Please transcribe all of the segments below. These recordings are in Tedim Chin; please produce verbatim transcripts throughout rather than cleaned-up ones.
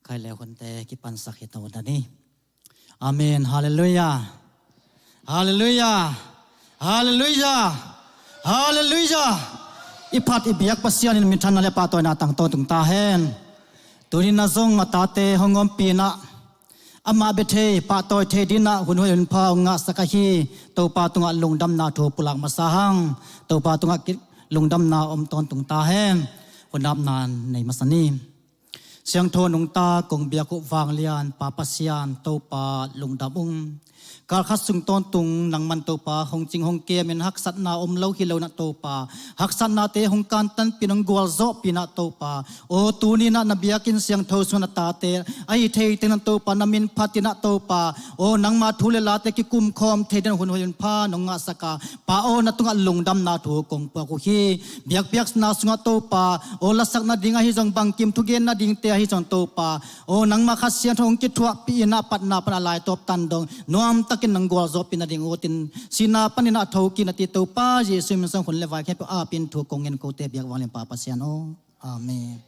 Khai le hunte kipansak hi to dan hi. Amen. Halleluiah. Halleluiah. Halleluiah. Halleluiah. I phat i biak Pasian in minthanna le pahtawina tang tawntung ta hen. Tuni-in ah zong a tate hong ompih in ah, amah bia thei, pahtawi thei dingin ah hun hoih hun pha hong ngahsak ahi Topa tungah lungdamna thu pulak masa hang. Topa tungah ki-, lungdamna om tawntung ta hen. Hun apna nei masa ni. Siangtho nungta kong biak uh vanglian Pa Pasian Topa, lungdam ung. Kal khat sung tawntung nangman Topa hong cing hong kemin haksatna om lo hi lo-in ah Topa, haksatnate hong kantanpih in hong gualzawhpih in ah Topa, aw tuni-in ah na biakinn siangtho sungah na tate ahi thei teng in ah Topa na min phat in ah Topa, aw nangma thu le late kikum khawm thei dingin hun hoih hun pha nong ngahsak a, Pa aw, na tungah lungdamna thu kong puak uh hi. Biakpiakna sungah Topa, aw lasak nading ahi zong, bangkim thugen nadingte ahi zong Topa, aw nangma Kha Siangtho hong kithuahpih in ah patna pan a laitawp tan dong nuamtakin nang gualzawhpih nading ut in, sihna panin ah thokik in ah, ti Topa Jesuh min suang hun le vai khempeuh apin thu kong ngen, kote biak vanglian Pa Pasian aw. Amen.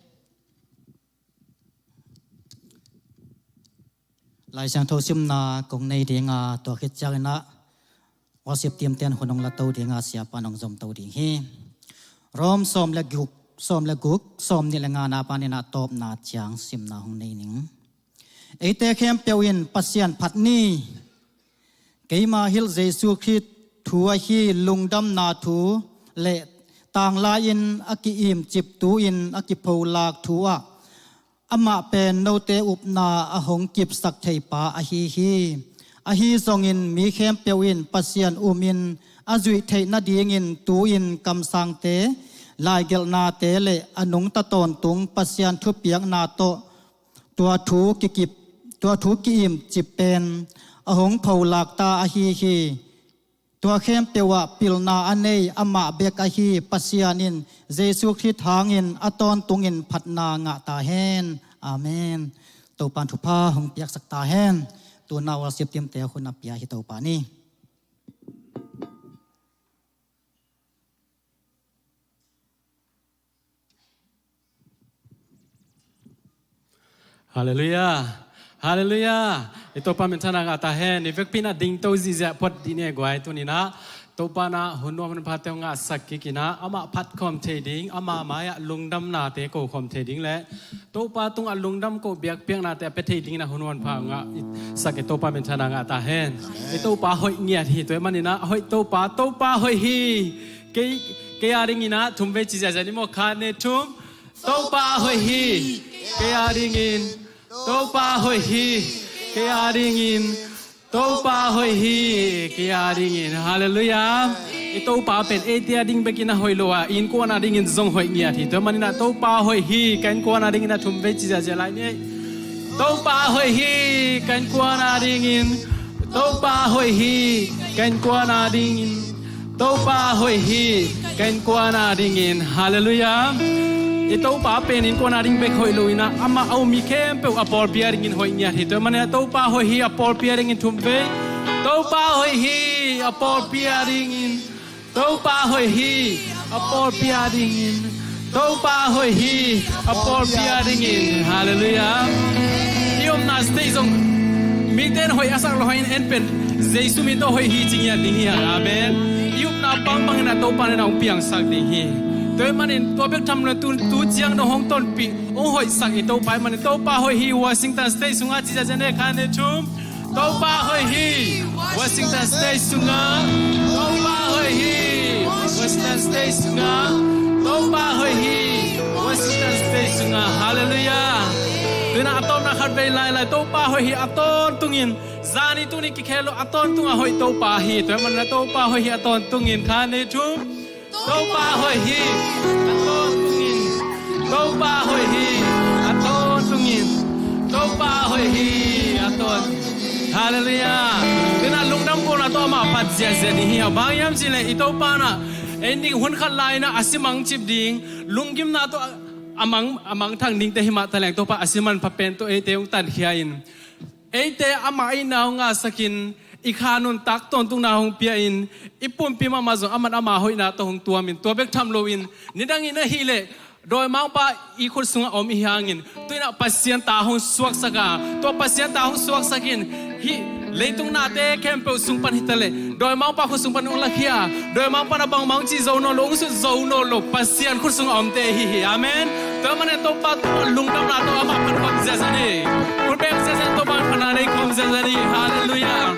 Lai Siangtho simna kong nei ding a, tua khit ciangin ah worship team ten hun hong la to ding a, siapa in hong zom to ding hi. Rom sawm le guk, sawm le guk, sawmnih le ngana panin ah tawpna ciang simna hong nei ning. Eite khempeuh in Pasian phat ni. Keima hilh Jesuh Khrih thu ahi lungdamna thu le tanglai-in a ki-imcip tu-in a kipholak thu ah amah pen note upna a hong kipsak thei pa ahi hi. Ahi zongin mi khempeuh in Pasian umin a zuih theih nadingin tu-in kamsangte, laigelhnate le a nungta tawntung Pasian thupiakna tawh tua thu kikip, tua thu ki-imcip pen a hong pholak ta ahi hi. Tua khempeuh ah pilna a nei amah bek ahi Pasian in Jesuh Khrih hangin a tawntungin phatna ngah ta hen. Amen. Topa in thupha hong piaksak ta hen. Tu-in ah worship team te hun a pia hi Topa ni. Halleluiah. Halleluiah. I Topa minthanna ngah ta hen. I vekpi-in ah dingto ziahziah phot dih ni e guai, tuni-in ah Topa in ah hun nuam hun phate hong ngahsak kik in ah, amah phat khawm thei ding, ama mai-ah lungdamnate ko khawm thei ding le Topa tungah lungdam ko biakpiaknate a pia thei dingin ah hun nuam hun pha hong ngahsak i Topa minthanna ngah ta hen. I Topa hoih ngiat hi, tua ahih manin ah a hoih Topa, Topa hoih hi. Kei, kei a dingin ah thum vei ci ziahziah ni maw, khat, nih, thum. Topa hoih hi. Kei a dingin Topa hoih hi. Kei a dingin Topa hoih hi. Kei a dingin. Halleluiah. I Topa pen eite a ding bekin a hoih lo a, innkuan a dingin zong hoih ngiat hi. Tua ahih manin ah Topa hoih hi. Ka innkuan a dingin ah thum vei ci ziahziah lai ni. Topa hoih hi. Ka innkuan a dingin Topa hoih hi. Ka innkuan a dingin Topa hoih hi. Ka innkuan a dingin. Halleluiah. I Topa pen innkuan a ding bek hoih lo-in ah, amah a um mi khempeuh a pawlpi a dingin hoih ngiat hi. Tua ahih manin ah Topa hoih hi, a pawlpi a dingin thum vei. Topa hoih hi, a pawlpi a dingin. Topa hoih hi, a pawlpi a dingin. Topa hoih hi, a pawlpi a dingin. Halleluiah. I omna stage zong mite in hoih a sak lo hangin, en pen Jesuh min tawh hoih hi ci ngiat ding hi hang. Amen. I upna bangbangin ah Topa in ah hong piangsak ding hi. Tua ahih manin tua bek tham lo-in tu, tu ciang dong hong tonpih, hong hoihsak i Topa ahih manin Topa hoih hi, Washington State sungah ci ziahziah ni, khat, nih, thum. Topa hoih hi, Washington State sungah. Topa hoih hi, Washington State sungah. Topa hoih hi, Washington State sungah. Halleluiah. Tu-in ah a tawpna khat vei lailai, Topa hoih hi a tawntungin. Zani tuni kikhel lo a tawntung a hoih Topa hi. Tua ahih manin ah Topa hoih hi a tawntungin, khat, nih, thum. Topa hoih hi a tawntungin. Topa hoih hi a tawntungin. Topa hoih hi a tawntungin. Halleluiah. Tu-in ah lungdam kohna tawh amah phat ziahziah ding hi hang. Bang hiam cih leh i Topa in ah, en ding, hun khat lai-in ah a simangcip ding, lunggimna tawh a mang, a mangthang dingte hi mah taleng Topa a simanpha pen tawh eite hong tankhia-in, eite amah itna hong ngahsakin, i kha nuntak tawntungna hong pia-in, i pumpi mahmah zong aman ama hoihna tawh hong tuamin, tua bek tham loin, nidangin ahih leh Dawimangpa i khut sungah om i hi hangin, tu-in ah Pasian ta hong suaksak a, tua Pasian ta hong suaksak in, hih leitung nate khempeuh sung pan hi ta leh, Dawimangpa khut sung pan hong lakhia, Dawimangpa in ah bangmah hong ci zo nawn lo, hong sut zo nawn lo, Pasian khut sungah omte hi hi. Amen. Tua manin Topa tungah lungdamna tawh amah phat khawm ziahziah ni. Hun beng ziahziah, Topa phatna nei khawm ziahziah ni. Halleluiah.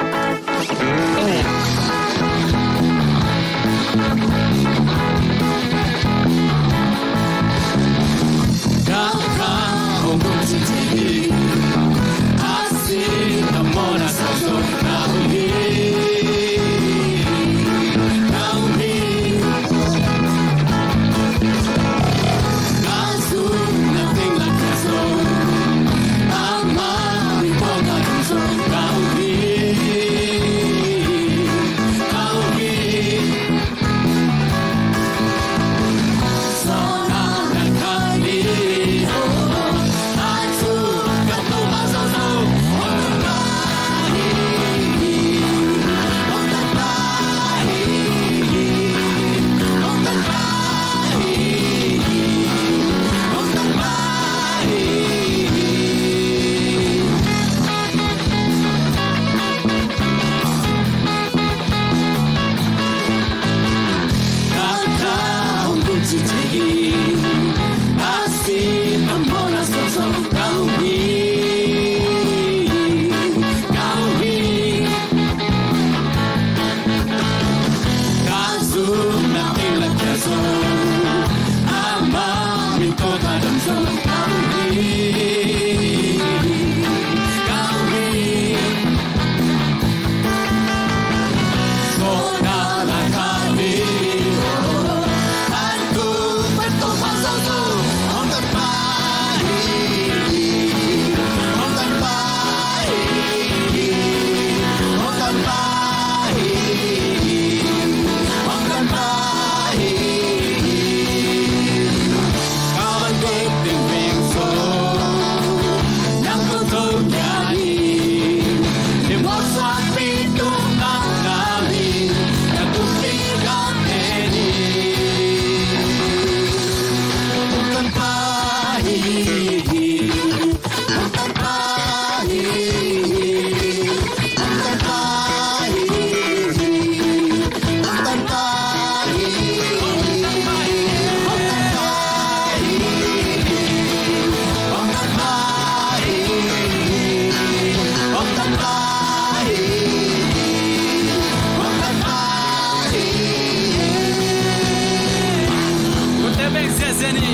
Khut teh beng ziahziah ni.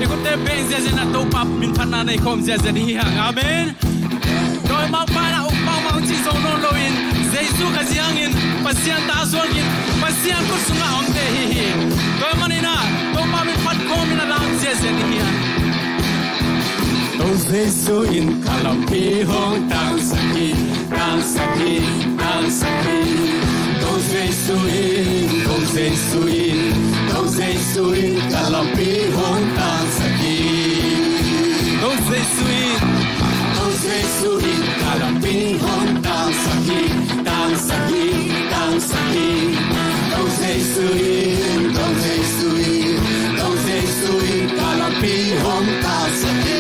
I khut teh beng ziahziah in ah Topa min phatna nei khawm ziahziah ni hi hang. Amen. Dawimangpa in ah bangmah hong ci zo nawn loin, Jesu Khazih hangin Pasian ta suakin, Pasian khut sungah omte hi hi. Tua manin ah Topa min phat khawm in ah lam ziahziah ni hi hang. Tua Jesu in ka lampi hong tangsak hi, tangsak hi, tangsak hi. Tua Jesu in, tua Jesu in, tua Jesu in ka lampi hong tangsak hi. Tua Jesu in, tua Jesu in ka lampi hong tangsak hi, tangsak hi, tangsak hi. Tua Jesu in, tua Jesu in, tua Jesu in ka lampi hong tangsak hi.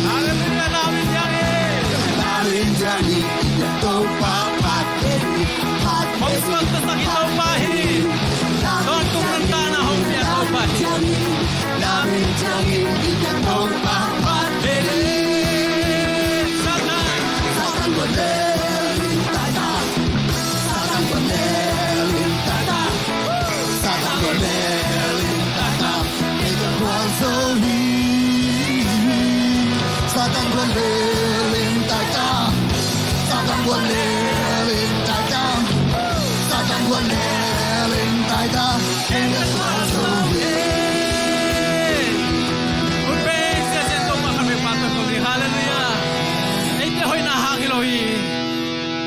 Hallelujah, lam in ciangin. Hong suaktasak i Topa hi. Tawntung nuntakna hong pia Topa hi. Satan. Satan guan lel in tai ta. Satan guan lel in tai ta. Satan guan lel in tai ta. Kei ka guan zo hi. Hallelujah. Eite hoihna hang hi lo hi.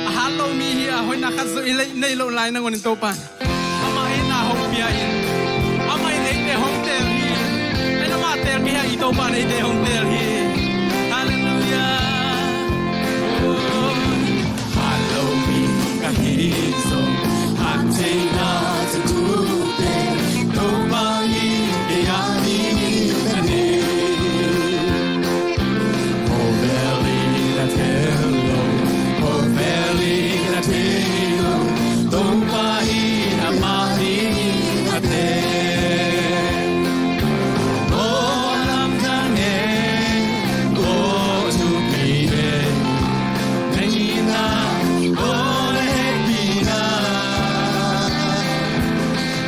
A hat lo mi hi a, hoihna khat zo i lei, nei lo lai nangun in Topa Amah in a hong pia in, amah in eite hong teel hi. Amah teel kei a, i Topa in eite hong teel hi. Hallelujah. Oh, hat lo mi ka hi zong, hat theihna tuate Topa in ei a dingin ka nei. Khovel in a tel lo, khovel in a thei lo, Topa in amah dingin a teel. Aw lamdang e, aw thupi e, na itna, aw na hehpihna.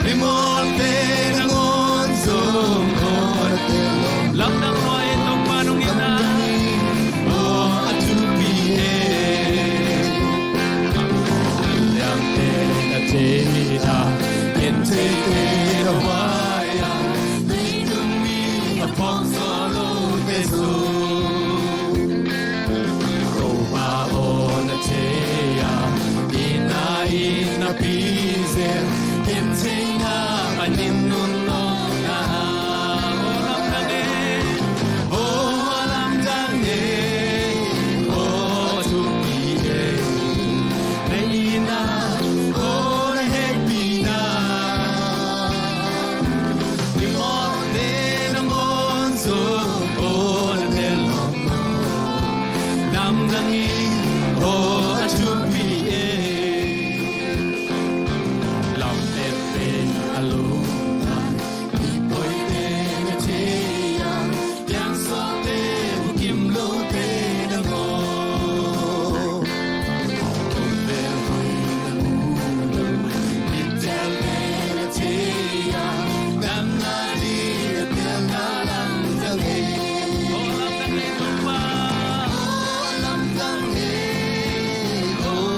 Mimawhte nangawn zong aw na tel lo. Lamdang lua e Topa nong itna. Aw a thupi e. Liangte na thei a, gentheite na huai a, leitung mi a phawk zaw lote zong Topa aw na thei a, itna in na pi zel, gentheihna panin nunawkna. Aw lamdang e, aw lamdang e, aw thupi e. Na itna, aw na hehpihna. Mimawhte nangawn zong aw na tel lo. Lamdang in aw a thupi e. Lam peuh pen a lungdam, i pawite na thei a, piangsawte bukim lote nangawn. Khovel hoih na mu lo, mitelte na thei a, damna ding na telna lamdang e. Aw lamdang e Topa. Aw lamdang e, aw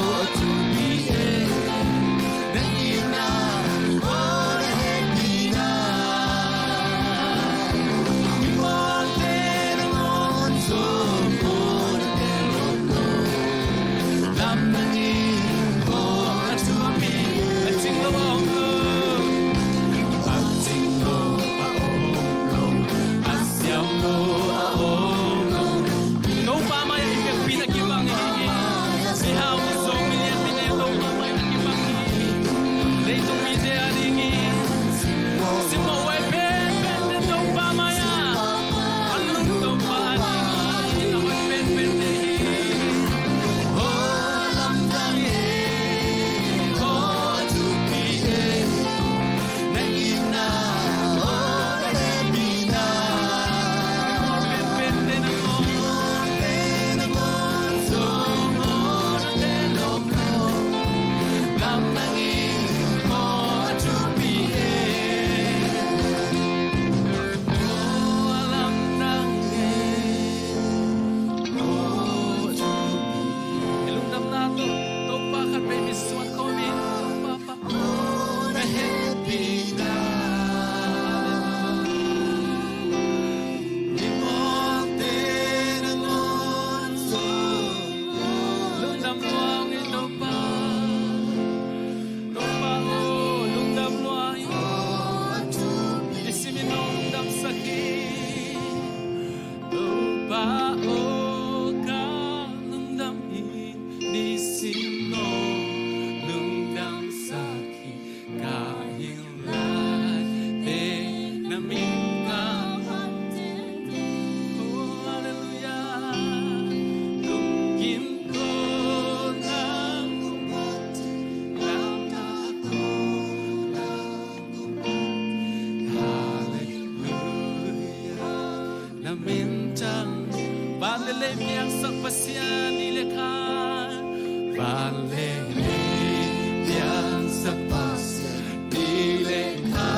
Ka aw ka lungdam hi, nisim no lungdamsak hi, ka hing lai te na min ka phat teng. Oh, hallelujah. Lunggim ko na kong phat hi, lam na ko na kong phat hi. Hallelujah. Na mintang. Van le lei piangsak Pasian, ni le kha. Van le lei piangsak Pasian, ni le kha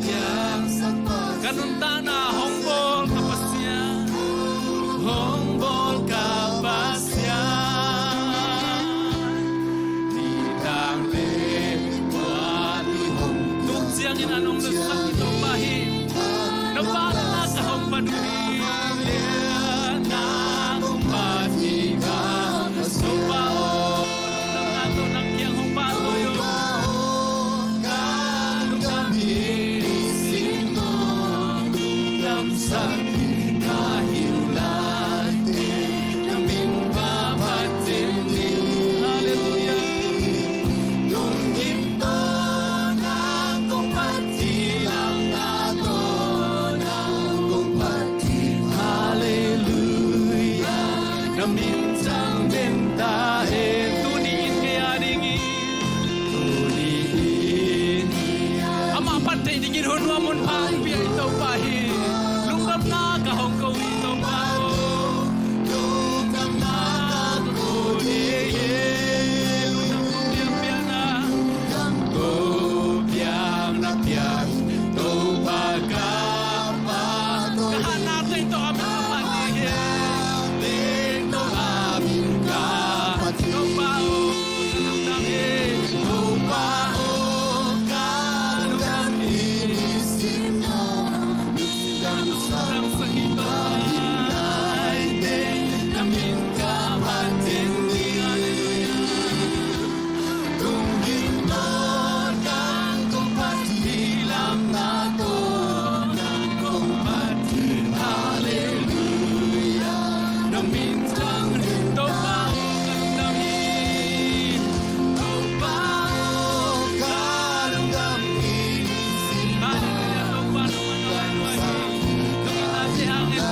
piangsak Pasian. Ka nuntakna hong bawl ka Pasian, hong bawl ka Pasian. Nidang le tua lui hong tung ciangin an hong lutsak hi Topa hi. Na vangliatna ka hong phat uh hi. Liatna kong phat hi ka Topa aw. Nang na tawh nang kiang hong phat uh hi. Ka lungdam hi, nisim no lungdamsak hi, ka hing lai te na min ka phat teng hi. Hallelujah. Lunggim tawh na kong phat hi, lam na tawh na kong phat hi. Hallelujah. Na min ciang den ta hen. Tuni in kei a dingin, tuni in amah phat theih dingin hun nuam hun pha hong pia hi Topa hi. Lungdamna ka hong ko hi Topa aw. Lungdamna ka ko hi. Lungdam ko piang piang na, lungdam ko piang na piang Topa ka pa. Ka hatna teng tawh a min ka phat hi. Teng tawh a min ka phat hi. Topa aw, ka lungdam hi. Topa aw, ka lungdam hi. Nisim no lungdamsak hi Topa. Lai te na min ka phat teng hi. Hallelujah. Lunggim tawh nang kong phat hi, lam na tawh nang kong phat hi. Hallelujah. Na min ciang den Topa aw ka lungdam hi. Topa aw ka lungdam hi. Hallelujah. Topa nangmah na hoih lua hi. Ka min a te hangin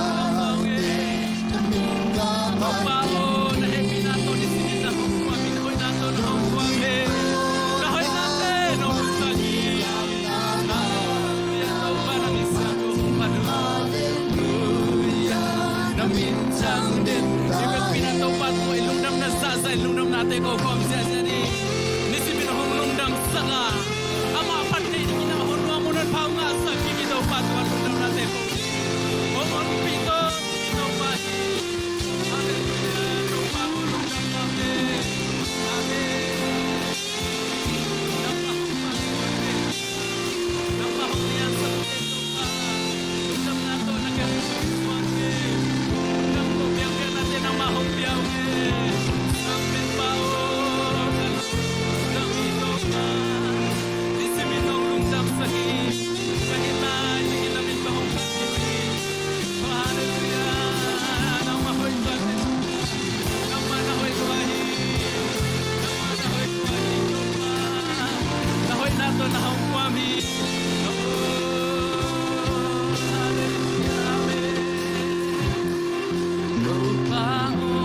Topa aw, na hehpihna tawh nisim in na hong kuam in, na hoihna tawh na hong kuam in. Ka hoihna te na hong kuam in. Hallelujah, Topa na misiangtho hong phat uh. Hallelujah. Na min ciang den. I biakpiakna Topa tungah i lungdamna zahzah, i lungdamnate ko khawm ziahziah ni. Nisim in hong lungdamsak a, amah phat theih dingin a hun nuam hun pha hong ngahsak kik i Topa tungah lungdamnate ko. Hong honpih tawh i Topa hi. Hallelujah. Topa aw lungdam. Amen. Amen. Nangmah hong phat hi. Nangmah hong liansak hi Topa. Lungdamna tawh na kiang hong suan hi. Lungdam ko piangpiang nate nangmah hong pia uh hi. Sampen pa aw, ka lungdam hi Topa. Nisim in hong lungdamsak hi. Ka hing lai takin na min ka hong phat hi. Hallelujah. Nangmah hoih tuan hi. Nangmah na hoih lua hi. Nangmah na hoih lua hi Topa. Na hoihna tawh na hong kuam hi. Oh, hallelujah. Amen. Topa aw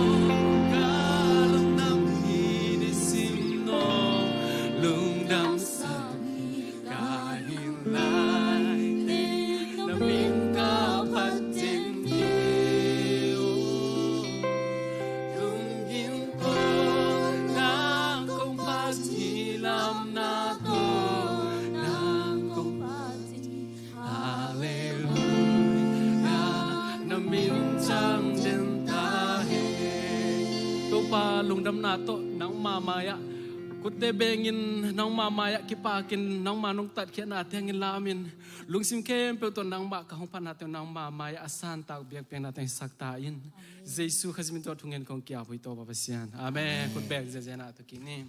ka lungdam hi, nisim no lungdamsak hi. Ka hing lai teng na min ka phat teng hi. Lunggim tawh nang kong phat hi, lam na tawh nang kong phat hi. Hallelujah, na min ciang den ta hen. Topa lungdamna tawh nangma mai-ah kutte bengin, nangma mai-ah kipakin, nangma nong tatkhiatna te hangin lamin, lungsim khempeuh tawh nangmah ka hong phatnate uh nangma mai-ah a santak biakpiaknate hong hisak ta in. Jesu Khazih min tawh thungen kong ki-ap uh hi Topa Pasian. Amen. Khut beng ziahziah na tawh kik ni.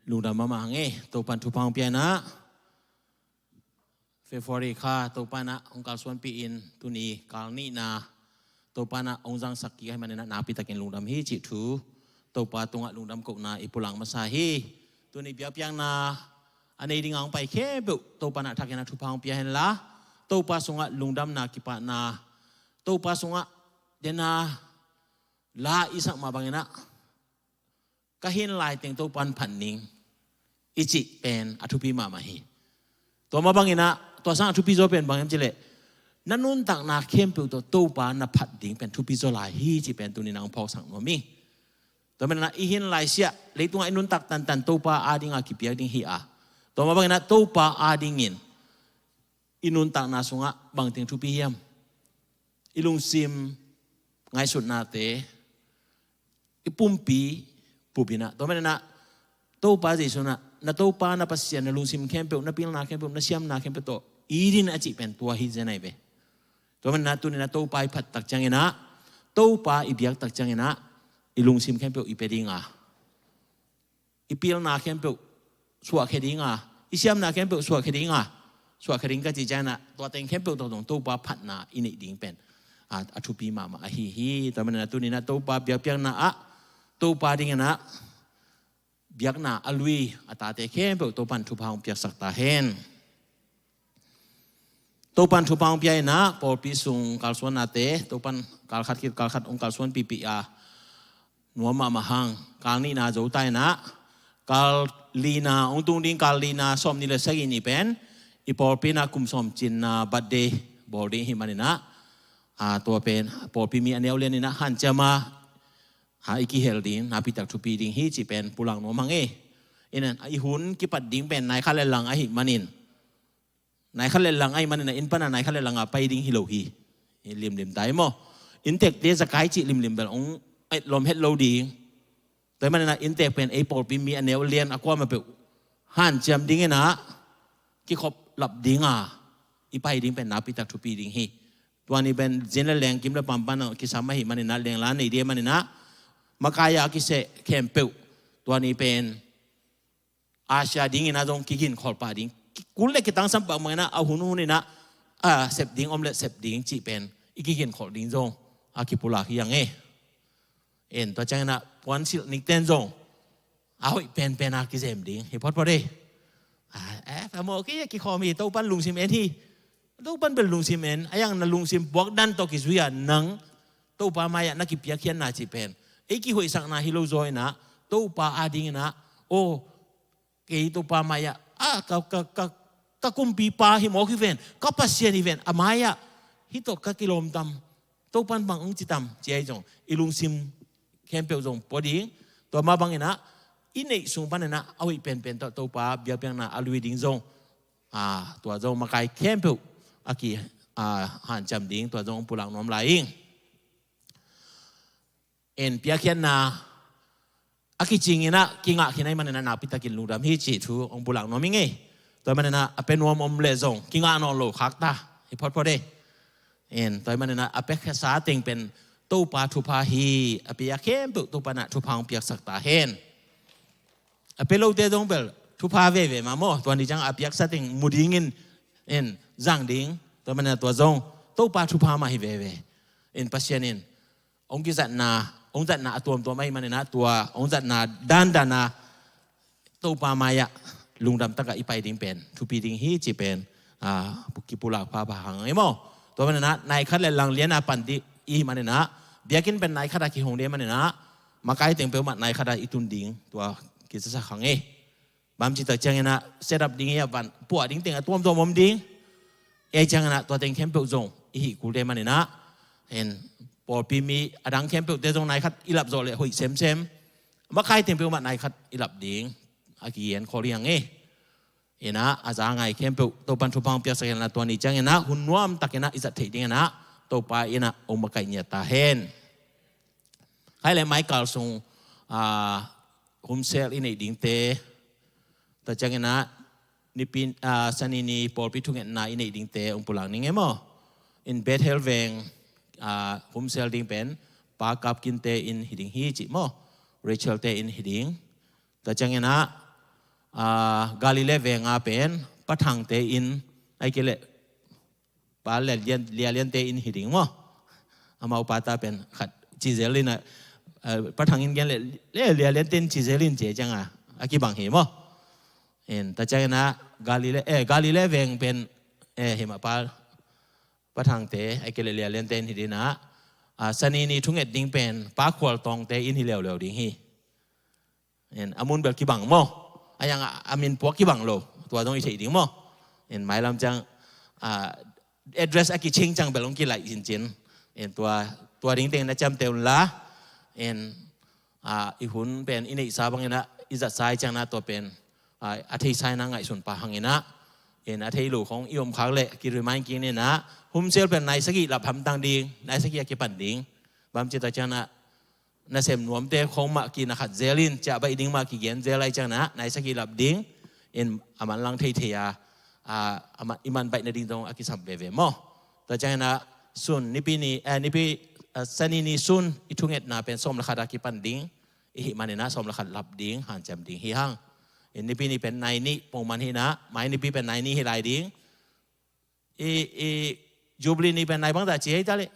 Lungdam mahmah hang e, Topan thupha hong pia in ah, February kha Topan ah hong kalsuanpih in, tuni kal nihna Topan ah hong zangsak kik ahih manin ah nakpi takin lungdam hi cih thu Topa tungah lungdam kohna i pulak masa hi. Tuni biakpiakna a nei dingah hong pai khempeuh Topan ah thakin ah thupha hong pia henla, Topa sungah lungdamna kipahna, Topa sungah dena la i sak mah bangin ah ka hin lai teng Topan phat ning i cih pen a thupi mahmah hi. Tua mah bangin ah tua sang a thupi zaw pen bang hiam cih leh, na nuntakna khempeuh tawh Topa na phat ding pen thupi zaw lai hi cih pen tuni nang phawksak nuam ing. Tua manin ah i hin lai siah leitungah i nuntak tantan Topa adingah kipiak ding hi a, tua mah bangin ah Topa adingin i nuntakna sungah bangteng thupi hiam? I lungsim ngaihsutnate, i pumpi pup in ah, tua manin ah Topa Jesu in ah, na Topa na Pasian na lungsim khempeuh, na pilna khempeuh, na siamna khempeuh tawh it in a cih pen tua hi zen ahi ve. Tua manin ah tuni in ah Topa i phat tak ciangin ah, Topa i biak tak ciangin ah, i lungsim khempeuh i pia ding a, i pilna khempeuh suahkhia ding a, i siamna khempeuh suahkhia ding a, suahkhia ding ka cih ciangin ah tua teng khempeuh tawh zong Topa phatna i neih ding pen a, a thupi mahmah ahi hi. Tua manin ah tuni in ah Topa biakpiakna ah, Topa dingin ah biakna a lui a tate khempeuh Topan thupha hong piaksak ta hen. Topan thupha hong pia in ah pawlpi sung kalsuannate Topan kal khat khit kal khat hong kalsuanpihpih a, nuam mahmah hang. Kal nihna zo ta in ah, kal lina hong tung ding, kal lina sawmnih le sagih ni pen i pawlpi in ah kum sawm cinna birthday bawl ding ahih manin ah, a, tua pen pawlpi mi a neu lian in ah hanciam a, ha, i kihel ding, nakpi tak thupi ding hi cih pen pulak nuam hang e. In ah i hun kipat ding pen nai khat le lang ahih manin, nai khat le lang ahih manin ah inn pan ah nai khat le lang a pai ding hi lo hi. Limlim ta hi maw? Inntekte zakai cih limlim bel hong et lawm het lo ding. Tua ahih manin ah inntek pen ei pawlpi mi a neu lian a kuamah peuh hanciam dingin ah kikhop lap ding a, i pai ding pen nakpi tak thupi ding hi. Tua ni pen zin le leng, kim le pam pan ah kisam ahih manin ah, lengla nei ding ahih manin ah, makai a kiseh khempeuh tua ni pen Asia dingin ah zong kiginkholh pah ding. Kul le kitangsam pah mah in ah, a hun hun in ah, a, sep ding om le sep ding cih pen i kiginkholh ding zong a kipulak hi hang e. En, tua ciangin ah puansilh nikten zong a hoih penpen a kizem ding hi photphot e. A, e, a mawh kei a kikhawm hi, Topan lungsim en hi. Topan bel lungsim en, a, yang na lungsim puak dan tawh kizui a, nang Topa mai-ah na kipiakkhiatna cih pen ei kihoihsakna hi lo zaw in ah, Topa adingin ah, aw, kei Topa mai-ah, a, ka, ka, ka, ka kumpipa hi mawk hi ven, ka Pasian hi ven, a mai-ah hih tawh ka kilawm tam, Topan bang hong ci tam, ci ahi zong i lungsim khempeuh zong pua ding. Tua mah bangin ah i neih sung panin ah a hoih penpen tawh Topa biakpiakna a lui ding zong, a, tua zong makai khempeuh a ki, a, hanciam ding, tua zong pulak nuam lai ing. En, piakkhiatna a kicingin ah kingah khin ahih manin ah nakpi takin lungdam hi cih thu hong pulak nuam ing e. Tua ahih manin ah a pia nuam om leh zong kingah nawn lo khak ta hi photphot e. En, tua ahih manin ah a piakhia sa teng pen Topa thupha hi, a pia khempeuh Topa in ah thupha hong piaksak ta hen. A pia lote zong bel thupha veve mah maw, tua ni ciang a piaksa teng mu dingin, en, zang ding, tua ahih manin ah tua zong Topa thupha mah hi veve. En, Pasian in hong kizatna, hong zatna a tuamtuam ahih manin ah tua hong zatna dandan a Topa mai-ah lungdam takah i pai ding pen thupi ding hi cih pen, a, kipulak phapha hang e maw. Tua ahih manin ah nai khat le lang lian a pan ding i hih manin ah, biakinn pen nai khat a kihong ding ahih manin ah, makai teng peuhmah nai khat a i tun ding tua kizasak hang e. Bang hiam cih tak ciangin ah set up ding i a van puah ding teng a tuamtuam om ding. Ei ciangin ah tua teng khempeuh zong i hih kul ding ahih manin ah, en, pawlpi mi a dang khempeuhte zong nai khat i lap zawh leh hoih semsem. Makai teng peuhmah nai khat i lap ding a kigen khol hi hang e. In ah a za ngai khempeuh Topan thupha hong piaksak hen la, tua ni ciangin ah hun nuam takin ah i zat theih dingin ah Topa in ah hong makaih ngiat ta hen. Khai le mai kal sung, a, home cell i neih dingte, tua ciangin ah nipi, a, Sani ni pawlpi thungetna i neih dingte hong pulak ning e maw. In Bethel veng, a, home cell ding pen Pa Kap Kinte in hi ding hi cih maw, Rachel te in hi ding. Tua ciangin ah Galilee venga pen Pa Thangte inn, ai kei leh Pa Lia Lian, Lia Liante inn hi ding maw. Amau pa ta pen khat ci zel in a, Pa Thang in gen leh, Lia Liante inn ci zel in ci ciang a, a kibang hi maw. In, tua ciangin a Galilee, eh, Galilee veng pen, eh, hi mah Pa, Pa Thangte, ai kei leh Lia Liante inn hi ding a, Sani ni thunget ding pen Pa Khual Tawngte inn hi leuleu ding hi. In, a mun bel kibang maw. A yang a, a min puak kibang lo. Tua zong i theih ding maw. In, mailam ciang, address a kicing ciang bel hong kilaih cincin. In, tua, tua ding teng na ciamteh un la. In, i hun pen i neihsa bangin a, i zatsa i ciangin a tua pen a theisa in a ngaihsun pah hangin a, in a thei lo khong i om khak leh ki-remind kik in a, Home Cell pen nai sagih lap hamtang ding, nai sagih a kipan ding. Bang ci ta ciangin a, nasem nuamte khong mah kina khat zel in, ciah baih ding mah kigen zel lai ciangin a, nai sagih lap ding, in a manlang theithei a, a, a man, i man baih nading zong a kisam veve maw. Tua ciangin a sun, Nipi ni, eh, Nipi, eh, Sani ni sun, i thungetna pen sawm le khat a kipan ding, i hih manin a sawm le khat lap ding, hanciam ding hi hang. In Nipi ni pen nai nih, pongman hi in a, mai Nipi pen nai nih hi lai ding. I, i Jubilee ni pen nai bangzah ci hi ta leh.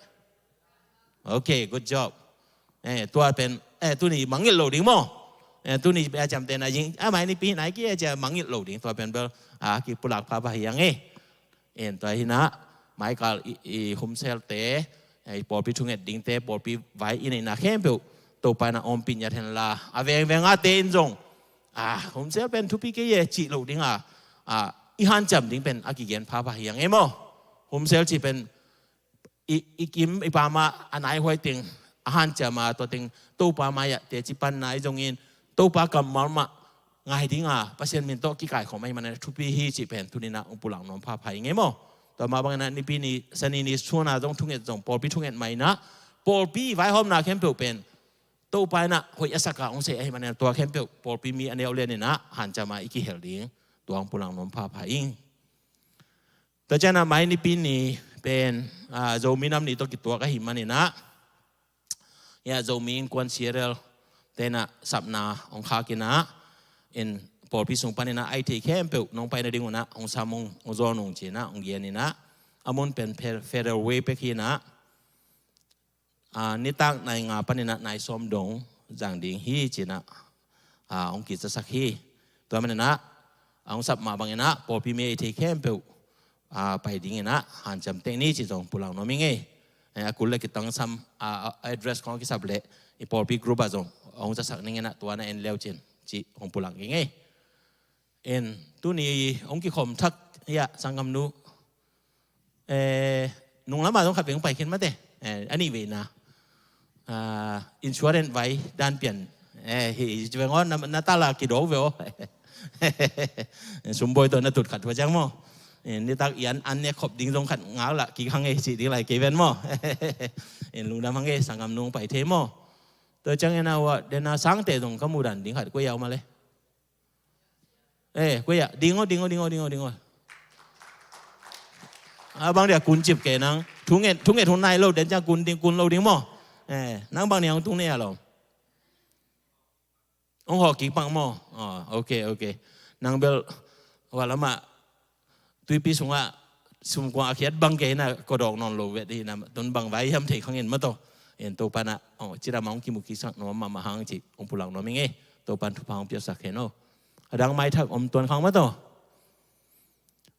Ok, good job. Eh, tua pen, eh, tuni mangngilh lo ding maw. Eh, tuni a ciamteh na zing, a mai Nipi nai kei a cia mangngilh lo ding. Tua pen bel, a, kipulak phapha hi hang e. In tua hi in a, maikal i, i Home Cell te, i pawlpi thunget dingte, pawlpi vai i neihna khempeuh, Topa in a ompih ngiat hen la, a vengveng a te in zong, a, Home Cell pen thupi kei e cih loh ding a, a, i hanciam ding pen a kigen phapha hi hang e maw. Home Cell cih pen i, i kim i pam a, a naihuai teng a hanciam a, tua teng Topa mai-ah teci panna i zongin, Topa kammal mah ngai ding a, Pasian min tawh kikaikhawm ahih manin a thupi hi cih pen tuni in a hong pulak nuam phapha ing e maw. Tua mah bangin a Nipi ni, Sani ni sun a zong thunget zong, pawlpi thunget mah in a, pawlpi vaihawmna khempeuh pen Topa in a hoih a sak a hong sei ahih manin a, tua khempeuh pawlpi mi a neu lian in a hanciam a i kihel ding, tua hong pulak nuam phapha ing. Tua ciangin a mai Nipi ni pen, a, Zomi Nam Ni tawh kituak ahih manin a, ya, Zomi Innkuan C R L te in a sapna hong khak in a, in pawlpi sung panin a, a hih thei khempeuh nong pai nading un a hong sam ung, hong zawn ung ci in a, hong gen in a, a mun pen Fe-, Federal Way pek hi in a, a, nitak nai nga panin a nai sawm dong zang ding hi ci in a, a, hong kizaksak hi. Tua manin a, a hong sap mah bangin a, pawlpi mi a hih thei khempeuh, a, pai dingin a, hanciam teh ni ci zong pulak nuam ing e. Eh, a kul le kitang sam, a, a, address khong kisap leh, i pawlpi group ah zong hong zaksak ning in a, tua na en leu cin ci hong pulak ing e. In, tuni hong kikhawm thak, ya, sanggamnu. Eh, nunglam ah zong khat vei hong pai khin mate. Eh, a nih veina. Ah, insurance vai dan pian. Eh, hi, hi, ci veng aw, na, na tal a kidawk ve aw. Sumbawi tawh na tut khat hua ciang maw. Eh, nitak i an, an nek khop ding zong khat ngak lah kik hang e, ci ding lai kei ven maw. In lungdam hang e, sanggamnu hong pai thei maw. Tua ciangin a ua, den a sangte zong ka muh dan ding khat kua hiam a le. Eh, kua hiam, ding aw, ding aw, ding aw, ding aw, ding aw. A bang dia kun cip kei nang, thunget, thunget hun nai lo, den ciang kun ding, kun lo ding maw. Eh, nang bang dia hong tung ne a lo. Hong hawh kik pang maw. Oh, ok, ok. Nang bel, wa lamah, tuipi sungah, sumkuang a khiat bang kei na, kodawk nawn lo vet hi na, tun bang vai hiam thei khang in maw taw. En Topa na, oh, cidam a hong kimu kiksak nuam mahmah hang ci, hong pulak nuam ing e. Topa in thupha hong piaksak hen aw. A dang maithak om tuan khang maw taw.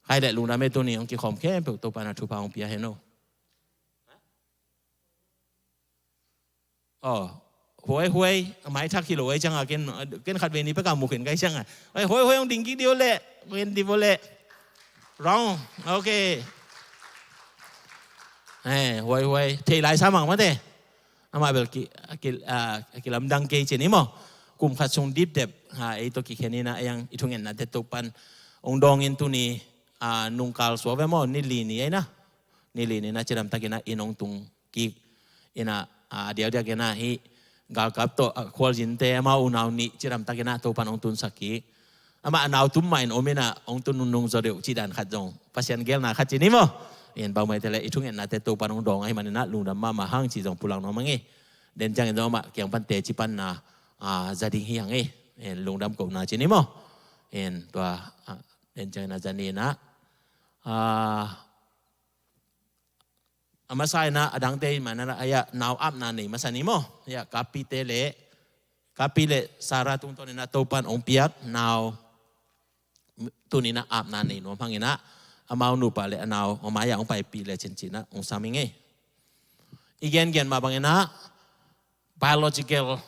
Khai leh lungdam e, tuni hong kikhawm khempeuh Topa na thupha hong pia hen aw. Oh, huai, huai, maithak hi lo ai ciang a, ken, ken khat vei ni pek a mu khin kai ciang a. Huai, huai, huai, hong ding kik di aw leh, hong en di aw leh. Wrong, ok. Eh, huai, huai, thei lai sa mang mate. Amah bel ki, ki, a, kilamdang kei ci ni maw. Kum khat sung dipdep, ha, ei tawh kikhen in a, ei ang i thungetnate Topa in hong dawng in tuni, a, nungkal suak ve maw, ni li ni ei na. Ni li ni na cidamtak in a inn hong tung kik in a, a, diakdiak in a hih galkap tawh, a, khualzinte amau unau nih cidamtak in a Topa in hong tunsak kik. Amah a nau tum mah in om in a hong tun nungnung zaw deuh cih dan khat zong Pasian geelna khat ci ni maw. In bangmah hi ta leh i thungetnate Topa in hong dawng ahih manin a lungdam mahmah hang ci zong pulak nuam hang e. Den ciangin zong amah kiang pan teci panna, a, za ding hi hang e. In lungdam kohna ci ni maw. En tua, ah, en ciangin a zaninah, ah, a masa inah a dangte in manah a ya nau apna nei masa ni maw. Ya Kapite le, Kapi le Sarah tungtawn inah Topan ong piak nau, tuninah apna nei nuam hanginah amau nupa le a nau mama ya ong paipih le cincinah ong sam ing ei. I gengen mah banginah biological,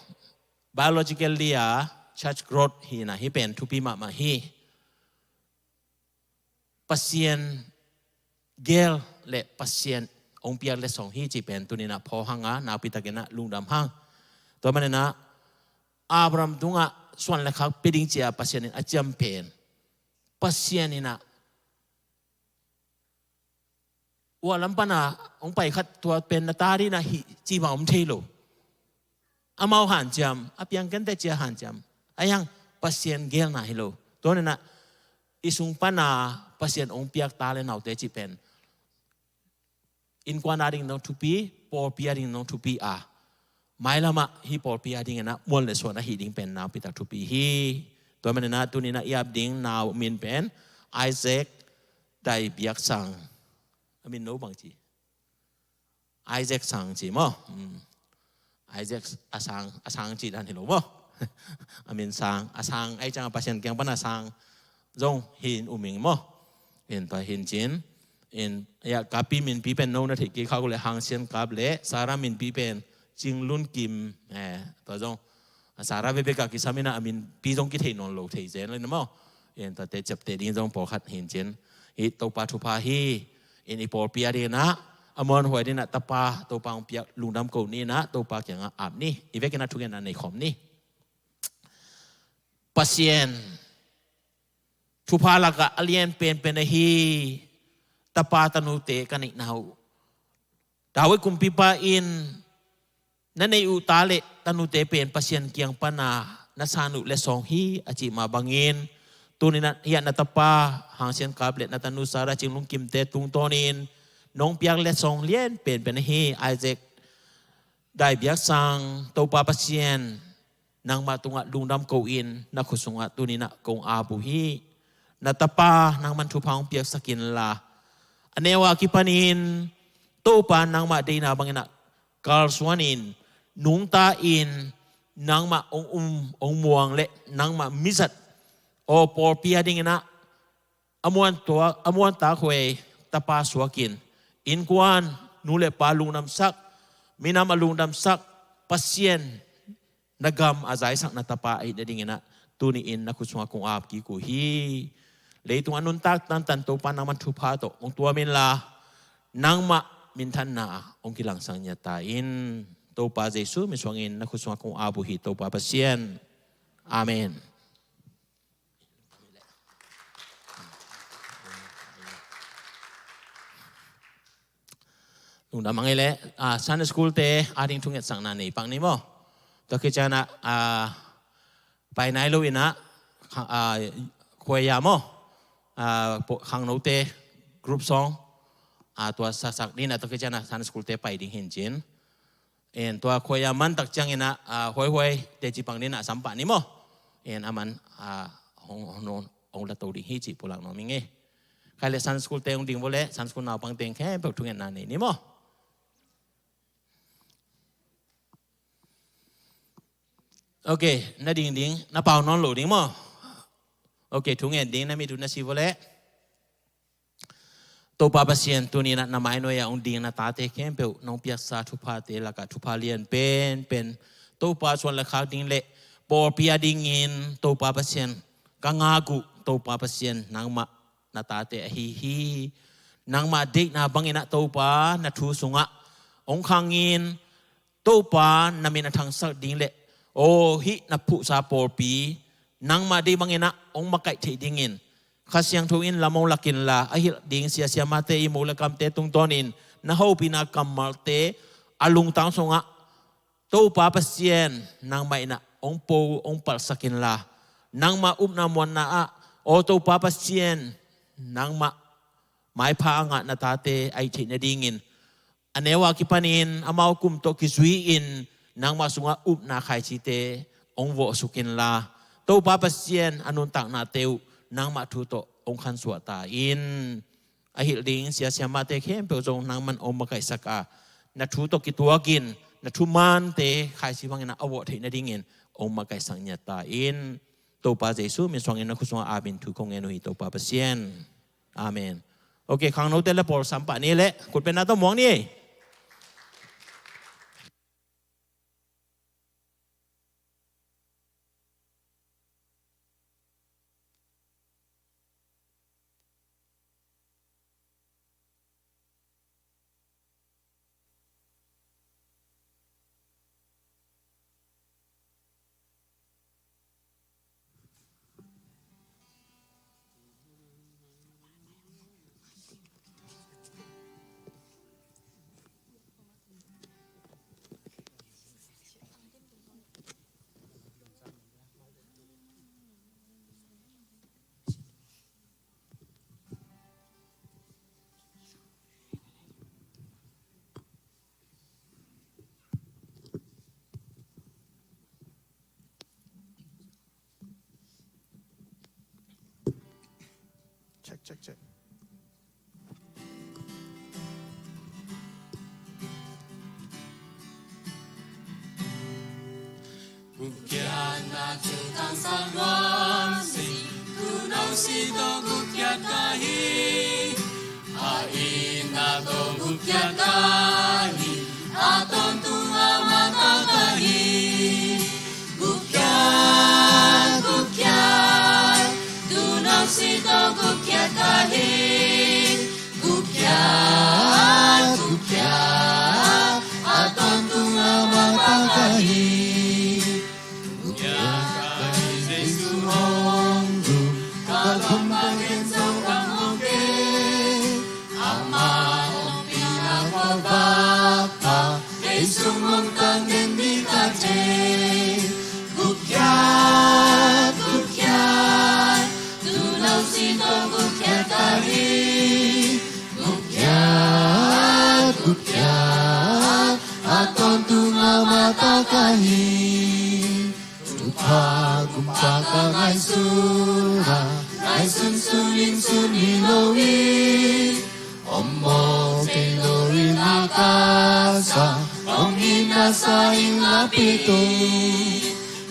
biologically a church growth hinah hi pen thupi mahmah hi. Pasian gel le Pasian ong piak letsong hi cih pen tuninah phaw hanga naupitakinah lungdam hang. Tua maninah Abraham tungah suan le khak pia ding cia Pasian in a ciam pen Pasian inah ua lam pana ong pai khat tua pen na ta dinah hi cih bang om thei lo. Amau hanciam, a piang kente cia hanciam. A hiang Pasian gelna hi lo. Tua ninah i sung pana Pasian ong piak ta le naute cih pen innkuan a ding nong thupi, pawlpi a ding nong thupi a mailamah hi pawlpi a dinginah muan le suan ahi ding pen naupitak thupi hi. Tua maninah tuninah i ap ding nau min pen Isaac Dai Biak Sang. A min no bang ci? Isaac Sang ci maw. Hmm. Isaac a sang, a sang ci dan hi lo maw. A min sang, a sang ai ciang a Pasian kiang pana sang zong hin um ing maw. In tua hin cin in ya Kapi minpi pen no na theih kei khak uh le Hang Sian Kap le Sarah minpi pen Cing Lun Kim, eh, tua zong a Sarah bekbek a kisam inah a minpi zong kithei nawn lo thei zen lo inah maw. In tuate ciapteh ding zong pawlkhat hin cin. Hi Topa thupha hi. In i pawlpi a dinginah a muanhuai dinginah tapa Topa ong piak lungdam ko ninah Topa kiangah ap ni. I vekinah thungetna nei khawm ni. Pasian thupha lakah a lian penpen ahi tapa tanute ka neihna uh. David kumpipa in na neih uh ta le tanute pen Pasian kiang pana na san uh letsong hi a cih mah bangin tuninah hiah na tapa Hang Sian Kap le na tanu Sarah Cing Lun Kimte tungtawnin nong piak letsong lian penpen ahi Isaac Dai Biak Sang Topa Pasian nangmah tungah lungdam ko in na khut sungah tuninah kong ap uh hi. Na tapa nangman thupha hong piaksak inla a neu a kipanin Topa nangmah deihna banginah kalsuanin nungta in nangmah ong um ong muang le nangmah mizat aw pawlpi a dinginah a muan tua, a muan takhuai tapa suakin innkuan nu le pa lungdamsak, minam a lungdamsak Pasian na gam a zaisak na tapa ahi na dinginah tuni in na khut sungah kong ap kik uh hi. Leitung a nuntak tantan Topa nangman thupha tawh ong tuam inla nangmah minthanna ong kilangsak ngiat ta in Topa Jesu min suangin na khut sungah kong ap uh hi Topa Pasian. Amen. Lungdam a ngei leh, ah, Sunday school te a ding thungetsakna nei pak ni maw. Tua khit ciangin ah, ah, pai nai lo in ah, kha-, ah, khuaiya maw. Ah, po-, khangnote group song. Ah, tua saksak ni in ah tua khit ciangin ah Sunday school te pai ding hi in cin. En tua khuaiya man tak ciangin ah, ah, huaihuai teci pang ni in ah sampah ni maw. En a man, ah, hong, hong, hong, hong la to ding hi cih pulak nuam ing ei. Khai leh Sunday school te hong ding vo leh, Sunday school naupang teng khempeuh thungetna nei ni maw. Ok, na ding ding, na pau nawn lo ding maw. Ok, thungen ding, na mit uh na si vo leh. Topa Pasian, tuni in ah na mainuai ah hong ding na tate khempeuh nong piaksa thuphate lakah thupha lian penpen, Topa suan le khak ding le pawlpi a dingin Topa Pasian ka ngak uh, Topa Pasian nangmah na tate ahi hi. Nangmah deihna bangin ah Topa na thu sungah hong khangin Topa na min a thangsak ding le aw hih na phuhsa pawlpi nangmah deih bangin ah hong makaih theih dingin Kha Siangtho in lam hong lak inla, a hilh ding sia siamate, i mo le kamte tungtawnin na hopihna kammalte a lungtang sungah Topa Pasian nangmah in ah hong po hong palhsak inla, nangmah upna muanna ah aw Topa Pasian nangmah maipha a ngah na tate ahi theih nadingin a neu a kipanin amau kum tawh kizui-in nangmah sungah upna khaicite hong vawhsuk inla, Topa Pasian a nuntaknate uh nangmah thu tawh hong khansuah ta in. A hilh ding sia siamahte khempeuh zong nangman hong makaihsak a, na thu tawh kituakin na thumante khaisi bangin a vawh theih nadingin hong makaihsak ngiat ta in. Topa Jesu min suangin na khut sungah amen thu kong ngen uh hi, Topa Pasian. Amen. Ok, khangnote le pawl sampah ni le khutbetna tawh muang ni. Check, check, check. Gupkhiatna ceuh tangsan luang sih, tuuno sih tawh gupkhiat ka hi. A itna tawh gupkhiat ka hi, a tawntung amah tawh ka hi. Gupkhiat, gupkhiat, tuuno sih tawh gupkhiat ka hi. Gupkhiat, gupkhiat, a tawntung amah tawh ka hi. Gupkhiat ka hi, Jesu hong gum, ka lawm ka gen zo kang hong kei. Amah ompihna khuavak ah, Jesu hong tang den ding ka thei. Gupkhiat, gupkhiat, tuuno sih tawh gupkhiat ka hi. Gupkhiat, gupkhiat, a tawntung amah tawh ka hi. Thupha gumpa ka ngaihsun a, ngaihsun sunin sun hi lo hi. Om maw thei lo in a ka sa, hong itna sa in la pito.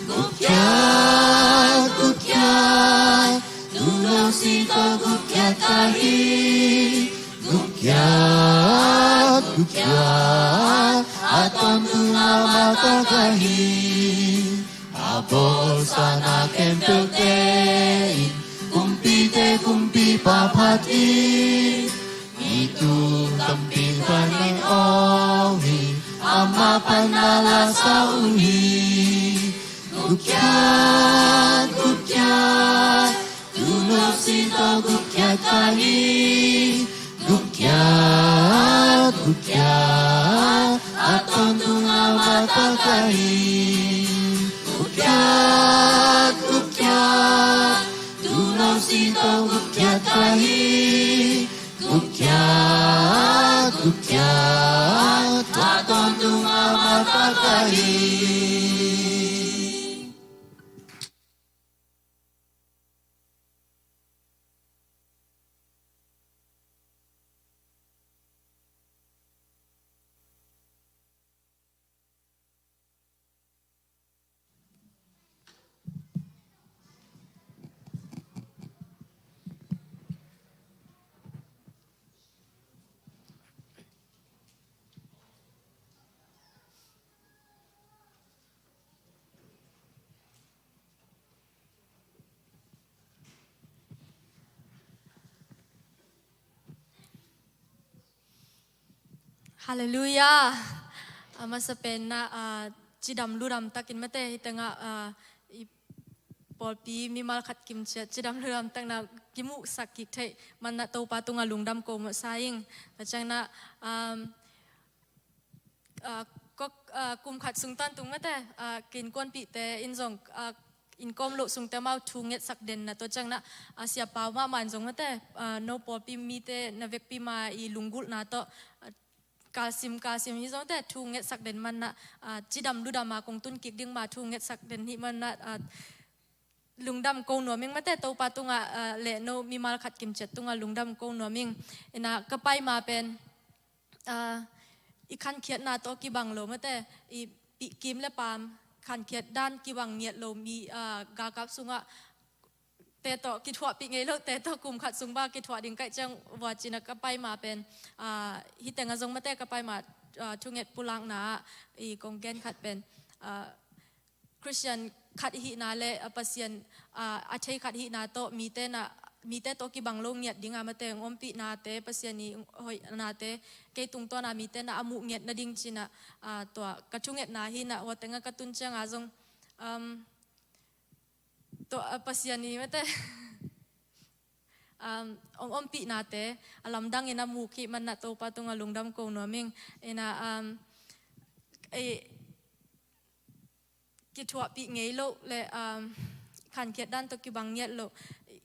Gupkhiat, gupkhiat, tuuno sih tawh gupkhiat ka hi. Gupkhiat, gupkhiat, a tawntung amah tawh ka hi. A bawlsa na khempeuhte in, kumpite kumpipa phat hi. Mi tung tampi panin awng hi, amah pan na la sa uh hi. Gupkhiat, gupkhiat, tuuno sih tawh gupkhiat ka hi. Gupkhiat, gupkhiat, a tawntung amah tawh ka hi. Gupkhiat, gupkhiat, tuuno sih tawh gupkhiat ka hi. Gupkhiat, gupkhiat, a tawntung amah tawh ka hi. Halleluiah. A masa pen na, ah, cidam ludam takin mate hi tengah, ah, i pawlpi mimal khat kim ciat cidam ludam takna kimuhsak kik theih manna Topa tungah lungdam ko mawh sa ing. Tua ciangna, um, ah, kok, ah, kum khat sung tawntung mate, ah, ka innkuanpihte in zong, ah, innkawm loh sungte amau thu ngetsak denna tua ciangna, ah, siapa mahmah in zong mate, ah, no pawlpi mite na vekpi ma i lunggulhna tawh, ah, kalsim kalsim hi zongte thu ngetsak den manna, ah, cidam ludam a kong tun kik ding ma thu ngetsak den hi manna, ah, lungdam ko nuam ing mate, Topa tungah, ah, le no mimal khat kimciat tungah lungdam ko nuam ing. Ina ka pai ma pen, ah, i khankhiatna tawh kibang lo mate, i pihkim le paam khankhiat dan kibang ngiat lo mi, ah, galkap sungah te tawh kithuahpih ngei lo te tawh kum khat sung bang kithuah ding kaih ciang vua cina ka pai ma pen, ah, hih tengah zong mate ka pai ma, ah, thunget pulakna ah i kong gen khat pen, ah, Khristian khat ihihna le, ah, Pasian, ah, a thei khat ihihna tawh mite na, mite tawh kibang lo ngiat dingah mate hong ompihnate, Pasian i hoihnate kei tungtawna mite na a muh ngiat nading cina, ah, tua ka thungetna hi na, hua tengah ka tun cianga zong, um, tua, ah, Pasian i mate, um, hong ompihnate a lamdangin a muk hih manah Topa tungah lungdam ko nuam ing. Ina, um, ei, kithuahpih ngei lo le, um, khankhiat dan tawh kibang ngiat lo,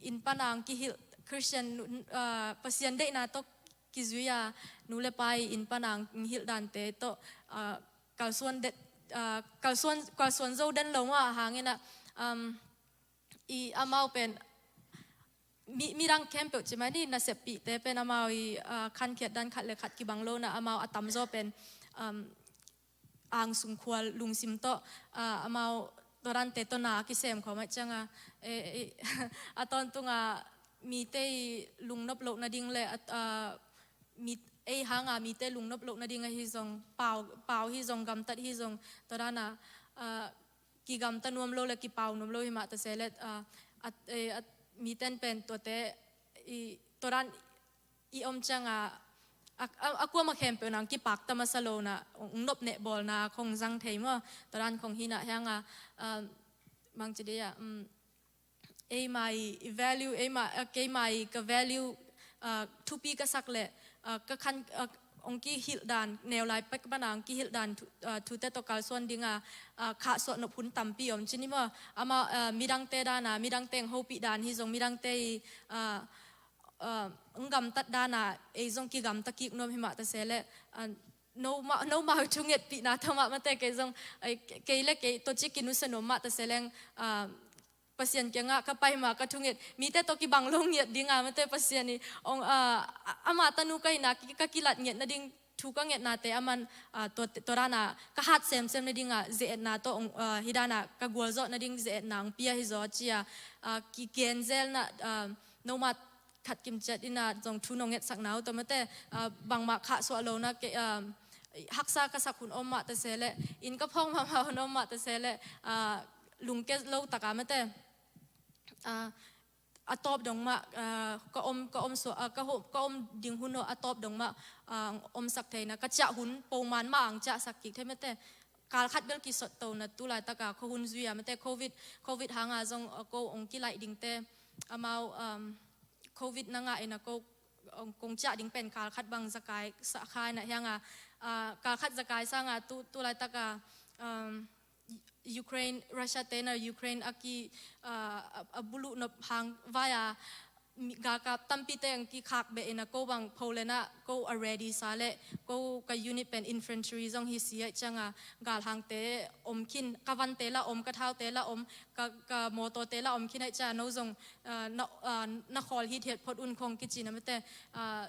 inn pana hong kihilh Khristian, uh, Pasian deihna tawh kizui a nu le pa i inn pana hong hilh dante tawh, uh, kalsuan det, uh, kalsuan, kalsuan zo den lo mah hangin ah, um, i amau pen mi, midang khempeuh ci mah ni, naseppihte pen amau i, ah, khankhiat dan khat le khat kibang lo na amau a tamzaw pen, um, angsung khual lungsim tawh, ah, amau tua dante tawh na kisem khawm ahih cianga, eh, eh, a tawntunga mite i lungnop loh nading le, ah, ah, mi, ei hanga mite lungnop loh nading ahi zong, pau, pau hi zong, gamtat hi zong, tua dana, ah, kigamta nuam lo le kipau nuam lo hi mah ta se le, ah, at, eh, at, miten pen tuate i tua dan i om cianga, a, a, a kuama khempeuh nang kipakta masa lo na, ong nop neh bawlna khong zang thei maw, tua dan khong hi na hianga, ah, bangci dia, um, eima i value, eima, ah, keima i ka value, ah, thupi ka sak le, ah, ka khan, ah, ong kihilh dan, neu lai pek pana ong kihilh dan thu, ah, thute tawh kalsuan dinga, ah, khahsuah nop hun tampi om ci ni maw. Amau, ah, midangte dana, midangte ong hopih dan hi zong, midangte i, ah, ah, ong gamtat dana ei zong kigamta kik nuam hi mah ta se le, ah, no ma, no ma thungetpihna tawh mah mate kei zong, ai, kei le kei tawh ci kinusia nuam mah ta se leng, ah, Pasian kiangah ka pai ma ka thunget, mite tawh kibang lo ngiat dinga mate Pasian i ong, ah, a, ama tanu ka hina ki, ka kilat ngiat nading thu ka ngetnate aman, ah, tua, tua dana ka hat semsem nadinga ze-etna tawh ong, ah, hi dana ka gualzawh nading ze-etna ong pia hi zaw cia, ah, kigenzelna, ah, noma khat kimciat ina zong thu nong ngetsakna uh tawh mate, ah, bangmah khahsuah lo na ke, ah, haksa ka sak hun om mah ta se le, inn ka phawk mahmah hun om mah ta se le, ah, lungke lo taka mate, ah, a tawp dong mah, ah, ka om, ka om suah, ah, ka ho, ka om ding hun aw a tawp dong mah, ah, omsak theina ka ciah hun poman mah ang ciahsak kik thei mate. Kal khat bel kisot to na tu laitaka khuahun zui a mate covid, covid hanga zong, ah, ko ong kilaih dingte amau, um, covid na ngah ina ko ong, kong ciah ding pen kal khat bang zakai sa khai na hianga, ah, kal khat zakai sanga tu, tu laitaka, um, Ukraine, Russia te na Ukraine a ki, ah, a, a buluh nop hang vai a mi, galkap tampite ang kikhak beh ina ko bang pho le na ko a ready sa le ko ka unit pen infantry zong hi si ai cianga galhangte om khin, ka vante la om, ka thaute la om, ka, ka mawtawte la om khin ai cia no zong, ah, na, ah, na khawl hithiat phot un khong kici na mate, ah,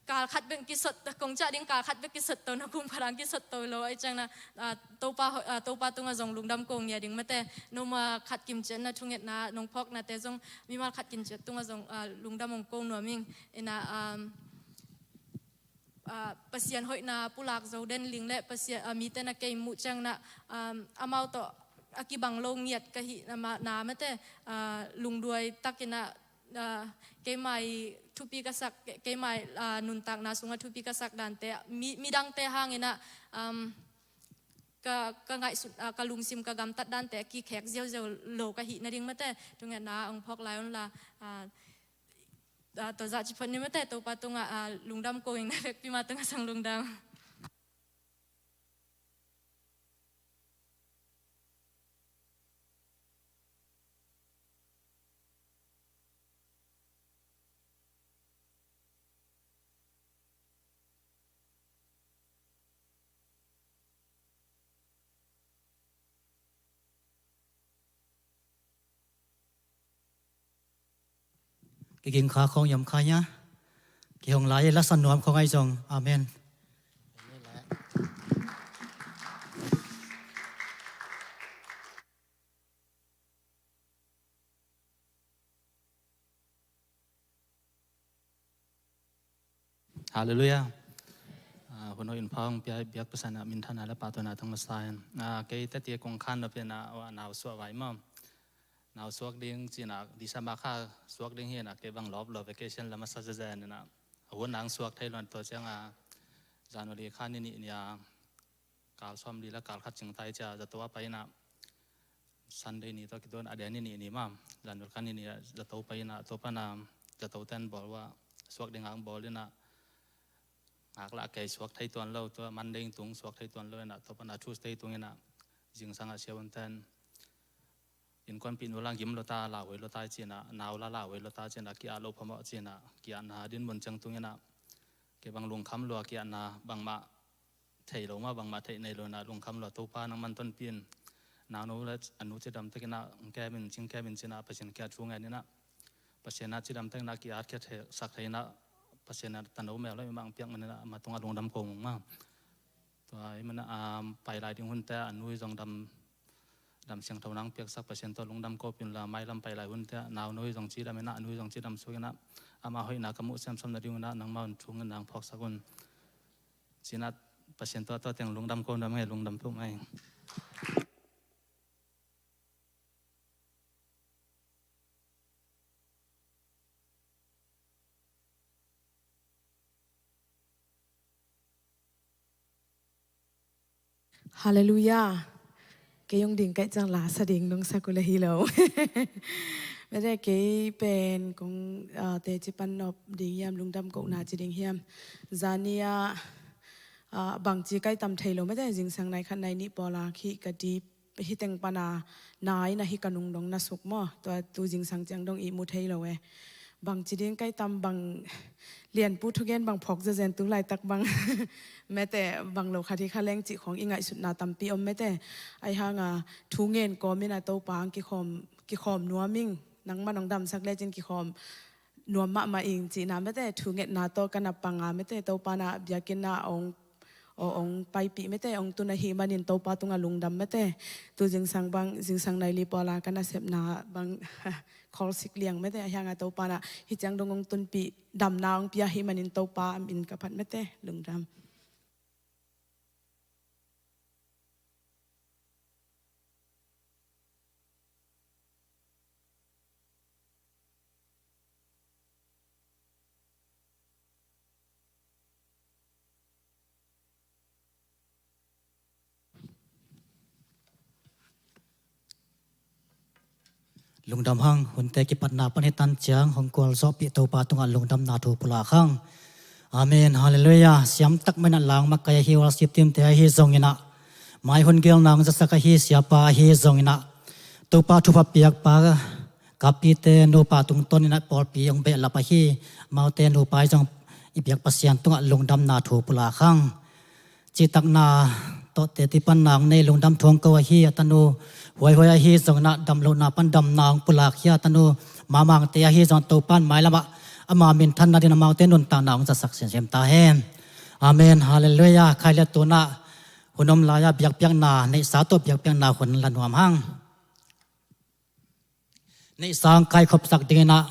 kal khat bek kisot, kong ciah ding kal khat bek kisot to, na kum khat ang kisot to lo ai ciang na, ah, Topa, ah, Topa tunga zong lungdam ko ngia ding mate, noma khat kimciat na thungetna nong phawknate zong mimal khat kimciat tunga zong, ah, lungdam ong ko nuam ing. Ina, um, ah, Pasian hoihna pulak zo den ling le Pasian, ah, mite na kei muh ciang na, um, amau tawh a kibang lo ngiat ka hi na ma, na mate, ah, lungduai takina, ah, keima i thupi ka sak, ke, keima i, ah, nuntakna sunga thupi ka sak dante, mi, midangte hangina, um, ka, ka ngaihsut, ah, ka lungsim ka gamtat dante a kikhek ziauziau lo ka hih nading mate, tungetna ong phawk lai unla, ah, ah, tua zah ci phot ni mate, Topa tunga, ah, lungdam ko ing na vekpi ma tunga sang lungdam. Kiging kha khawng i om kha hia? Kihong lai hi, la sa nuam khawng ahi zong. Amen. Halleluiah. Ah, hun hoih in pha hong pia biak Pasian ah minthanna le pahtawina tang masa hen. Ah, kei tete kong khan nop hi a, a nau suah vai maw. Nau suak ding ci-in ah December kha suak ding hi a, kei bang lawp lo, vacation la masa zezen in ah. A hun nang suak thei lo, tua ciang a January kha ni nih ni a kal sawmli le kal khat cing tai cia zato a pai in ah, Sunday ni tawh kituak a ding ni nih ni maw, January kha ni nih ah zato pai in ah, tua pan a zato ten bawl uh a, suak ding a bawl in ah, ngak lah kei suak thei tuan lo, tua Monday tung suak thei tuan lo in ah, tua pan a Tuesday tung in ah, zingsang ah siavuan ten innkuanpih nu la gim lo ta, lauhuai lo ta ci-in ah, nau la lauhuai lo ta ci-in ah, ki-at loh phamawh ci-in ah, ki-atna dinmun ciang tung in ah, kei bang lungkham lua, ki-atna bangmah thei lo maw, bangmah theih nei lo in ah, lungkham lua, Topa nangman tonpih in, naunu le a nu cidam takin ah hong kem in, cing kem in ci-in ah, Pasian kiang thu ngen in ah, Pasian ah cidam takin ah ki-at khia thei, sak thei in ah, Pasian ah tano mel lo i mah hong piak man in ah, amah tungah lungdam ko ung maw. Tua ahih manin ah, pai lai ding hunte ah a nu hi zong dam, dam siangtho nang piaksak Pasian tawh lungdam ko pin la, mailam pai lai hunte ah naunu hi zong cidam in ah, a nu hi zong cidam suk in ah, amah hoihna ka muh semsam nading un ah nangmah un thu ngen nang phawksak un. Ci-in ah Pasian tawh, tua teng lungdam ko nuam ing, lungdam peuhmah ing. Halleluiah. Kei hong ding kaih ciang la sa ding nong sak uh le hi lo. Mate, kei pen kong, ah, teci pan nop ding hiam, lungdam kohna ci ding hiam? Zani ah, ah, bangci kaih tam thei lo mate, zingsang nai khat nai nih pawl a khi ka dip hih teng pan a na in ah hih ka nung dong na suk maw. Tua tu zingsang ciang dong ihmu thei lo e. Bangci ding kaih tam, bang Lianpu thugen bang phawk zezen tu laitak bang mate, bang lo khat hi kha leng cih khawng i ngaihsutna tampi om mate. Ahi hang a thu ngen kawm in ah Topa hang kikhawm, kikhawm nuam ing. Nangman hong damsak lecin kikhawm nuam mahmah ing cihna mate, thu ngetna tawh ka na pang a mate, Topa in ah biakinn ah hong, hong paipih mate, hong tun ahih manin Topa tungah lungdam mate. Tu zingsang bang, zingsang nai li pawl a ka nasepna bang khawl sik liang mate, ahi hang a Topa in ah hih ciang dong hong tunpih, damna hong pia ahih manin Topa min ka phat mate, lungdam. Lungdam hang, hunte kipatna pan hi tan ciang hong gualzawhpih Topa tungah lungdamna thu pulak hang. Amen. Halleluiah. Siamtak manin ah lang makai ahi worship team te ahi zongin ah, mai hun gelna hong zasak ahi siapa ahi zongin ah, Topa thupha piakpa kapite nupa tungtawn in ah pawlpi hong behlap ahi amaute nupa ahi zong i biak Pasian tungah lungdamna thu pulak hang. Citakna tawh teci panna hong nei lungdam thu hong ko ahi a tanu, huaihuai ahi zongin ah damlohna pan damna hong pulak hi a tanu, Mamangte ahi zong Topa in mailam ah ama minthanna dingin amaute nuntakna hong zasak semsem ta hen. Amen. Halleluiah. Khai le tu-in ah hun om lai-ah biakpiakna, neihsa tawh biakpiakna hun la nuam hang. Neihsa hong kaikhopsak dingin ah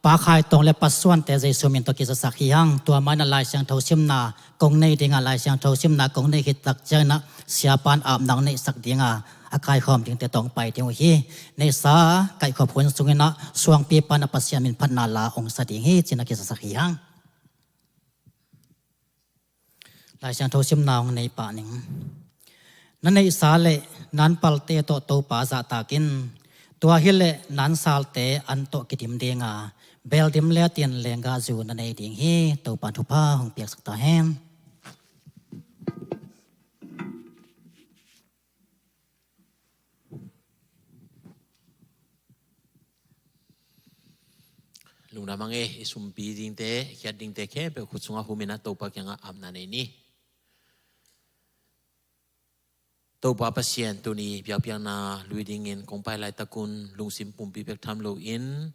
Pa Khai Tawng le Pa Suante Jesu min tawh kizasak hi hang. Tua mah in ah Lai Siangtho simna kong nei ding a, Lai Siangtho simna kong nei khit tak ciangin ah siapa in apna hong neihsak ding a, a kaikhawm dingte tawh hong pai ding uh hi. Neihsa kaikhop hun sungin ah suangpi pan a Pasian min phatna la hong sa ding hi, ci-in ah kizasak hi hang. Lai Siangtho simna hong nei pah ning. Na neihsa le na anpalte tawh Topa zahtak in, tua hileh na ansalte an tawh kidim ding a, bel dim le a tin lenggahzu na nei ding hi. Topa in thupha hong piaksak ta hen. Lungdam hang e, i sumpi dingte, i khiat dingte khempeuh khut sungah hum in ah Topa kiangah apna nei ni. Topa Pasian, tuni biakpiakna lui dingin kong pai laitakun lungsim pumpi bek tham loin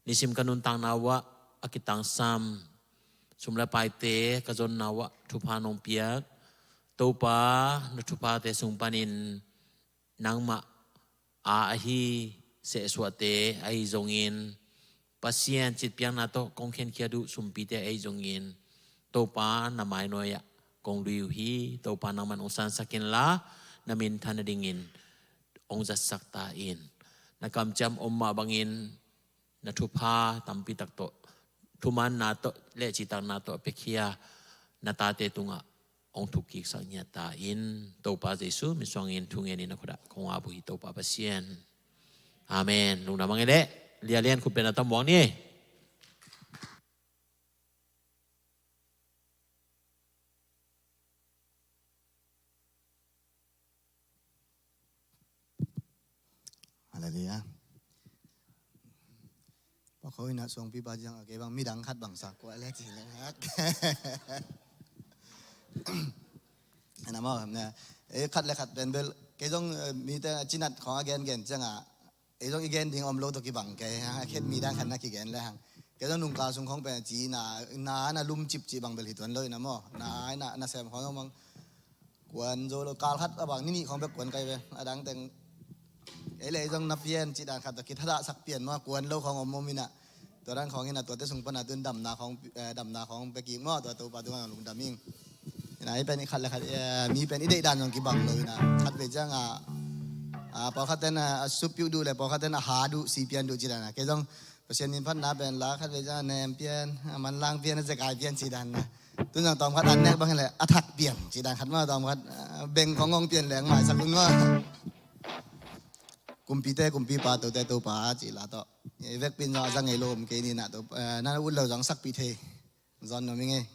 Nisim ka nuntakna uh ah a kitangsam sum le paite ka zonna uh ah thupha nong piak Topa, na thuphate sung panin nangmah a ahi sehsuahte ahi zongin, Pasian citpiakna tawh kong khenkhiat uh sumpite ahi zongin, Topa na mainuai ah kong lui uh hi. Topa nangman hong sansak inla, na minthan nadingin hong zatsak ta in. Na kamciam om mah bangin na thupha tampi tak tawh, thumanna tawh le citakna tawh a piakhia na tate tungah hong thukkiksak ngiat ta in. Topa Jesu min suangin thu ngenin na khut ah kong ap uh hi, Topa Pasian. Amen. Lungdam a ngei leh, lialian khut beng a tam muak ni. Halleluiah. Pakhoina suangpipa ciang a kei bang midang khat bangsa kua le ci leng hak. Ana maw, na, eh, khat le khat pen bel kei zong, eh, mite cinat khawng a gengen ciangah ei zong i gen ding om lo tawh kibang kei hang, a khet midang khat na kigen le hang. Kei zong nungkal sung khawng pen a ci na, na, na lumcip cih bang bel hi tuan lo ina maw. Na, na, na sem khawng zong bang kuan zo lo, kal khat a bang ni nih khawng bek kuan kai ve. A dang teng ei le ei zong na pian cih dan khat tawh kithadahsak pian maw, kuan lo khawng om om ina. Tua dan khawng ina tuate sung pana tun damna khawng, eh, damna khawng pia kik maw, tua Topa tungah lungdam ing. Ina, i pen i khat le khat, eh, mi pen i deih dan zong kibang lo ina. Khat vei ciang a, a, pawlkhat ten a, a sup piu duh le pawlkhat ten a ha duh, si pian duh ci dan a. Kei zong Pasian min phatna pen la khat vei ciang a nem pian, a manlang pian, a zekai pian ci dan a. Tun zong tawmkhat an nek bang le a thak pian ci dan khat maw, tawmkhat, a, beng khawng ngong pian leng maisak un maw. Kumpite kumpipa, tote Topa ci la tawh. I vekpi in zong a za ngei lo om kei ni na to, eh, na ut lo zong sakpih thei. Zon nuam ing ei.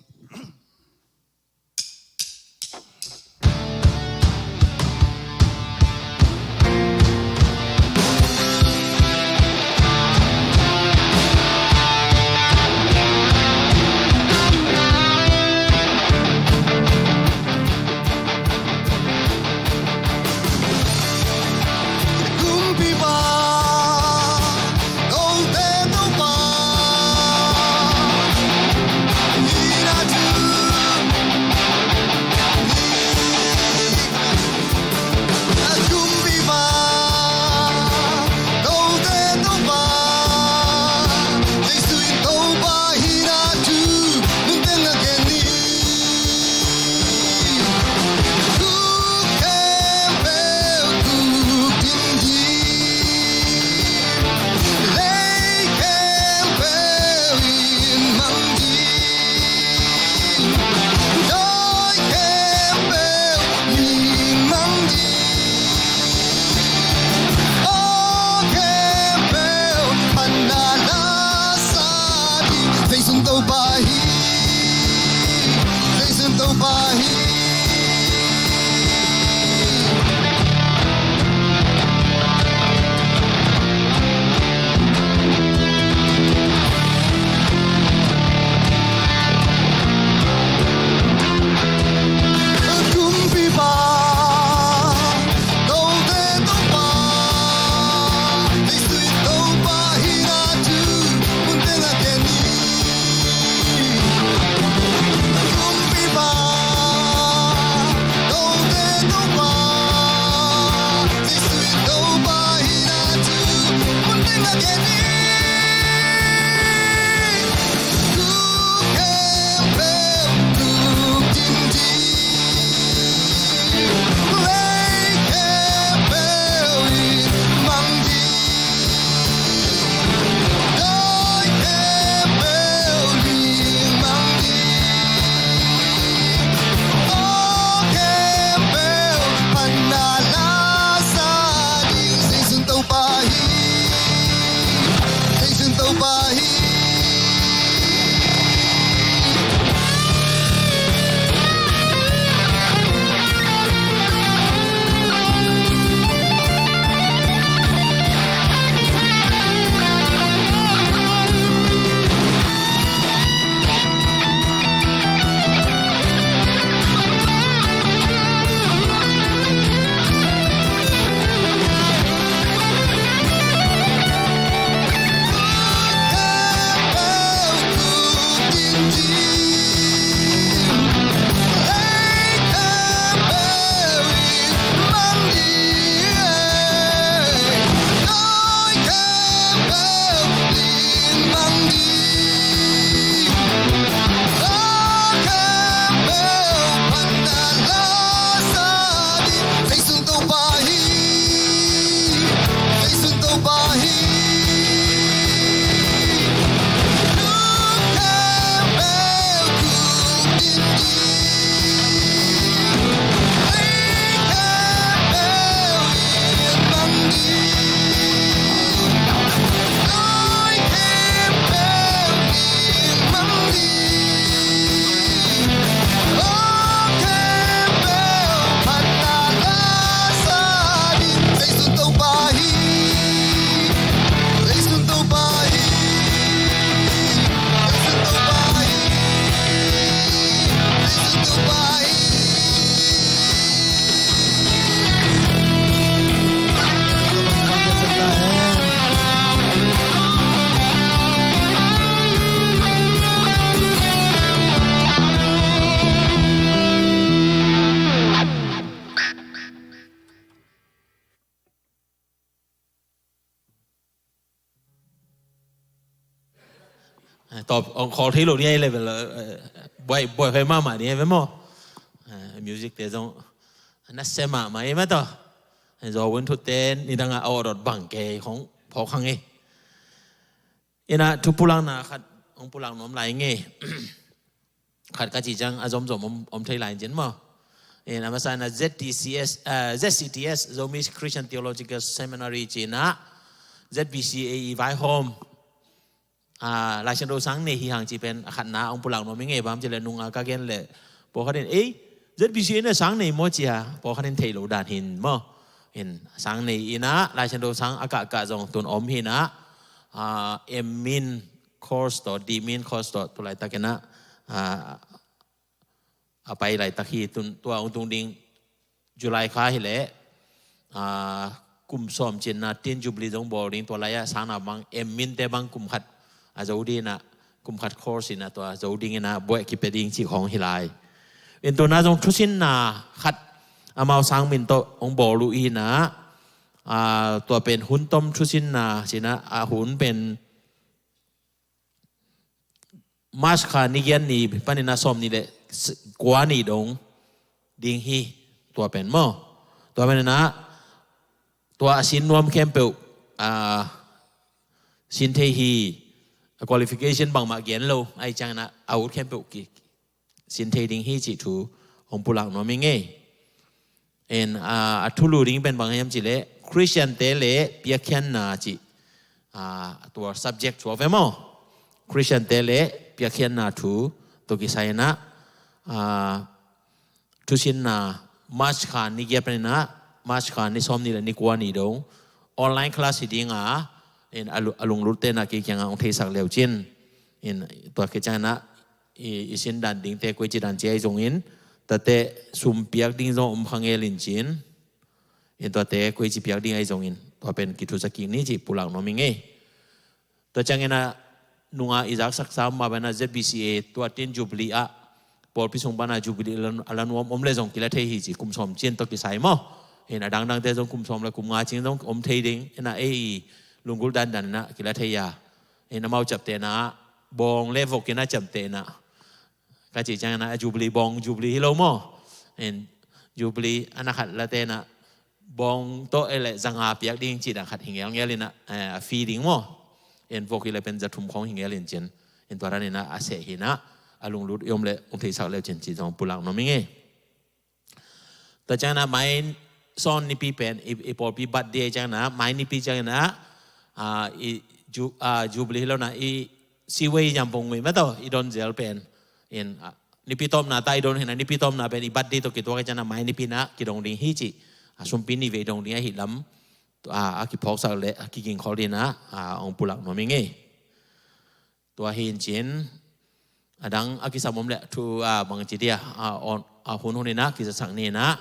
Kumpipa, note Topa, hina thu. Kumpipa, note Topa, Jesu in Topa hina thu, mun teng a gen ni. Thu khempeuh thuk ding hi. Lei khempeuh in mang ding. Dawi khempeuh in mang ding. Aw khempeuh phatna la sa ding. Jesu in Topa hi. Jesu in Topa hi. Kumpipa, note Topa, Jesu in Topa hina thu, mun teng a gen ni. Kumpipa, note Topa, Jesu in Topa hina thu, mun teng a gen ni. Thu khempeuh thuk ding hi. Lei khempeuh in mang ding. Dawi khempeuh in mang ding. Aw khempeuh phatna la sa ding. Jesu in Topa hi. Tawp ong khawl thei lo ni a i level, buai buai hoih mahmah ni a ve maw? Music te zong na se mahmah i mah tawh. Zo win thut te ni dang a awdawt bang kei hong phawk hang i. Ina thu pulakna khat hong pulak nuam lai ngei. Khat ka ci ciang a zomzom om, om thei lai cin maw? Ina masa na Z T C S, uh, Z C T S, Zomi Christian Theological Seminary cina, Z B C A i vaihawm. Laisiangtho sang nei hi hang ci pen a khatna hong pulak nuam i ngei bam ci le nunga ka gen le pawlkhat in ei Z B C A na sang nei maw cia pawlkhat in thei lo dan hin maw? In sang nei ina Laisiangtho sang a kahkah zong tun om hina, M min course tawh D min course tawh tulaitak ina a pai laitak hi. Tua ung tung ding July kha hi leh kum sawm cinna tin Jubilee zong bawl ding tua lai-ah sangna bang M min te bang kum khat a zo dingina kum khat course ina tua zo dingina buaih kipia ding cih khawng hi lai. In tuna zong thusinna khat amau sang min tawh hong bawl uh hina tua pen hun tom thusinna cina a hun pen March kha ni giat ni panin a sawm ni le kua ni dong ding hi. Tua pen maw? Tua pen ina tua a sin nuam khempeuh a sin thei hi. A qualification bangmah gen lo ai ciangina a ut khempeuh ki sin thei ding hi cih thu hong pulak nuam i ngei. En a thulu ding pen bang hiam cih leh Christian te le piakkhiatna cih tua subject thu a ve maw? Christian te le piakkhiatna thu tua kisai ina thusinna March kha ni giat pen ina March kha ni sawm ni le ni kua ni dong online class hi dinga a lunglut te ina kei kianga hong theisak leu cin. In tua kei ciangina i sin dan dingte koi ci dan ci ahi zongin tate sum piak ding zong om kha ngel in cin. In tuate koi ci piak ding ahi zongin tua pen kithusa kik ni cih pulak nuam i ngei. Tua ciangina nunga i zaksak sam ma bana Z B C A tua tin Jubilee ah pawlpi sung bana Jubilee a la nuam om le zong kila thei hi ci kum sawm cin tawh kisai maw? In a dangdangte zong kum sawm le kum nga cin zong om thei ding ina ei i lunggulh dandan ina kila thei a. In amau capte ina bawng le vok ina capte ina ka cih ciangina a Jubilee bawng Jubilee hi lo maw? In Jubilee a na khat late ina bawng tawh ei le zanga piak ding cih dan khat hi ngelngel ina a fee ding maw? In vok hi le pen za thum khawng hi ngel in cin. In tua dan ina a seh hina a lunglut i om le hong theisak leu cin cih zong pulak nuam i ngei. Tua ciangina mai sawn nipi pen i pawlpi birthday ciangina mai nipi ciangina i Jubilee hi lo ina i siwei yampong ngui ma tawh i don zel pen in nipi tawpna ta i don hina nipi tawpna pen i birthday tawh kituak i ciangina mai nipi ina kidong ding hi cih a sumpi ni vei dong ding ahi lam a kiphawksak le a kigingkhol dina hong pulak nuam i ngei. Tua hi in cin a dang a kisam om le thu a bangci dia a hun hun ina kizasak ni ina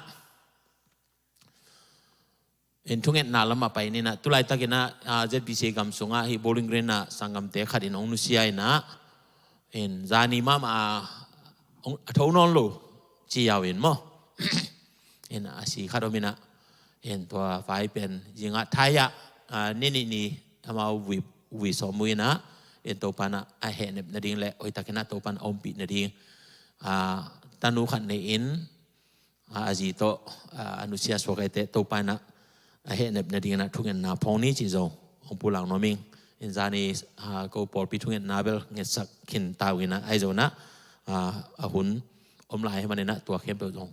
in thungetna lam a pai ni ina tulaitak ina Z B C gam sungah hi Bowling Green a sanggamte khat in hong nusia ina in zani mahmah a tho nawn lo ci yau in maw? In a si khat om ina in tua vai pen zingah thai ah ni nih ni amau vui sawm uh ina in Topa ina a hehnep nading le hoihtak ina Topa ina ompih nading tanu khat nei in a zi tawh a nusia suak aite Topa ina a hehnep nading ina thungetna phawng ni cih zong hong pulak nuam ing. In zani ko pawlpi thungetna bel ngetsak khin tau ina ahi zong ina a hun om lai hi man ina tua khempeuh zong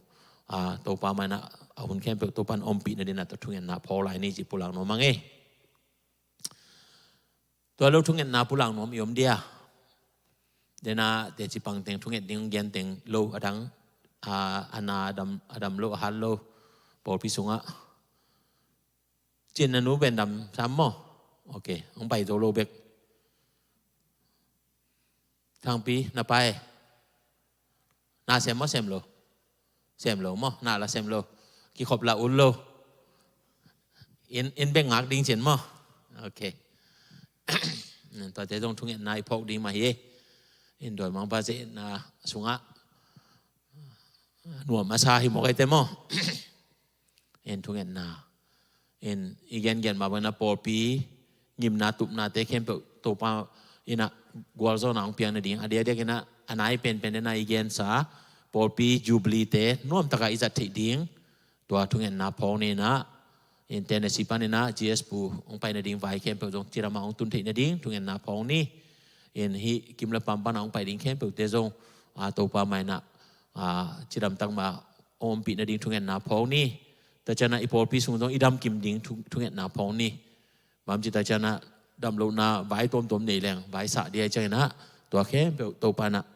Topa ma ina a hun khempeuh Topa ina ompih nading ina tua thungetna phaw lai ni cih pulak nuam a ngei. Tua lo thungetna pulak nuam i om dia. Dena teci pang teng thunget ding gen teng lo a dang a na a dam lo a hat lo pawlpi sungah. Cin na nu pen dam sam maw? Ok, hong pai zo lo bek. Thangpi na pai. Na sem maw sem lo? Sem lo maw? Na la sem lo? Kikhop la ut lo? In bek ngak ding cin maw? Ok. Tuate zong thungetna i phawk ding mah hi. In dawi mangpa cih na sungah nuam a sa hi mawk aite maw? In thungetna in i gengen mah bangin a pawlpi ngimna tupnate khempeuh Topa in a gualzawhna hong piak nading, a diakdiakin ah a nai penpen den ah i gensa pawlpi jubilee te nuamtakin i zat theih ding, tua thungetna phawng ni in ah, in Tennessee panin ah G S pu hong pai nading vai khempeuh zong cidam ah hong tun theih nading thungetna phawng ni. In hih kim le pam pan ah hong pai ding khempeuhte zong, a, Topa mai in ah, a, cidam tak mah hong ompih nading thungetna phawng ni. Tua ciang ah i pawlpi sung zong i damkim ding thu-, thungetna phawng ni. Bang ci ta ciang ah damlohna vai tuamtuam nei leng vai sah ding ahih ciangin ah, tua khempeuh Topa in ah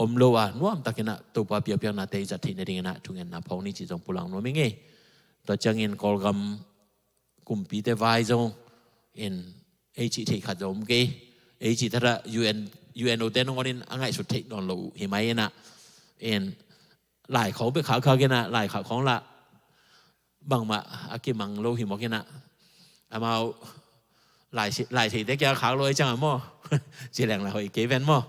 om lo a nuamtakin ah Topa biakpiaknate i zat theih nadingin ah thungetna phawng ni cih zong pulak nuam ing ei. Tua ciangin Kawlgam kumpite vai zong in ei cih theih khat zong om kei. Ei cih thadah U N, U N O te nangawn in a ngaihsut theih nawn lo uh hi mai in ah, in lai khawng bek khak khak in ah, lai khak khawng lah bangmah a kimang lo hi mawk in ah, amau lai si-, lai theite kiang a khak lo ahih ciang a maw, ci leng lah hoih kei ven maw.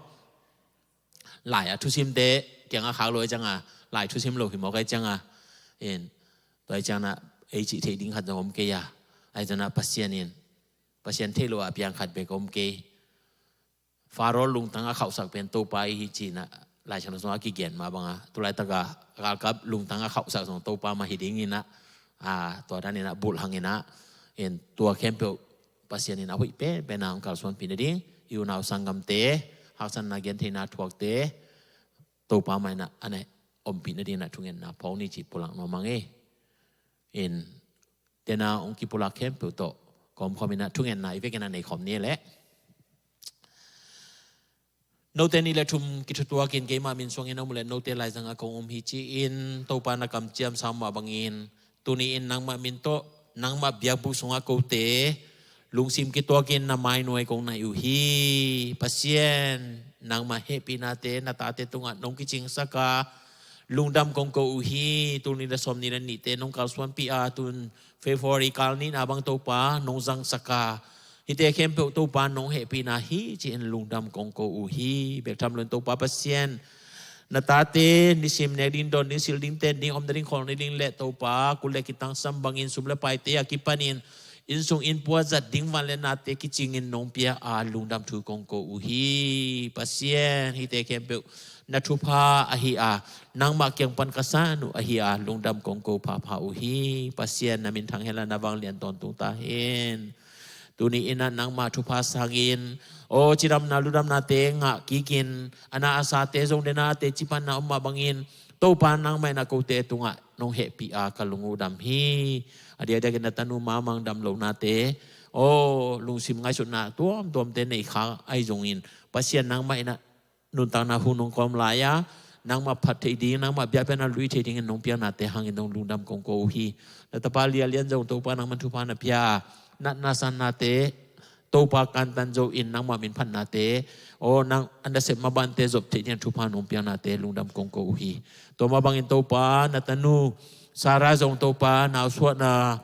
Lai a thusimte kiang a khak lo ahih ciang a, lai thusim lo hi mawk ahih ciang a, in tua ahih ciang ah ei cih theih ding khat zong om kei a. Ahih ciang ah Pasian in, Pasian theih loh a piang khat bek om kei. Pharaoh lungtang a khauhsak pen Topa ahi hi ci-in ah Laisiangtho sungah a kigen mah bang a, tu laitak a galkap lungtang a khauhsak zong Topa mah hi dingin ah, a, tua danin ah bulh hangin ah, in tua khempeuh Pasian in a hoih penpen a hong kalsuanpih nading, i unau sanggamte, haksatna gentheihna thuakte Topa mai in ah a na ompih nadingin ah thungetna phawng ni cih pulak nuam ing ei. In tena hong kipulak khempeuh tawh kawmkhawm in ah thungetna i vekin ah nei khawm ni leh. Note nih le thum kithutuakin keimah min suangin a om uh leh note laizang a kong um hi ci-in Topa na kamciam sa mah bangin, tuni-in nangmah min tawh nangmah biakbuk sungah kote lungsim kituakin na mainuai kong naih uh hi. Pasian, nangmah hehpihnate na tate tungah nong kicingsak a, lungdam kong ko uh hi. Tul nih le sawmnih le nihte nong kalsuanpih a, tun February kal nihna bang Topa nong zangsak a, hihte khempeuh Topa nong hehpihna hi ci-in lungdam kong ko uh hi. Bek tham loin Topa Pasian, na tate nisim nek ding, dawn ding, sil ding, ten ding, om nading, khawl nading leh Topa kul le kitangsam bangin sum le paite a kipanin innsung innpua zat ding van le nate kicingin nong pia a, lungdam thu kong ko uh hi. Pasian, hihte khempeuh na thupha ahi a, nangmah kiang pan ka san uh ahi a, lungdam kong ko phapha uh hi. Pasian, na minthang hen la, na vanglian tawntung ta hen. Tuni in ah nangmah thupha sangin, aw, cidamna lungdamnate ngah kikin, a na a sate zong dena a teci panna om mah bangin, Topa nangmah in ah kote tungah nong hehpih a, ka lung uh dam hi. A diakdiakin na tanu Mamang damlohnate, aw, lungsim ngaihsutna tuamtuamte nei kha ahi zongin, Pasian nangmah in ah nuntakna hun hong kawm lai a, nangmah phat theih ding, nangmah biakpiakna lui theih dingin nong piaknate hangin nong lungdam kong ko uh hi. Na tapa Lia Lian zong Topa nangmah in thupha na pia a, natna sannate Topa kantan zo in nangmah min phatnate, aw, nang a nasep mabante zop theih dingin thupha nong piaknate lungdam kong ko uh hi. Tua mah bangin Topa na tanu Sarah zong Topa nausuahna,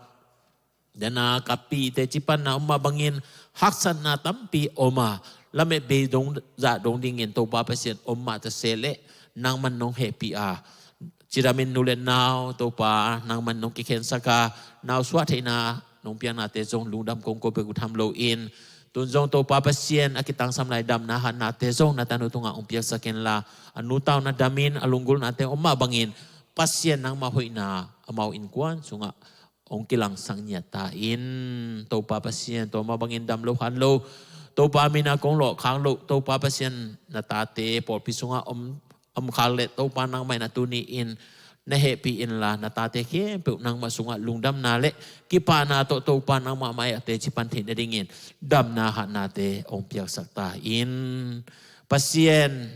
dena kappih teci panna om mah bangin haksatna tampi om a, lamet bei dong zah dong dingin Topa Pasian om mah ta se leh nangman nong hehpih a, cidamin nu le nau Topa nangman nong kikhensak a, nausuah theihna nong piaknate zong lungdam kong ko bek uh tham loin, tun zong Topa Pasian a kitangsam lai damna hatnate zong na tanu tungah hong piaksak inla, a nu tau na damin a lunggulhnate om mah bangin Pasian nangmah hoihna amau innkuan sungah hong kilangsak ngiat ta in. Topa Pasian, tua mah bangin dam lo khan lo, Topa min a kong lawh khak loh, Topa Pasian na tate pawlpi sungah om, om khak leh Topa nangmah in a tuni in na hehpih inla, na tate khempeuh nangmah sungah lungdamna le kipahna tawh Topa nangmah mai a teci pan theih nadingin damna hatnate hong piaksak ta in. Pasian,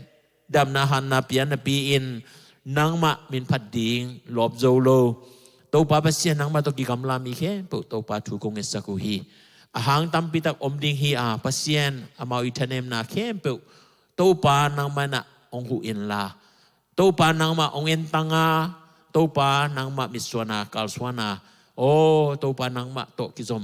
damna hatna pia napi-in nangmah min phat ding lawp zo lo, Topa Pasian nangmah tawh kigamla mi khempeuh Topa thu kong ngetsak uh hi. A hang tampi tak om ding hi a, Pasian amau i thanemna khempeuh Topa nangmah in ah hong huh inla, Topa nangmah hong entang a, Topa nangmah mitsuan a kalsuan a, aw, Topa nangmah tawh kizom,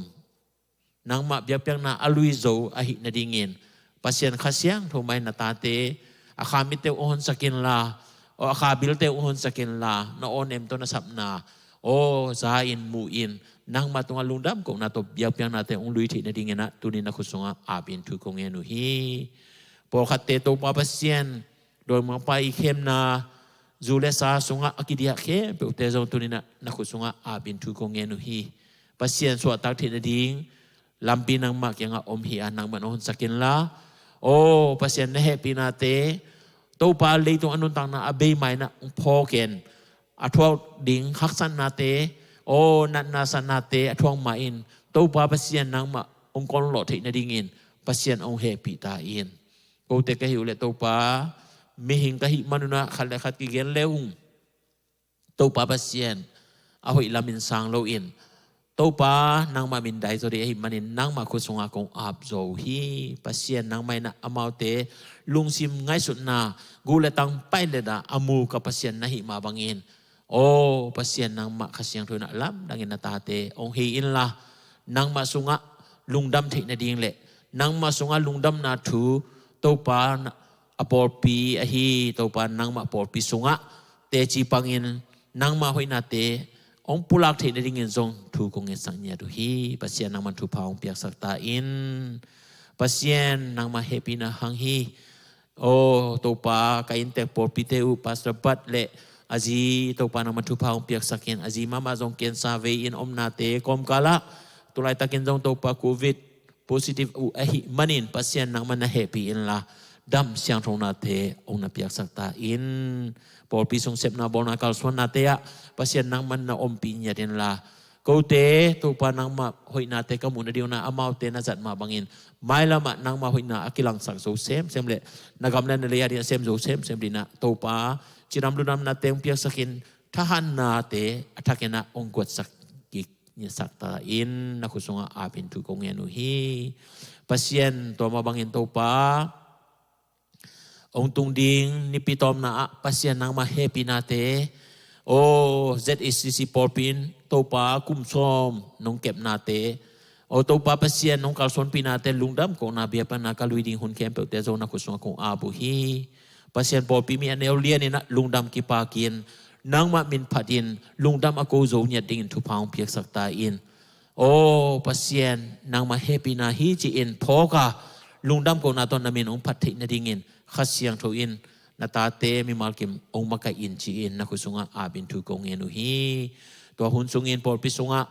nangmah biakpiakna a lui zo ahih nadingin, Pasian Kha Siangtho mai na tate a kha mitte uh hong honsak inla, aw, a kha bilte uh hong honsak inla, na awnem tawh na sapna aw za in mu in, nangmah tungah lungdam kohna tawh biakpiaknate hong lui theih nadingin ah tuni na khut sungah apin thu kong ngen uh hi. Pawlkhatte Topa Pasian, dawimangpa i khemna zu le sa sungah a kidiah khempeuhte zong tuni na khut sungah apin thu kong ngen uh hi. Pasian suahtak theih nading lampi nangmah kiangah om hi a, nangmah na honsak inla, aw Pasian na hehpihnate, Topa leitung a nuntakna a bei ma-in ah hong phawk in, a thuak ding haksatnate, aw natna satnate a thuak ma-in Topa Pasian nangmah hong konlawh theih nadingin Pasian hong hehpih ta in. Kote ka hih uh leh Topa, mihing ka hih manun ah khat le khat kigen le ung, Topa Pasian, a hoih lamin sang loin, Topa nangmah min dai zaw ding ahih manin nangmah khut sungah kong ap zaw uh hi. Pasian nangmah in ah amaute lungsim ngaihsutna, guh le tang paih le dah a mu ka Pasian na hih mah bangin, aw Pasian nangmah Kha Siangtho in ah lamdangin na tate hong hei inla, nangmah sungah lungdam theih nading le nangmah sungah lungdamna thu Topa a pawlpi ahi Topa nangmah pawlpi sungah teci pangin nangmah hoihnate hong pulak theih nadingin zong thu kong ngetsak ngiat uh hi. Pasian nangman thupha hong piaksak ta in. Pasian nangmah hehpihna hang hi. Aw Topa, ka inntek pawlpite uh Pastor Bat le a zi Topa nangman thupha hong piaksak in, a zi mahmah zong cancer vei in omnate kawmkalah tulaitakin zong Topa covid positive uh ahih manin Pasian nangman na hehpih inla, dam siangthonate hong na piaksak ta in. Pawlpi sung sepna bawlna kalsuannate ah Pasian nangman na ompih ngiat inla, kote Topa nangmah hoihnate ka muh nading un ah amaute na zat mah bangin mailamah nangmah hoihna a kilangsak zo semsem le na gam le na lei a ding a sem zo semsem ding ah Topa cidam ludamnate hong piaksak in, thahatnate a thakin ah hong guatsak kik ngiatsak ta in, na khut sungah apin thu kong ngen uh hi. Pasian, tua mah bangin Topa, hong tung ding nipi tawpna ah Pasian nangmah hehpihnate, aw Z A C C pawlpi in Topa kum sawm nong kepnate, aw Topa Pasian nong kalsuanpihnate lungdam kohna biakpiakna ka lui ding hun khempeuhte zong na khut sungah kong ap uh hi. Pasian pawlpi mi a neu lian in ah lungdam kipakin, nangmah min phatin lungdam a ko zo ngiat dingin thupha hong piaksak ta in. Aw Pasian, nangmah hehpihna hi ci-in phawk a, lungdam kohna tawh na min hong phat theih nadingin Kha Siangtho in na tate mimal kim hong makaih in ci-in na khut sungah apin thu kong ngen uh hi. Tua hun sungin pawlpi sungah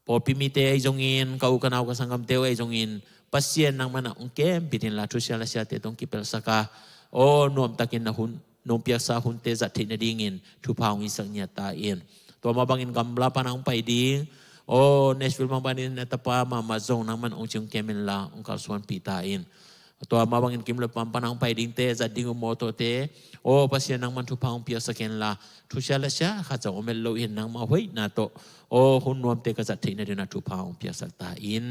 pawlpi mite ahi zongin, ka u ka nau ka sanggamte uh ahi zongin, Pasian nangmah in ah hong kempit inla, thusia lasiate tawh hong kipelsak a, aw nuamtakin na hun nong piaksa hunte zat theih nadingin thupha hong hisak ngiat ta in. Tua mah bangin gamla pan ah hong pai ding, aw Nashville mah bangin na tapa mahmah zong nangmah in hong ci hong kem inla, hong kalsuanpih ta in. Tua mah bangin Kimlep pam pan ah hong pai dingte, zat ding uh mawtawte, aw Pasian nangman thupha hong piaksak inla, thusia lasia khat zong om het lo in nangmah hoihna tawh, aw hun nuamte ka zat theih nadingin ah thupha hong piaksak ta in.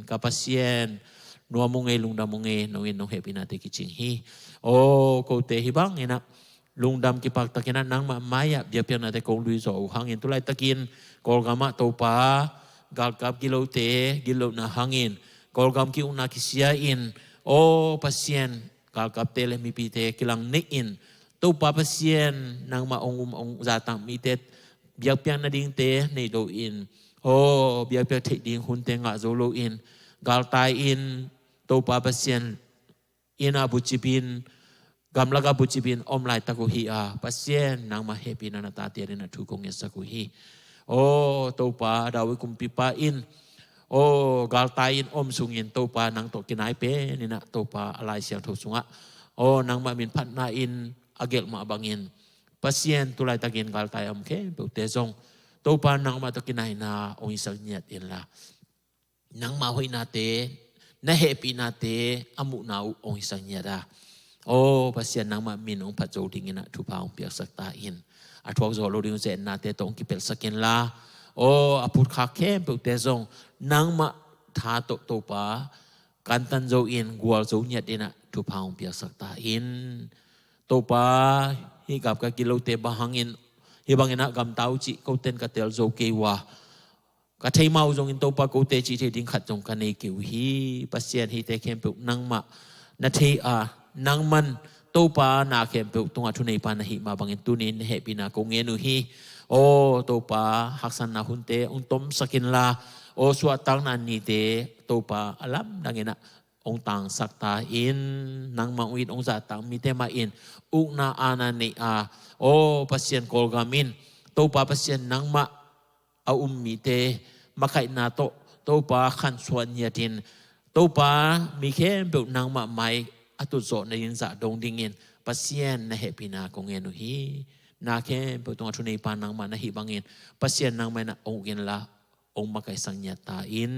Ka Pasian, nuam ung ei, lungdam ung ei, nong in nong hehpihnate kicing hi. Aw kote hih bangin ah lungdam kipaktakin ah nangmah mai-ah biakpiaknate kong lui zawh uh hangin tulaitakin Kawlgam ah Topa, galkap gilote gitlohna hangin Kawlgam ki-ukna kisia in, aw Pasian, galkapte le mipite kilang neih in, Topa Pasian nangmah hong um hong zahtak mite biakpiak nadingte nei lo in, aw biakpiak theih ding hunte ngah zo lo in, galtai in, Topa Pasian, inn ah bucip in, gamlak ah bucip in om laitak uh hi a, Pasian nangmah hehpihna na tate adingin ah thu kong ngetsak uh hi. Aw Topa, David kumpipa in, aw galtai in om sungin Topa nang tawh kinai pen in ah Topa a Lai Siangtho sungah, aw nangmah min phatna in a gelh mah bangin, Pasian tulaitakin galtai a om khempeuhte zong Topa nangmah tawh kinaina hong hisak ngiat inla, nangmah hoihnate, na hehpihnate a muhna uh hong hisak ngiat a, aw Pasian nangmah min hong phat zo dingin ah thupha hong piaksak ta in. A thuak zawh lo ding uh ze-etnate tawh hong kipelhsak inla, aw a phutkhak khempeuhte zong nangmah tha tawh Topa kantan zo in gual zo ngiat in ah thupha hong piaksak ta in. Topa, hih gapka gilote bang hangin hih bangin ah gamta uh cih koten ka tel zo kei uh a, ka thei mah uh zongin Topa kote cih thei ding khat zong ka nei kei uh hi. Pasian, hihte khempeuh nangmah na thei a, nangman Topa na khempeuh tungah thuneipa na hih mah bangin tuni-in na hehpihna kong ngen uh hi. Aw Topa, haksatna hunte hong tomsak inla, aw suahtakna nite Topa a lamdang in ah hong tangsak ta in. Nangmah hong it hong zahtak mite mah in ukna aana nei a, aw Pasian, Kawlgam in Topa Pasian, nangmah a um mite makaihna tawh Topa khansuah ngiat in, Topa mi khempeuh nangmah mai a tutzawh nading zah dong dingin Pasian na hehpihna kong ngen uh hi. Na khempeuh tungah thuneipa nangmah na hih bangin Pasian nangmah in ah hong uk inla, hong makaihsak ngiat ta in.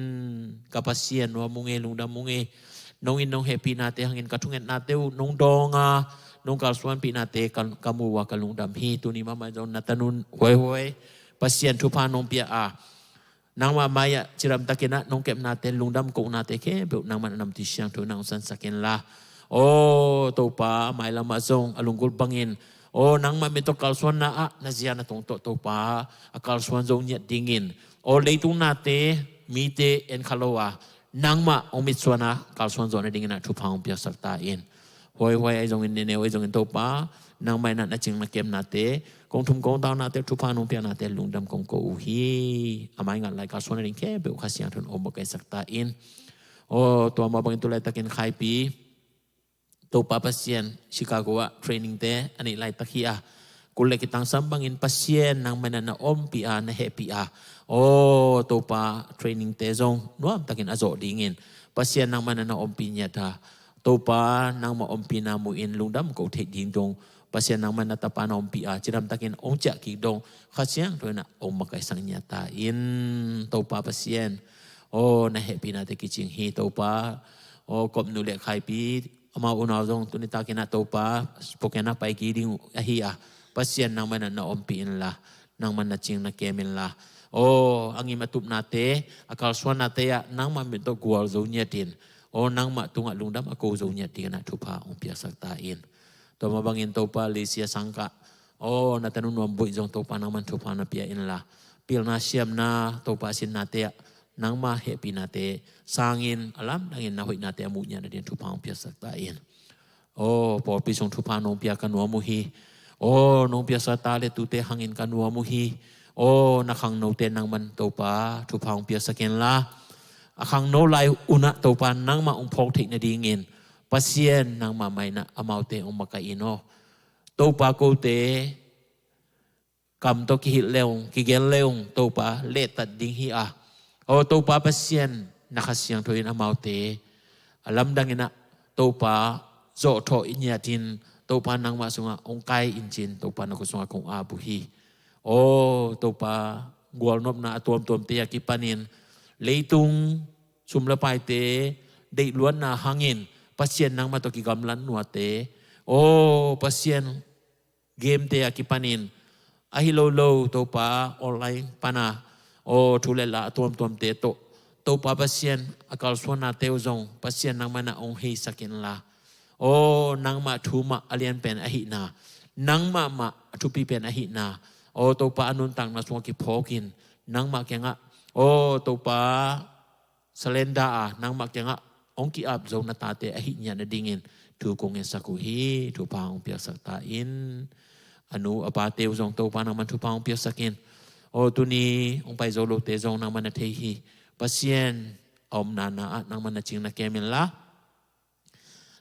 Ka Pasian, nuam ung ei, lungdam ung ei. Nong in nong hehpihnate hangin ka thungetnate uh nong dawng a, nong kalsuanpihnate ka, ka mu uh a ka lungdam hi. Tuni mahmah zong na tanun huaihuai Pasian, thupha nong pia a, nangmah mai-ah cidamtakin ah nong kepnate, lungdam kohnate khempeuh nangmah na namtui siangtho in ah hong sansak inla, aw Topa, mailam ah zong a lunggulh bangin, aw nangmah min tawh kalsuanna ah na zia na tong tawh Topa a kalsuan zo ngiat dingin, aw leitung nate mite en kha lo a, nangmah hong mitsuan a kalsuan zawh nadingin ah thupha hong piaksak ta in. Huaihuai ahi zongin, neneu ahi zongin Topa, nangmah in ah na cing na kemnate, kong thum kong taunate, thupha nong piaknate lungdam kong ko uh hi. A mai ngat lai kalsuan nading khempeuh Kha Siangtho in hong makaihsak ta in. Aw tua mah bangin tu laitakin Khaipi, Topa Pasian, Chicago ah trainingte a neih laitak hi a, kul le kitangsam bangin Pasian, nangmah in ah na ompih a, na hehpih a, aw Topa, trainingte zong nuamtakin a zawh dingin Pasian, nangmah in ah na ompih ngiat a, Topa, nangmah ompihna mu-in lungdam ko theih ding dong Pasian, nangmah in ah na tapa na ompih a, cidamtakin hong ciah kik dong Kha Siangtho in ah hong makaihsak ngiat ta in. Topa Pasian, aw na hehpihnate kicing hi Topa. Aw Kop nu le Khaipi, amau unau zong tuni takin ah Topa, Spokane ah pai kik ding uh ahi a, Pasian, nangmah in ah na ompih inla, nangmah na cing na kem inla, aw a ngim a tupnate, a kalsuannate ah nangmah min tawh gual zo ngiat in, aw nangmah tungah lungdam a ko zo ngiat dingin ah thupha hong piaksak ta in. Tua mah bangin Topa, Lisia Sangkah, aw na tanu Nuam Buih zong Topa, nangmah in thupha na pia inla, pilna siamna, Topa, sinnate ah nangmah hehpihnate sangin a lamdangin na hoihnate a muh ngiat nadingin thupha hong piaksak ta in. Aw pawlpi sung thupha nong pia ka nuam uh hi. Aw nong piaksak ta le tute hangin ka nuam uh hi. Aw na khangnote nangmah in Topa, thupha hong piaksak inla, a khangno lai un ah Topa, nangmah hong phawk theih nadingin Pasian, nangmah mai in ah amaute hong makaih in aw. Topa, kote kam tawh kihilh le ung, kigel le ung Topa, lehtat ding hi a, aw Topa Pasian, na Kha Siangtho in amaute a lamdangin ah Topa, zawhthawh i ngiat in Topa, nangmah sungah hong kai in ci-in Topa, na khut sungah kong ap uh hi. Aw Topa, gualnopna a tuamtuamte a kipanin, leitung sum le paite deihluatna hangin Pasian, nangmah tawh kigamlat nuate, aw Pasian, gamete a kipanin, ahi lo lo Topa, online pana, aw thu le la a tuamtuamte tawh Topa Pasian, a kalsuannate uh zong Pasian, nangmah in ah hong heisak inla, aw nangmah thu mah a lianpen ahihna, nangmah mah a thupipen ahihna, aw Topa, a nuntakna sungah kiphawkin, nangmah kiangah, aw Topa, surrender a, nangmah kiangah hong ki-ap zo na tate ahih ngiat nadingin thu kong ngetsak uh hi. Thupha hong piaksak ta in. A nu a pate uh zong Topa, nangmah in thupha hong piaksak in. Aw tuni hong pai zo lote zong nangmah in na thei hi. Pasian, a omna na ah nangmah in na cing na kem inla,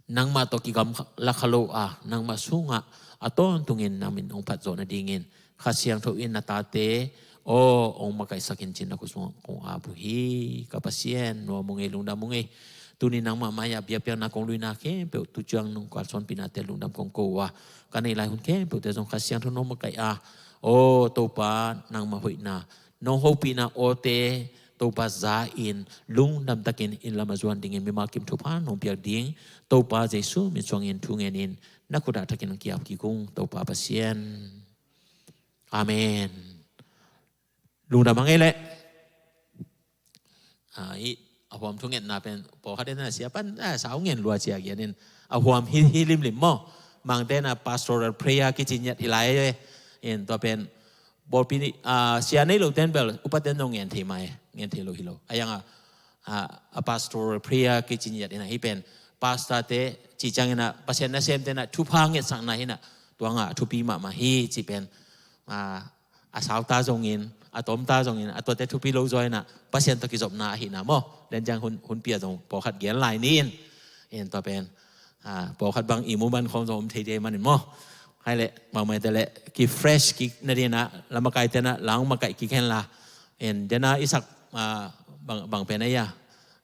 nangmah tawh kigamla kha lo a, nangmah sungah a tawntungin na min hong phat zawh nadingin Kha Siangtho in na tate aw hong makaihsak in ci-in na khut sungah kong ap uh hi. Ka Pasian, nuam ung ei, lungdam ung ei. Tuni nangmah mai-ah biakpiakna kong luina khempeuh, tu ciang nong kalsuanpihnate lungdam kong ko uh a, ka neih lai hun khempeuhte zong Kha Siangtho in hong makaih a, aw Topa, nangmah hoihna, nong hopihna awte Topa za-in lungdam takin inn lam a zuan dingin mimal kim thupha nong piak ding Topa Jesu min suangin thu ngenin na khut ah thakin hong ki-ap kik ung Topa Pasian. Amen. Lungdam hang ei leh. Ah, hih a huam thungetna pen pawlkhat in a sia pan, ah, sau ngen lua cia kian in a huam hi, hi limlim maw. Mangte in a pastoral prayer kici ngiat hi lai e. In tua pen pawlpi ni, ah, sia nei lo ten bel upa ten zong ngen thei mai, ngen thei lo hi lo. A yang a, ah, a pastoral prayer kici ngiat in a hih pen pastor te ci ciangin a Pasian nasemte in a thupha ngetsakna hi in a, tua ngah thupi mahmah hi ci pen, ah, a sau ta zongin, a tom ta zongin, a tuate thupi lo zaw inah Pasian tawh kizopna ahihna maw. Lian ciang hun, hun pia zong pawlkhat gen lai ni in. In tua pen, ah, pawlkhat bang i mu man khawm zong om thei thei manin maw. Hai leh, bangmai te leh, ki fresh, ki na dinah, lamakaite nah, lau makaih kik hen la. In, dena i sak, ah, bang, bang pen a ia.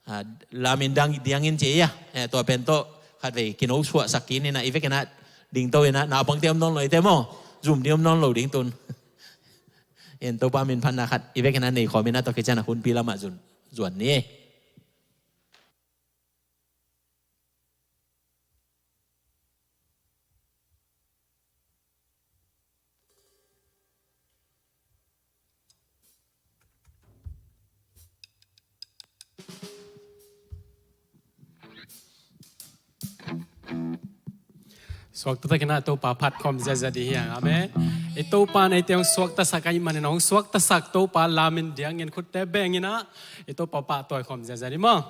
Ah, lamin dang, diangin ci a ia. Eh, tua pen tawh, khatvei, kino suahsak kik inah, i vekinah, dingto inah, naupangte om nawn lo i te maw. Zum ding om nawn lo ding tun. In Topa min phatna khat, i vekinah nei khawm inah tua khit cianah hun pi lamah zun, zuan ni. Suakta takin ah Topa phat khawm ziazia dih hiang. Amen. I Topa in eite hong suaktasak ahih manin hong suaktasak Topa lamin diangin khutte bengin ah i Topa pahtawi khawm ziazia dih maw.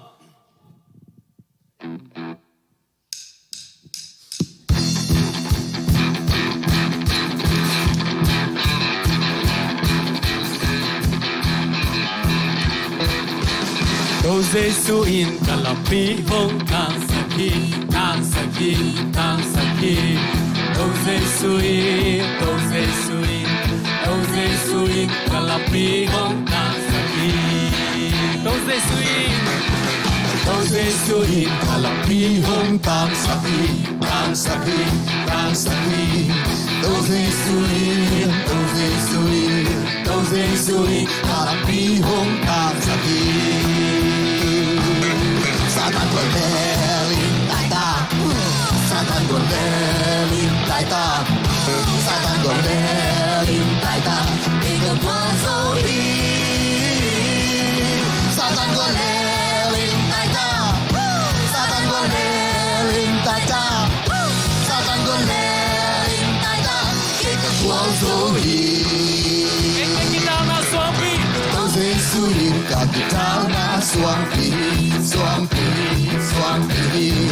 To Jesu in ka lampi hong tangsak hi, tangsak hi, tangsak hi. To Jesu in, to Jesu in, to Jesu in ka lampi hong tangsak hi. To Jesu in, to Jesu in ka lampi hong tangsak hi, tangsak hi, tangsak hi. To Jesu in, to Jesu in, to Jesu in ka lampi hong tangsak hi. Satan gual lel in tai ta. Satan gual lel in tai ta. Satan gual lel in tai ta. Kei ka gual zo hi. Satan gual lel in tai ta. Satan gual lel in tai ta. Satan gual lel in tai ta. Kei ka gual zo hi. Kei ka gual zo hi. To Jesu in ka kitauna suangpi, suangpi, suangpi.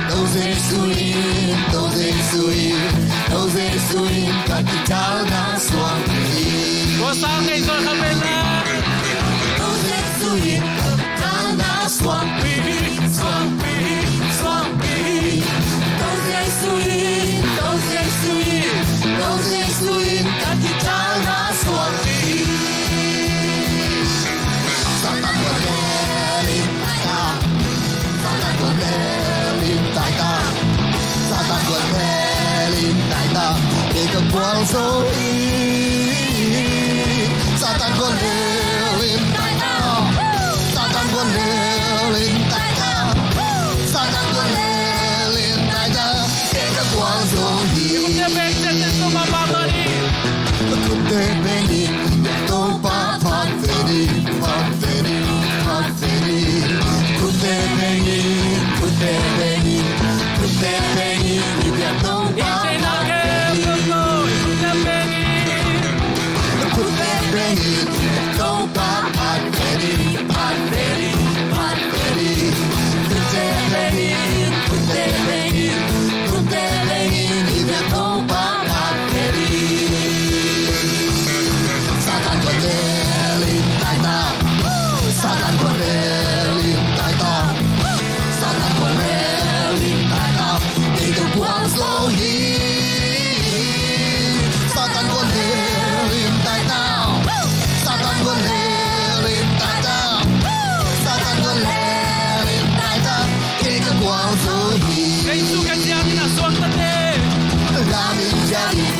To Jesu in, to Jesu in, to Jesu in ka kitauna suangpi. Tua sang kei tua kha pen la. To Jesu in ka kitauna suangpi, suangpi, suangpi. To Jesu in, to Jesu in, to Jesu in ka kitauna suangpi. Satan gual lel in tai ta. Satan gual lel in tai ta. Satan gual lel in tai ta. Kei ka gual zo hi. Satan gual lel in tai ta. Satan gual lel in tai ta. Satan gual lel in tai ta. Kei ka gual zo hi. Khutte beng in Topa phat ve ni, phat ve ni, phat ve ni. Khutte beng in, khutte beng in, khutte beng in Topa phat ve ni. Khutte beng in Topa phat ve ni, phat ve ni, phat ve ni. Khutte beng in, khutte beng in, khutte beng in Topa phat ve ni. Satan gual lel in tai ta. Satan gual lel in tai ta. Satan gual lel in tai ta. Kei ka gual zo hi. Satan gual lel in tai ta. Satan gual lel in tai ta. Satan gual lel in tai ta. Kei ka gual zo hi. Jesu ka ciang in a suang ta te. Lamin ciang in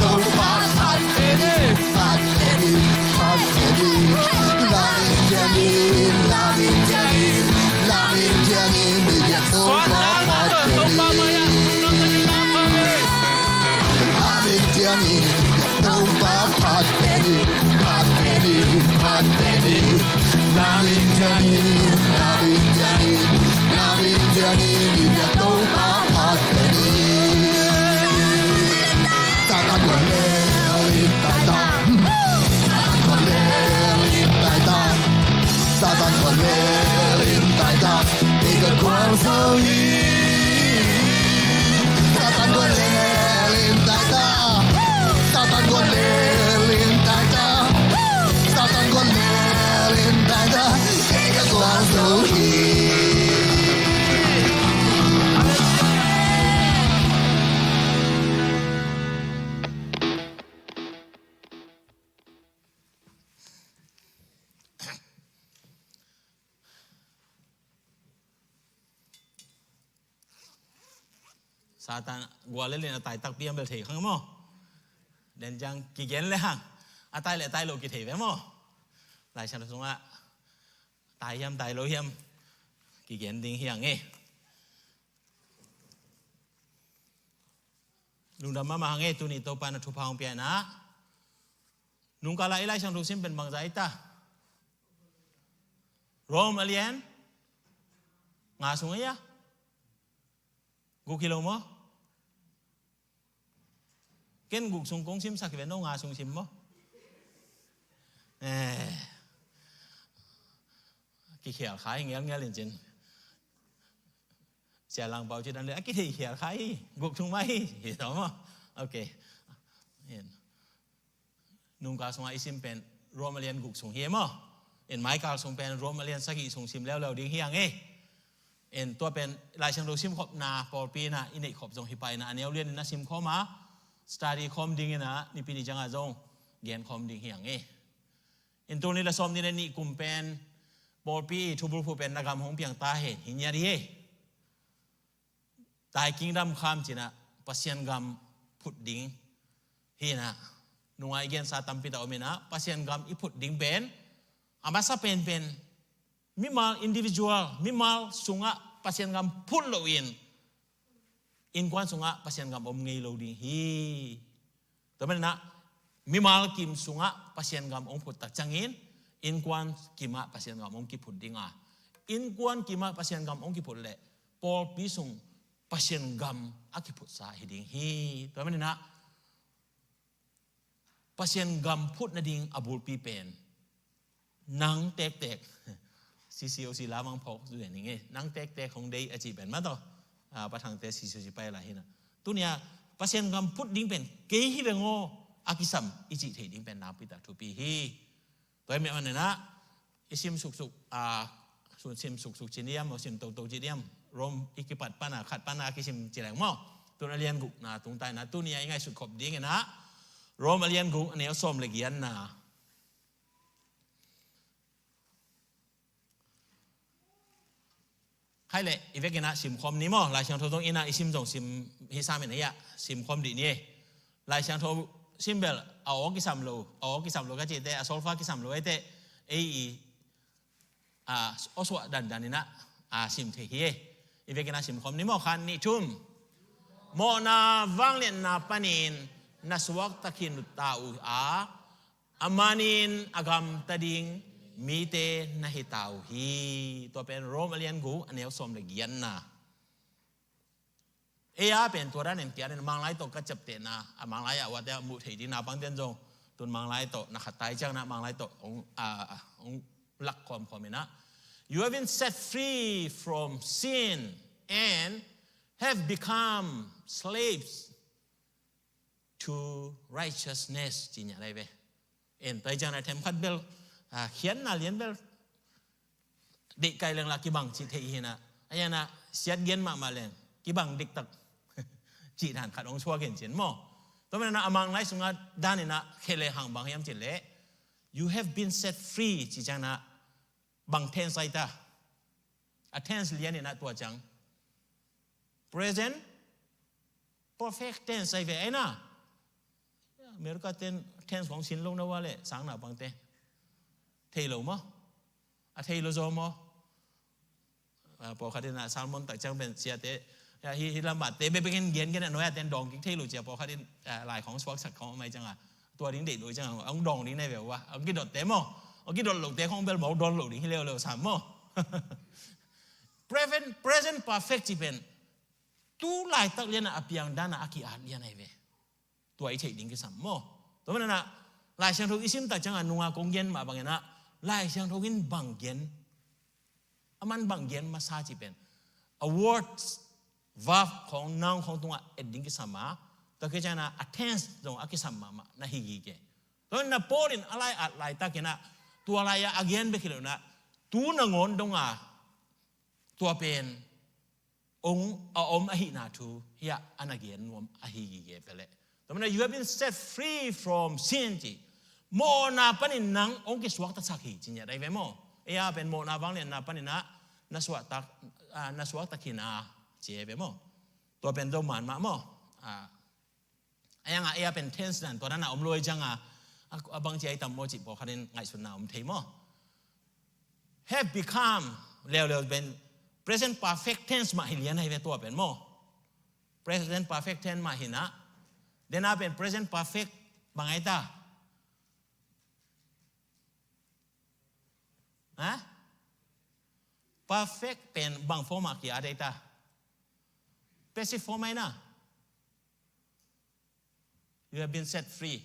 Topa phat ve ni, phat ve ni, phat ve ni. Lamin ciang in, lamin ciang in, lamin ciang in Topa phat ve ni. Lamin ciang in Topa phat ve ni, phat ve ni, phat ve ni. Lamin ciang in, lamin ciang in, lamin ciang in Topa phat ve ni. Satan gual lel in tai ta. Satan gual lel in tai ta. Satan gual lel in tai ta. Kei ka gual zo hi. Satan gual lel in tai ta. Satan gual lel in tai Satan gual le lian a tai takpi hiam bel thei khang maw? Den ciang kigen le hang a tai le tai lo kithei ve maw? Laisiangtho sungah tai hiam tai lo hiam kigen ding hi hang e. Lungdam mahmah hang e, tuni Topa na thupha hong pia in ah. Nungkal a i Laisiangtho sim pen bangzah i ta? Rom a lian nga sung a hia? Guk hi lo maw? Ken guk sung kong simsak hi ve, no nga sung sim maw? Eh, kikhial kha hi ngelngel in cin. Sia Lang Pau ci dan le a kithei khial kha hi, guk sung mah hi, hi tawh maw? Ok. Nungkal sungah i sim pen Rom a lian guk sung hi e maw? In maikal sung pen Rom a lian sagih sung sim leuleu ding hi hang e. In tua pen Laisiangtho simkhopna pawlpi in ah i neihkhop zong hi pah in ah a neu lian in a simkhawm a, study khawm ding in ah Nipi ni ciangah zong genkhawm ding hi hang e. In tul nih le sawmnih le nih kum pen pawlpi thubulphuh pen na gam hong piang ta hen hi ngiat hi e. Thy kingdom come ci in ah Pasian gam phut ding hi in ah, nungah i gensa tampi tak om in ah, Pasian gam i phut ding pen a masa penpen mimal, individual, mimal sungah Pasian gam phut loin innkuan sungah Pasian gam om ngei lo ding hi. Tua manin ah mimal kim sungah Pasian gam hong phut tak ciangin innkuan kimah Pasian gam hong kiphut ding a, innkuan kimah Pasian gam hong kiphut leh pawlpi sung Pasian gam a kiphutsa hi ding hi. Tua manin ah Pasian gam phut nading a bulpi pen nang tektek, C C O C lamang phawk zui ning e, nang tektek hong dei a cih pen mah tawh, ah, Pa Thangte C C O C pai lai hi in ah. Tuni a Pasian gam phut ding pen kei hi veng aw a kisam i cih theih ding pen nakpi tak thupi hi. Tua hi mah manin ah i sim suksuk, ah, sun sim suksuk ci diam, sim toto ci diam, Rom i kipat pan a khat pan a kisim ci leng maw? Tun a lian gukna tung ta in ah, tuni a i ngaihsut khop ding in ah Rom a lian guk a neu sawm le giatna. Hai leh, i vekin ah simkhawm ni maw? Laisiangtho zong in ah i sim zong sim hi sam in ah simkhawm dih ni e. Laisiangtho sim bel a aw kisam lo, a aw kisam lo ka cihte, a solfa kisam lo eite, ei i, a, aw suah dandan in ah, a, sim thei hi e. I vekin ah simkhawm ni maw? Khat, nih, thum. Mawhna vangliatna panin na suakta khin ta uh a, a manin a gamta ding mite na hi ta uh hi. Tua pen Rom a lian guk a neu sawm le giatna. Ei a pen tua dan in kian in Manglai tawh ka ciaptehna, a Manglai ah uate a muh theih ding naupangten zong tun Manglai tawh na khat tai ciang in ah Manglai tawh hong, a, hong lak khawmkhawm in ah, "You have been set free from sin and have become slaves to righteousness," ci ngiat lai ve. En, tua hi ciang in ah themkhat bel, a, khiatna lian bel deih kai leng la kibang cih theih hi in ah, a hi in ah siat gen mahmah leng kibang diktak cih dan khat hong suak in cin maw? Tua manin ah a Manglai sungah dan in ah khe le hang bang hiam cih leh, "You have been set free," ci ciang in ah bang tense ai ta? A tense lian in ah tua ciang present perfect tense ai ve ai na. America ten tense khong sin lo na ua leh sang naupangte thei lo maw? A thei lo zaw maw? A, pawlkhat in ah sermon tak ciang pen siate, a, hi, hi lamah te bekbek in gen gen a nuai a ten dawng kik thei lo ci a, pawlkhat in, a, lai khong suaksak khong a mai ciang a, tua ding deih lo ciang a hong dawng ding na hi ve ua, hong kidot te maw? Hong kidot lo te khong bel maw dawng lo ding hi leuleu sam maw? Present, present perfect ci pen tu laitak lian a, a piang dan a, a ki-at lian ahi ve. Tua i theih ding kisam maw? Tua manin ah Laisiangtho i sim tak ciang a nung a kong gen mah bangin ah Laisiangtho in bang gen, a man bang gen masa ci pen a words, verb khong, noun khong tungah et ding kisam a, tua kei ciang in ah a tense zong a kisam mahmah na hi gige. Tua manin ah Paul in a lai at laitak in ah tua lai a a gen bek hi lo in ah tu nangawn dong a tua pen ong a om ahihna thu hiah a na gen nuam ahi gige pia leh. Tua manin ah, "You have been set free from sin," ci. Mawhna panin nang ong kisuaktasak hi ci ngiat ahi ve maw. Ei a pen mawhna vangliatna panin ah na suaktak, ah, na suaktak hi na ci ahi ve maw. Tua pen zo man mah maw. Ah, a yang a, ei a pen tense nan tua na na om lo ahi ciang a, a, a bang ci ahi tam maw cih pawlkhat in ngaihsutna om thei maw. Have become, leuleu pen present perfect tense mah hi lian ahi ve tua pen maw. Present perfect tense mah hi na. Tua na pen present perfect bang ahi ta? Ha? Perfect pen bang form ah ki-at ahi ta? Passive form ahi na. "You have been set free."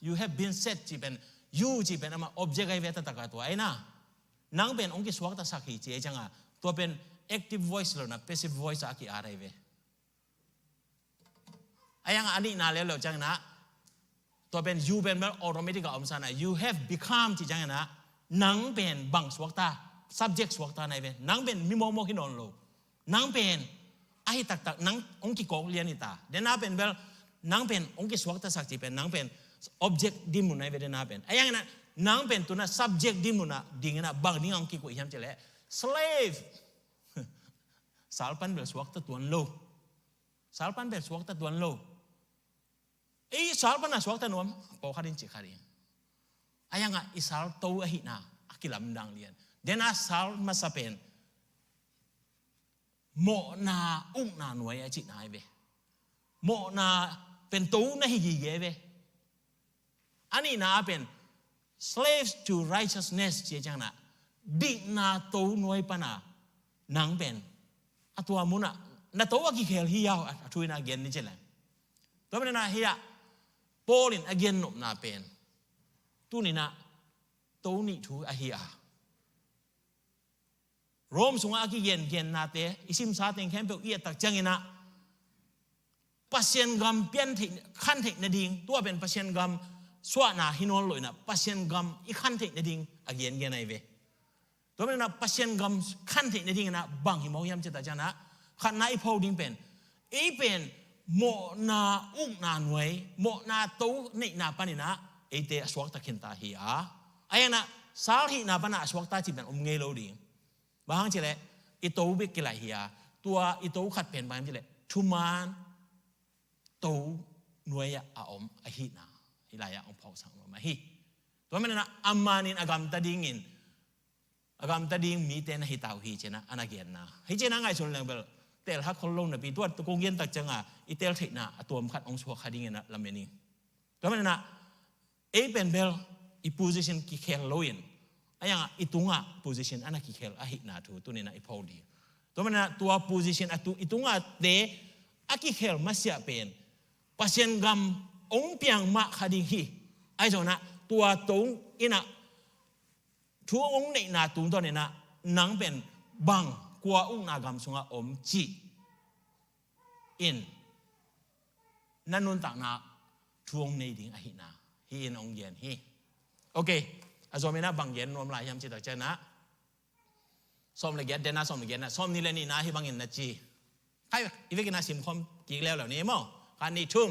"You have been set" ci pen, "you" ci pen amah object ahi ve, taktak a tua ahi na. Nang pen ong kisuaktasak hi ci ahi ciang a, tua pen active voice lo na, passive voice a ki-at ahi ve. A yang a nihna leuleu ciang na, tua pen "you" pen bel automatic a om sa na, "You have become" ci ciang na, nang pen bang suakta, subject suakta na ahi ve. Nang pen mi mawkmawk hi nawn lo. Nang pen ahi taktak nang ong kikawk lian hi ta. Tua na pen bel nang pen ong kisuaktasak ci pen nang pen object dinmun ahi ve tua na pen. A yang na nang pen tu na subject dinmun ah ding na bang ding ong kikoih hiam ci leh, slave. Sal pan bel suakta tuan lo. Sal pan bel suakta tuan lo. Ei sal pan a suakta nuam, pawlkhat in ci kha ding. A yang a i sal to ahihna a kilamdang lian. Tua na sal masa pen mawhna ukna nuai a cihna ahi ve. Mawhna pen to na hi gige ahi ve. A nihna a pen slaves to righteousness ci a ciang na, dikna to nuai pan a nang pen a tua mun ah na to a kikhel hi a, a thu in a gen ni ci leng. Tua manin ah hiah Paul in a gennopna pen tuni-in ah to nih thu ahi a, Rome sungah a kigen gennate i simsa teng khempeuh i et tak ciangin ah Pasian gam pian theih, khan theih nading, tua pen Pasian gam suahna hi nawn lo in ah Pasian gam i khan theih nading a gengen ahi ve. Tua manin ah Pasian gam khan theih nading in ah bang hi mawk hiam cih tak ciangin ah, khatna i pho ding pen, ei pen mawhna ukna nuai, mawhna to neihna panin ah eite a suakta khinta hi a. A hi in ah sal hihna pan ah a suakta cih pen om ngei lo ding. Bang hang cih leh i to bek kilaih hi a, tua i to khat pen bang hiam cih leh thuman to nuai ah a om ahihna hih lai-ah hong phawksak nuam ahi. Tua manin ah a man in a gamta dingin, a gamta ding mite na hi ta uh hi ci-in ah a na genna. Hih ci-in ah ngaihsun leng bel tel hak khol lo napi, tua kong gen tak ciangin i tel theihna a tuam khat hong suak kha dingin ah lamen ing. Tua manin ah ei pen bel i position kikhel lo in, a hi in ah i tungah position a na kikhel ahihna thu tuni-in ah i pho ding. Tua manin ah tua position a tu, i tungah te a kikhel masiah pen Pasian gam hong piang mah kha ding hi. Ahi zongin ah tua to in ah thu hong neihna tungtawn in ah nang pen bang, kua ukna gam sungah om cih in na nuntakna thu hong nei ding ahihna hih in hong gen hi. Ok, a zom in ah bang gen nuam lai hiam cih tak ciangin ah sawm le giat, tua na sawm le giat na, sawmnih le nihna hih bangin na ci. Khai, i vekin ah simkhawm kik leuleu ni maw. Khat, nih, thum.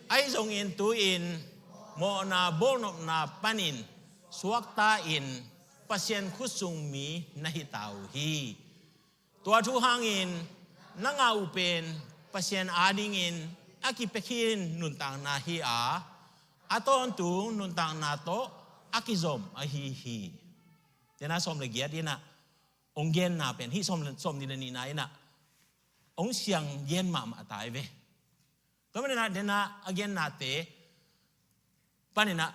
Ahi zongin tu-in mawhna bawlnopna panin suakta in Pasian khutsung mi na hi ta uh hi. Tua thu hangin na ngah uh pen Pasian adingin a kipia khin nuntakna hi a, a tawntung nuntakna tawh a kizom ahi hi. Tua na sawm le giat in ah hong genna pen hih sawm, sawmnih le nihna in ah hong siang gen mahmah ta hi ve. Tua manin ah tua na a gennate panin ah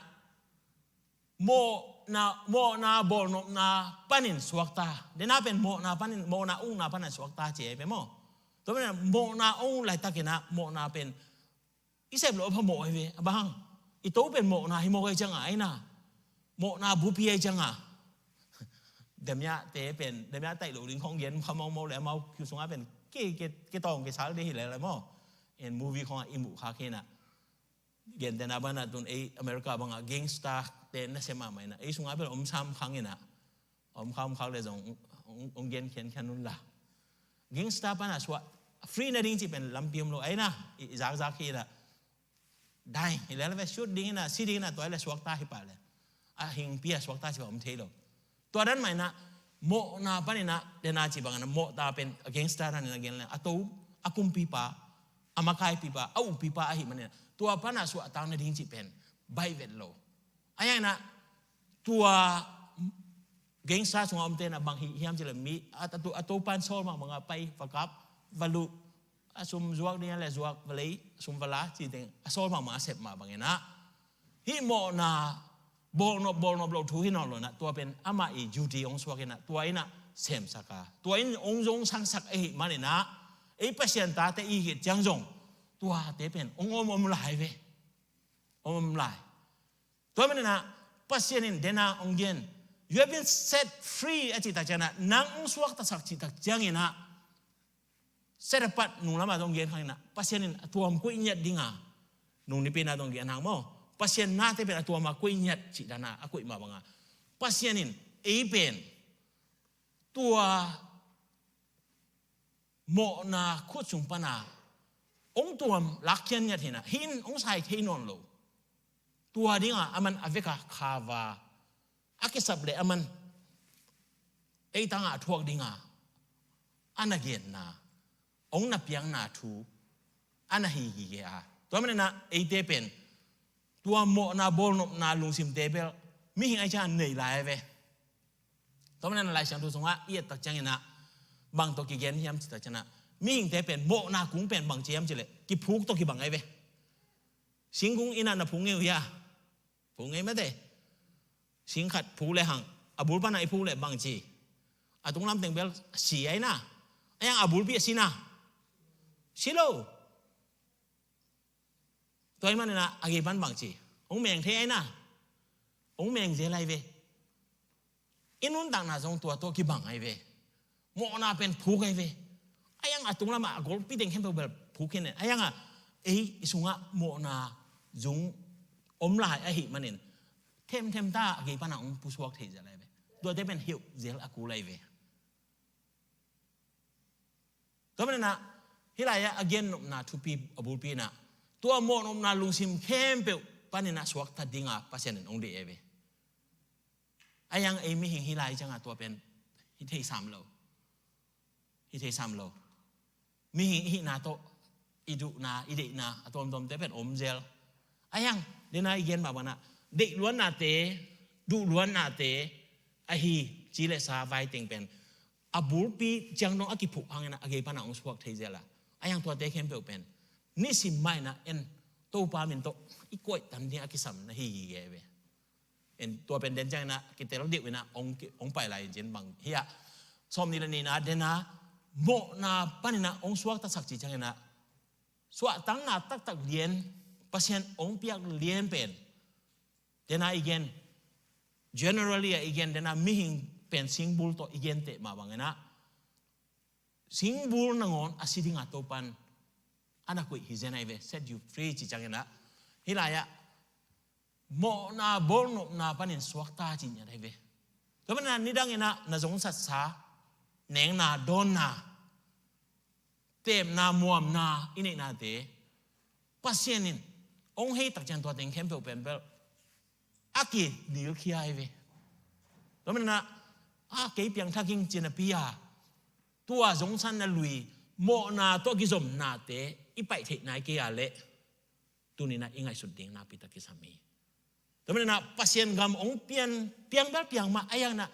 mawhna, mawhna bawlnopna panin suakta. Tua na pen mawhna panin, mawhna ukna panin suakta ci hi ve maw. Tua manin ah mawhna ong laitakin ah mawhna pen i sep loh a phamawh hi ve. A bang hang, i to pen mawhna hi mawk ahi ciangin ah, ahi na, mawhna bupi ahi ciangin ah. Damiah te pen, Damiah taih loh ding khong gen kha mawkmawk le amau kiu sungah pen ki, ki, kitawng kisal ding hi lel maw. En movie khong ah i muh khak hi in ah, gentehna bangin ah tun ei America bangah gangster te nasia mahmah in ah, ei sungah pen om sam khang in ah, Om khak om khak le zong ong gen khiankhian un la. Gangster pana suah free nading cih pen lampi om lo aina, i zakzak hi na. Dai hi lel ve, shoot ding ina, si ding ina, tua le suakta hi pah le, a hingpi a suakta cih pah om thei lo. Tua dan mah ina, mawhna pan ina, dena cih bang ina, mawhta pen a gangster dan ina gen le, a to, a kumpipa, a makaipipa, a ukpipa ahi man ina, tua pana suahtak nading cih pen baih vet lo. A yang ina, tua gangster sunga omte na bang hi hiam cih le mi a, a to, a to pan sawl mah banga pai, va kap, va luh, a sum zuak ding a le zuak, va lei, a sum va la cih teng a sawl mah banga sep mah bang ina, hih mawhna bawlnop bawlnop loh thu hi nawn lo ina, tua pen amah i duty ong suak ina, tua ina semsak a, tua in ong zong sangsak ahi man ina, ei Pasian tate i hih ciang zong tuate pen ong om om lai ve. Om om lai. Tua man ina, Pasian in dena ong gen, "You have been set free," a cih tak ciang ina, nang ong suaktasak cih tak ciang ina, set apart nung lama zong gen hang ina, Pasian in a tuam koih ngiat dinga, nung nipi na zong gen hang maw, Pasian nate pen a tuam a koih ngiat cih dana a koih mah banga, Pasian in ei pen tua mawhna khut sung pana ong tuam lakkhian ngiat hi ina, hih in ong sai thei nawn lo. Tua dinga aman a veka khava a kisap le aman ei tanga a thuak dinga a na genna, ong na piakna thu a na hi gige a. Tua man ina eite pen tua mawhna bawlnopna lungsimte bel mihing ai ciang nei lai ve. Tua man ina Lai Siangtho sungah i et tak ciang ina, bang tawh kigen hiam cih tak ciang ina, mihingte pen mawhna kung pen bang ci hiam cih le, kiphuk tawh kibang ai ve. Singkung ina na phuk ngei uh hia? Phuk ngei mate. Sing khat phuk le hang, a bul pana i phuk le bang ci? A tunglam teng bel si ai na. A yang a bulpi a si na? Si lo. Tua hi man ina a gei pan bang ci? Ong meng thei ai na. Ong meng zel ai ve. I nuntakna zong tua tawh kibang ai ve. Mawhna pen phuk ai ve. A yang a tunglamah a golpi teng khempeuh bel phuk khin e. A yang a ei i sungah mawhna zung om lai ahi manin, themthem ta a gei pana ong pusuak thei zel ai ve. Tuate pen heuh zel a kul ai ve. Tua man ina, hih lai-ah a gennopna thupi a bulpi ina, tua mawhnopna lungsim khempeuh pan ina suakta dinga Pasian in ong deih ai ve. A yang ei mihing hih lai cianga tua pen hi thei sam lo. Hi thei sam lo. Mihing i hihna tawh i duhna, i deihna a tuamtuamte pen om zel. A yang dena i gen mah bang ina, deih luannate, duh luannate ahi ci le sa vai teng pen a bulpi ciang dong a kiphuk hang ina a gei pana ong suak thei zel a. A yang tuate khempeuh pen nisim mah ina en Topa min tawh i koihtan ding a kisam na hi gige ve. En tua pen den ciang ina kitel deuh ina ong ki, ong pai lai in cin bang hi a. Sawmnih le nihna dena mawhna pan ina ong suaktasak ci ciang ina suahtakna taktak lian, Pasian ong piak lian pen dena i gen, generally a i gen dena mihing pen singbul tawh i gen teh mah bang ina, singbul nangawn a si dinga Topan a na koih hi zen ai ve, set you free ci ciang ina, hih lai-ah mawhna bawlnopna panin suakta ci ngiat ai ve. Tua panin a nidang ina na zongsatsa, nengna, dawnna, tepna, muamna i neihnate Pasian in ong hei tak ciang tua teng khempeuh pen bel a kinilkhia ai ve. Tua panin a, a kei piangthak ing ci napi a, tua zongsanna lui, mawhna tawh kizomnate i paih theih nai kei a leh tuni ina i ngaihsut ding nakpi tak kisam hi. Tua panin a Pasian gam ong piang, piang bel piang mah, a yang ina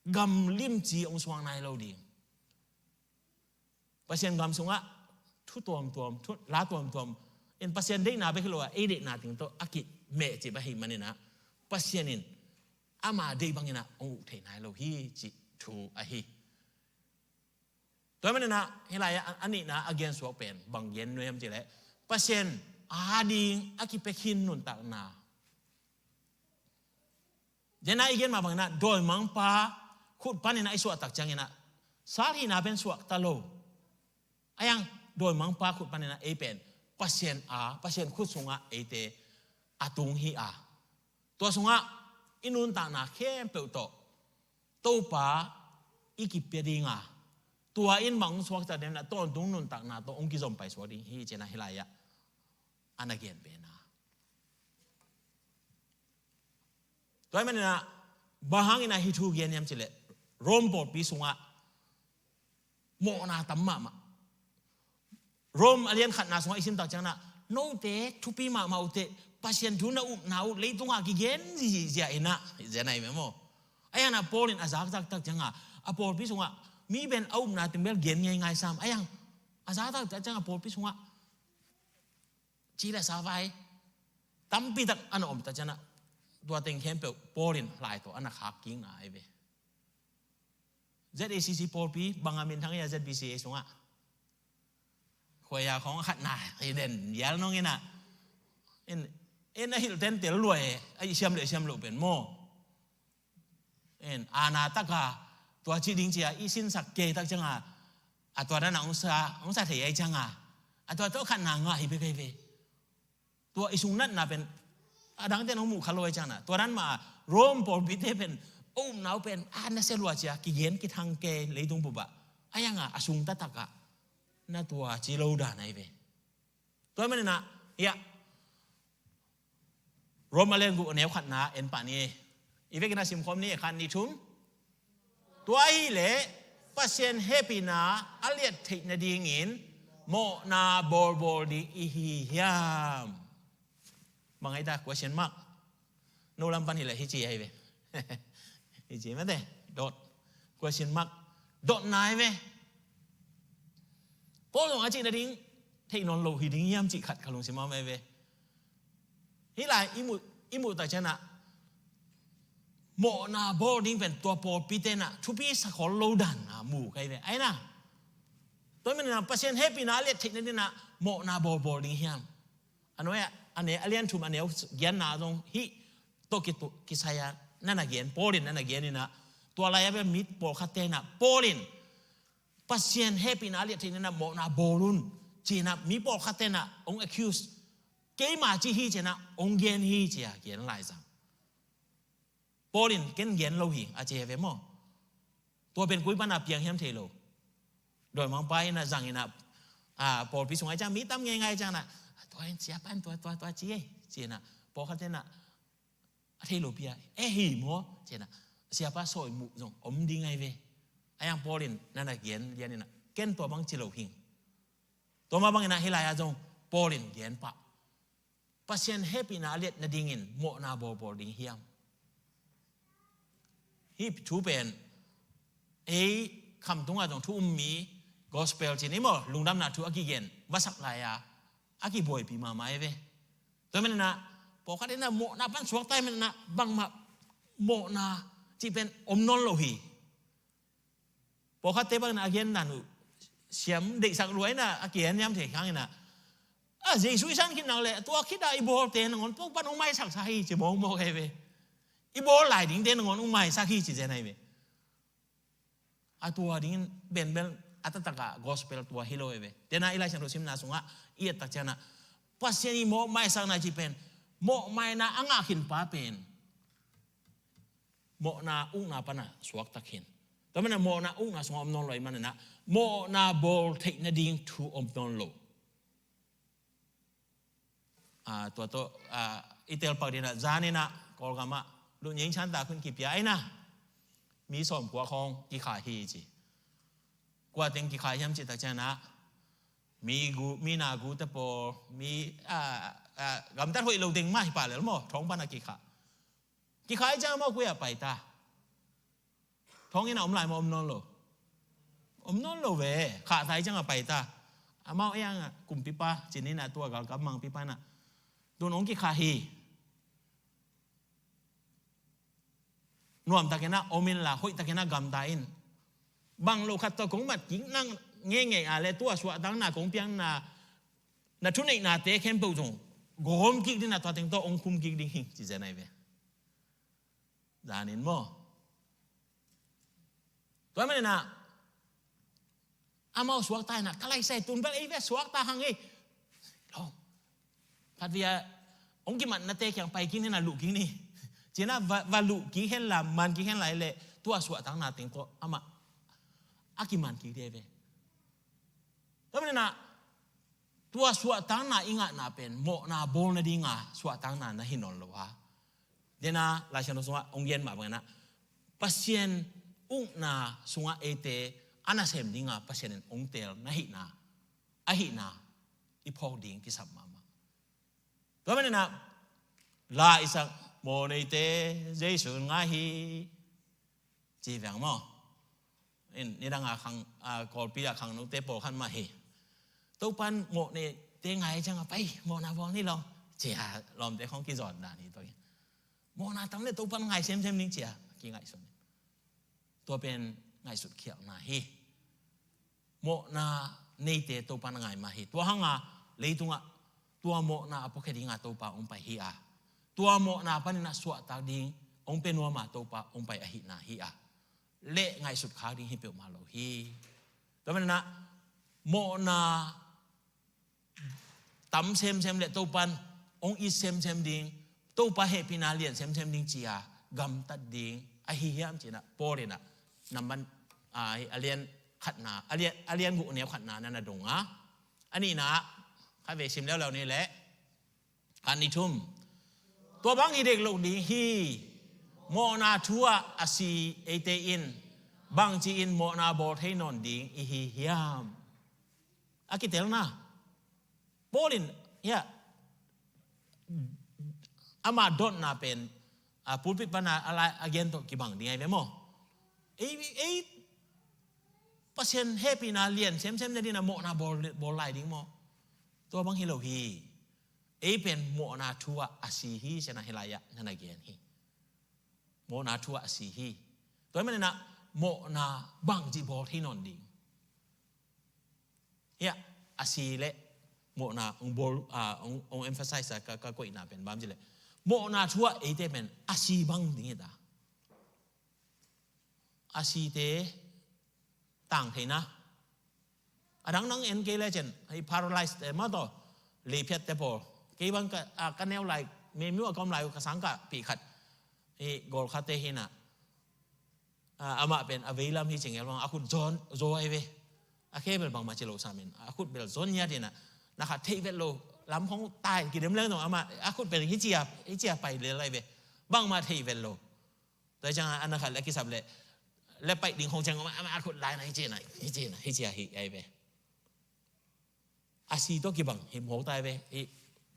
gam limci ong suak nai lo ding. Pasian gam sungah thu tuamtuam, thu la tuamtuam in Pasian deihna bek hi lo a, ei deihna teng tawh a kimeh cip ahi man ina Pasian in ama deih bang ina ong uh theih nai lo hi cih thu ahi. Tua man ina hih lai-ah a nihna a gensuak pen bang gen nuam ci leh, Pasian ading a kipia khin nuntakna. Dena i gen mah bang ina dawimangpa khut pan ina i suah tak ciang ina sal hihna pen suakta lo. A yang dawimangpa khut pan ina ei pen Pasian a, Pasian khut sungah eite a tung hi a, tua sungah i nuntakna khempeuh tawh Topa i kipia dinga, tua in bang hong suakta dem na tawntung nuntakna tawh hong kizom pai suak ding hi ci-in ah hih lai-ah a na gen pen a. Tua ahih manin ah bang hangin ah hih thu gen hiam cih leh Rome pawlpi sungah mawhna tam mahmah. Rome a lian khatna sungah i sim tak ciangin ah, note thupi mahmah uh teh, Pasian thu na upna uh leitung ah kigen zihzia in ah, zia na hi ve maw. Ahi hang ah Paul in a zak taktak ciangin ah, a pawlpi sungah mi pen a upna teng bel gen ngeingai sam. Ahi hang a zak taktak ciangin ah pawlpi sungah ci le sa vai tampi tak a na om tak ciangin ah, tua teng khempeuh Paul in lai tawh a na khak kik na hi ve. Z A C C pawlpi bang a minthang hia Z B C A sungah? Khuaia khawng khatna hi den vial nong in ah. In, in a hilh ten tel lua e, a i siam le siam loh pen maw. In, a na tak a, tua ci ding ci a i sinsak kei tak ciangin ah, a tua dan a hong sa, hong sa thei ahi ciangin ah, a tua tawh khatna ngah hi bek ahi ve. Tua i sung natna pen a dangte in hong muh kha lo ahi ciangin ah, tua dan mah a Rome pawlpite pen a upna uh pen a nasia lua ci a kigen kithang kei leitung bup ah. Ahi hang ah a sung taktak ah na tua ci lo dan ahi ve. Tua ahih manin ah, hiah Rome a lian guk a neu khatna en pah ni. I vekin ah simkhawm ni, khat, nih, thum. Tua ahih leh Pasian hehpihna a liat theih nadingin mawhna bawlbawl ding i hi hiam? Bang ahi ta, question mark. No lam pan hi leh hici ahi ve. Hici mate, dot. Question mark. Dotna ahi ve. Paul zong a cih nading theih nawn lo hi ding hiam cih khat ka lungsim ah om ahi ve. Hih lai i muh, i muh tak ciangin ah, mawhna bawl ding pen tua pawlpite in ah thupi sa khol lo dan a mu ka hi ve. Ahi na, tua ahih manin ah Pasian hehpihna a liat theih nadingin ah mawhna bawlbawl ding hiam? A nuai ah, a ne, a lian thum a neu giatna zong hih tawh kitu-, kisai a na na gen, Paul in na na gen in ah, tua lai-a bel mi pawlkhatte in ah, Paul in Pasian hehpihna a liat theih nadingin ah mawhna bawl un ci-in ah, mi pawlkhatte in ah hong accuse, keima ci hi ci-in ah hong gen hi ci a gen laizang. Paul in ken gen lo hi a ci hi ve maw. Tua pen koi pan a piang hiam thei lo. Dawimangpa in ah zang in ah, a, pawlpi sungah ciang mi tam ngeingai ciang in ah, tua in siapa in tua, tua, tua ci ei ci-in ah, pawlkhatte in ah a thei lo pi a, e hi maw ci-in ah, siapa sawi muh zong om ding ahi ve. Ahi hang Paul in na na gen lian in ah, ken tua bang ci lo hing. Tua mah bangin ah hih lai-ah zong Paul in gen pah, Pasian hehpihna a liat nadingin mawhna bawlbawl ding hiam? Hih thu pen ei khamtungah zong thu um mi, gospel ci ni maw, lungdamna thu a kigen masak lai-a a kibuaipih mahmah ahi ve. Tua manin ah pawlkhat in ah mawhna pan suakta ahih manin ah bangmah mawhna cih pen om nawn lo hi. Pawlkhatte bangin a gen dan uh siam deihsak lua in ah, a kigen hiam thei khang in ah, a, Jesu i san khit nak leh tua khit a i bawlte nangawn Topa in hong maisaksak hi ci mawkmawk ahi ve. I bawl lai dingte nangawn hong maisak hi ci zen ahi ve. A tua dingin benbel a taktak ah gospel tua hi lo ahi ve. Tua in ah i Lai Siangtho simna sungah i et tak ciang ah, Pasian i mawh maisakna cih pen mawh maina a ngah khin pa pen mawhna ukna pan a suakta khin. Tua manin ah mawhna ukna sungah om nawn lo ahih manin ah mawhna bawl theih nading thu om nawn lo. A, tua tawh, a, i tel pak ding ah, zan in ah Kawlgam ah Lunying Chan Ta Khun kipia ahi na, mi sawmkua khawng kikhai hi ci. Kua teng kikhai hiam cih tak ciang ah, mi gu, mi na gu te pawl, mi, a, a, gamtat hoih lo teng mah hi pah lel maw, thong pan a kikhah. Kikhah ciang amau koi ah pai ta? Thong inn ah om lai maw, om nawn lo? Om nawn lo ve. Khah ta ciang a pai ta. Amau ei ang ah kumpipa, cin in ah tua galkap mangpipa in ah, tun hong kikhah hi. Nuamtakin ah om inla, hoihtakin ah gamta in. Bang lo khat tawh kong mat kik nang ngeingei a leh tua suahtakna kong piakna, na thuneihnate khempeuh zong gawm kik ding in ah tua teng tawh hong khum kik ding hi ci zen ahi ve. Zan in maw. Tua manin ah amau suakta in ah, ka lai sai tun bel ei ve suakta hang ei. Lo. Khat vei a hong kimatnate kiang pai kik ni in ah, luh kik ni. Ci in ah va, va luh kik hen la, man kik hen la hi leh Tua suahtakna teng tawh amah a kiman kik ding hi ve. Tua manin ah tua suahtakna i ngahna pen mawhna bawl nadinga suahtakna na hi nawn lo a, dena Laisiangtho sungah hong gen mah bangin ah Pasian ukna sungah eite a nasem dinga Pasian in hong teel na hihna, ahihna i phawk ding kisam mahmah. Tua manin ah la i sak mawh neite Jesu in ngai hi ci veng maw? In, nidang a khang, a, Kawlpi a khangnote pawlkhat mah hi. Topan mawh neite ngai ciangah pai mawhna bawl ni lawm ci a, lawmte khawng kizawn dan hi tua hi. Mawhna tam le Topan ngai semsem ning ci a kingaihsun. Tua pen ngaihsut khialhna hi. Mawhna neite Topa na ngai mah hi. Tua hanga leitungah tua mawhna a puakhia dinga Topa hong pai hi a, tua mawhna panin a suahtak ding hong pia nuama Topa hong pai ahihna hi a, le ngaihsut khak ding hi peuhmah lo hi. Tua manin ah mawhna tam semsem le Topan hong it semsem ding, Topa hehpihna lian semsem ding ci a gamtat ding ahi hiam ci-in ah Paul in ah namban, a, a lian khatna, a lian, a lian guk neu khatna na na dong a, a nihna ah khatvei sim leuleu ni leh, khat, nih, thum. Tua bang hi dek lo ding hi. Mawhna thu ah a si eite in bangci-in mawhna bawl thei nawn ding i hi hiam? A kitelna. Paul in, ya, ama dotna pen, a, pulpit pana a lai, a gen tawh kibang ding ahi ve maw? Ei, ei, Pasian hehpihna lian semsem na dingin a mawhna bawl, bawl lai ding maw? Tua bang hi lo hi. Ei pen mawhna thu ah a si hi ci-in ah hih lai-ah na na gen hi. Mawhna thu ah a si hi. Tua hi manin ah mawhna bangci bawl thei nawn ding. Hiah a si le mawhna hong bawl, a, hong, hong emphasize a ka, ka koihna pen bang ci leh, mawhna thu ah eite pen a si bang ding hi ta. A site tang theihna. A dang nang en kei lecin, hih paralyze te mah tawh, leiphiat te pawl. Kei bang ka, a, ka neu lai, memiu a ka om lai uh ka sangkahpih khat, hih Golkha te hi-in ah, a, amah pen a veilam hi ci ngel bang, a khut zawn, zaw ahi ve. A khe bel bangmah ci lo sam in, a khut bel zawn ngiat in ah, na khat theih vet lo, lam khong tai kidem leng zong amah, a khut bel hi ci a, hi ci a pai lel ahi ve. Bangmah theih vet lo. Tua ciang a na khat le kisap le, le paih ding khong ciang a, a, a khut lai na hi ci na, hi ci na, hi ci a hi ahi ve. A si tawh kibang hi mawk ta ahi ve, hi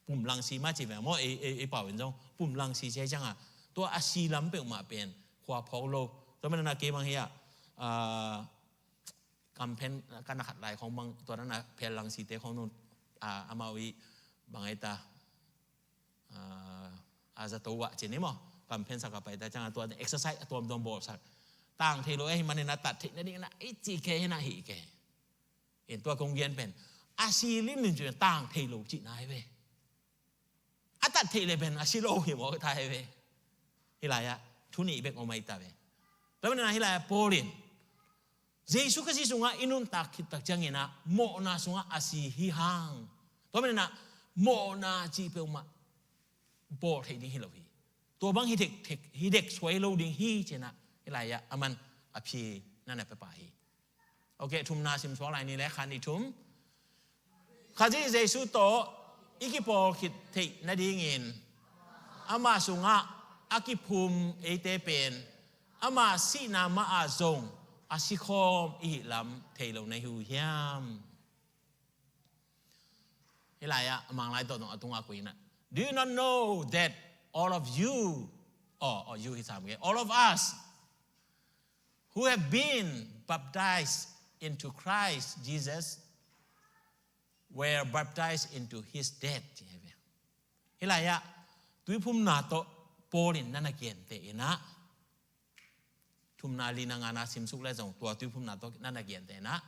pumlang si mah ci ve maw, ei, ei, ei pau in zong pumlang si ci ahi ciang a, tua a si lam peuhmah pen khua phawk lo. Tua manin a kei bang hi a, a, kamphen ka na khat lai khong bang, tua na na phel lang site khong nung, a, amau i bang ai ta, a, a zato ah ci ni maw, kamphen sak a pai ta ciang a tua exercise a tuamtuam bawlsak. Tang thei lo ahi manin a tat theih nading na i ci kei hi na hi kei. In tua kong gen pen, a si limlim ci tang thei lo cihna hi ve. A tat theih le pen a si lo hi mawk ta hi ve. Hih lai-ah thu nih bek om ahi ta ve. Tua manin ah hih lai-ah Paul in Jesu Khazih sungah i nuntak khit tak ciangin ah mawhna sungah a si hi hang. Tua manin ah mawhna cih peuhmah bawl theih ding hi lo hi. Tua bang hi dek, dek, hi dek suai lo ding hi ci-in ah hih lai-ah aman a phi na na pia pah hi. Ok, thumna sim suak lai ni le, khat, nih, thum. Khazih Jesu tawh i kipawl khit theih nadingin ama sungah a kiphum eite pen ama sihna mah ah zong a sikhawm i hih lam thei lo na hi uh hiam? Hih lai-ah a Manglai tawh dong a tungah koi in ah, "Do you not know that all of you, or, or you hi sam ke, all of us who have been baptized into Christ Jesus were baptized into his death." Hih lai-ah tuiphumna tawh Paul in na na genteh in ah, thumna, lina, ngana simsuk le zong tua tuiphumna tawh na na genteh in ah,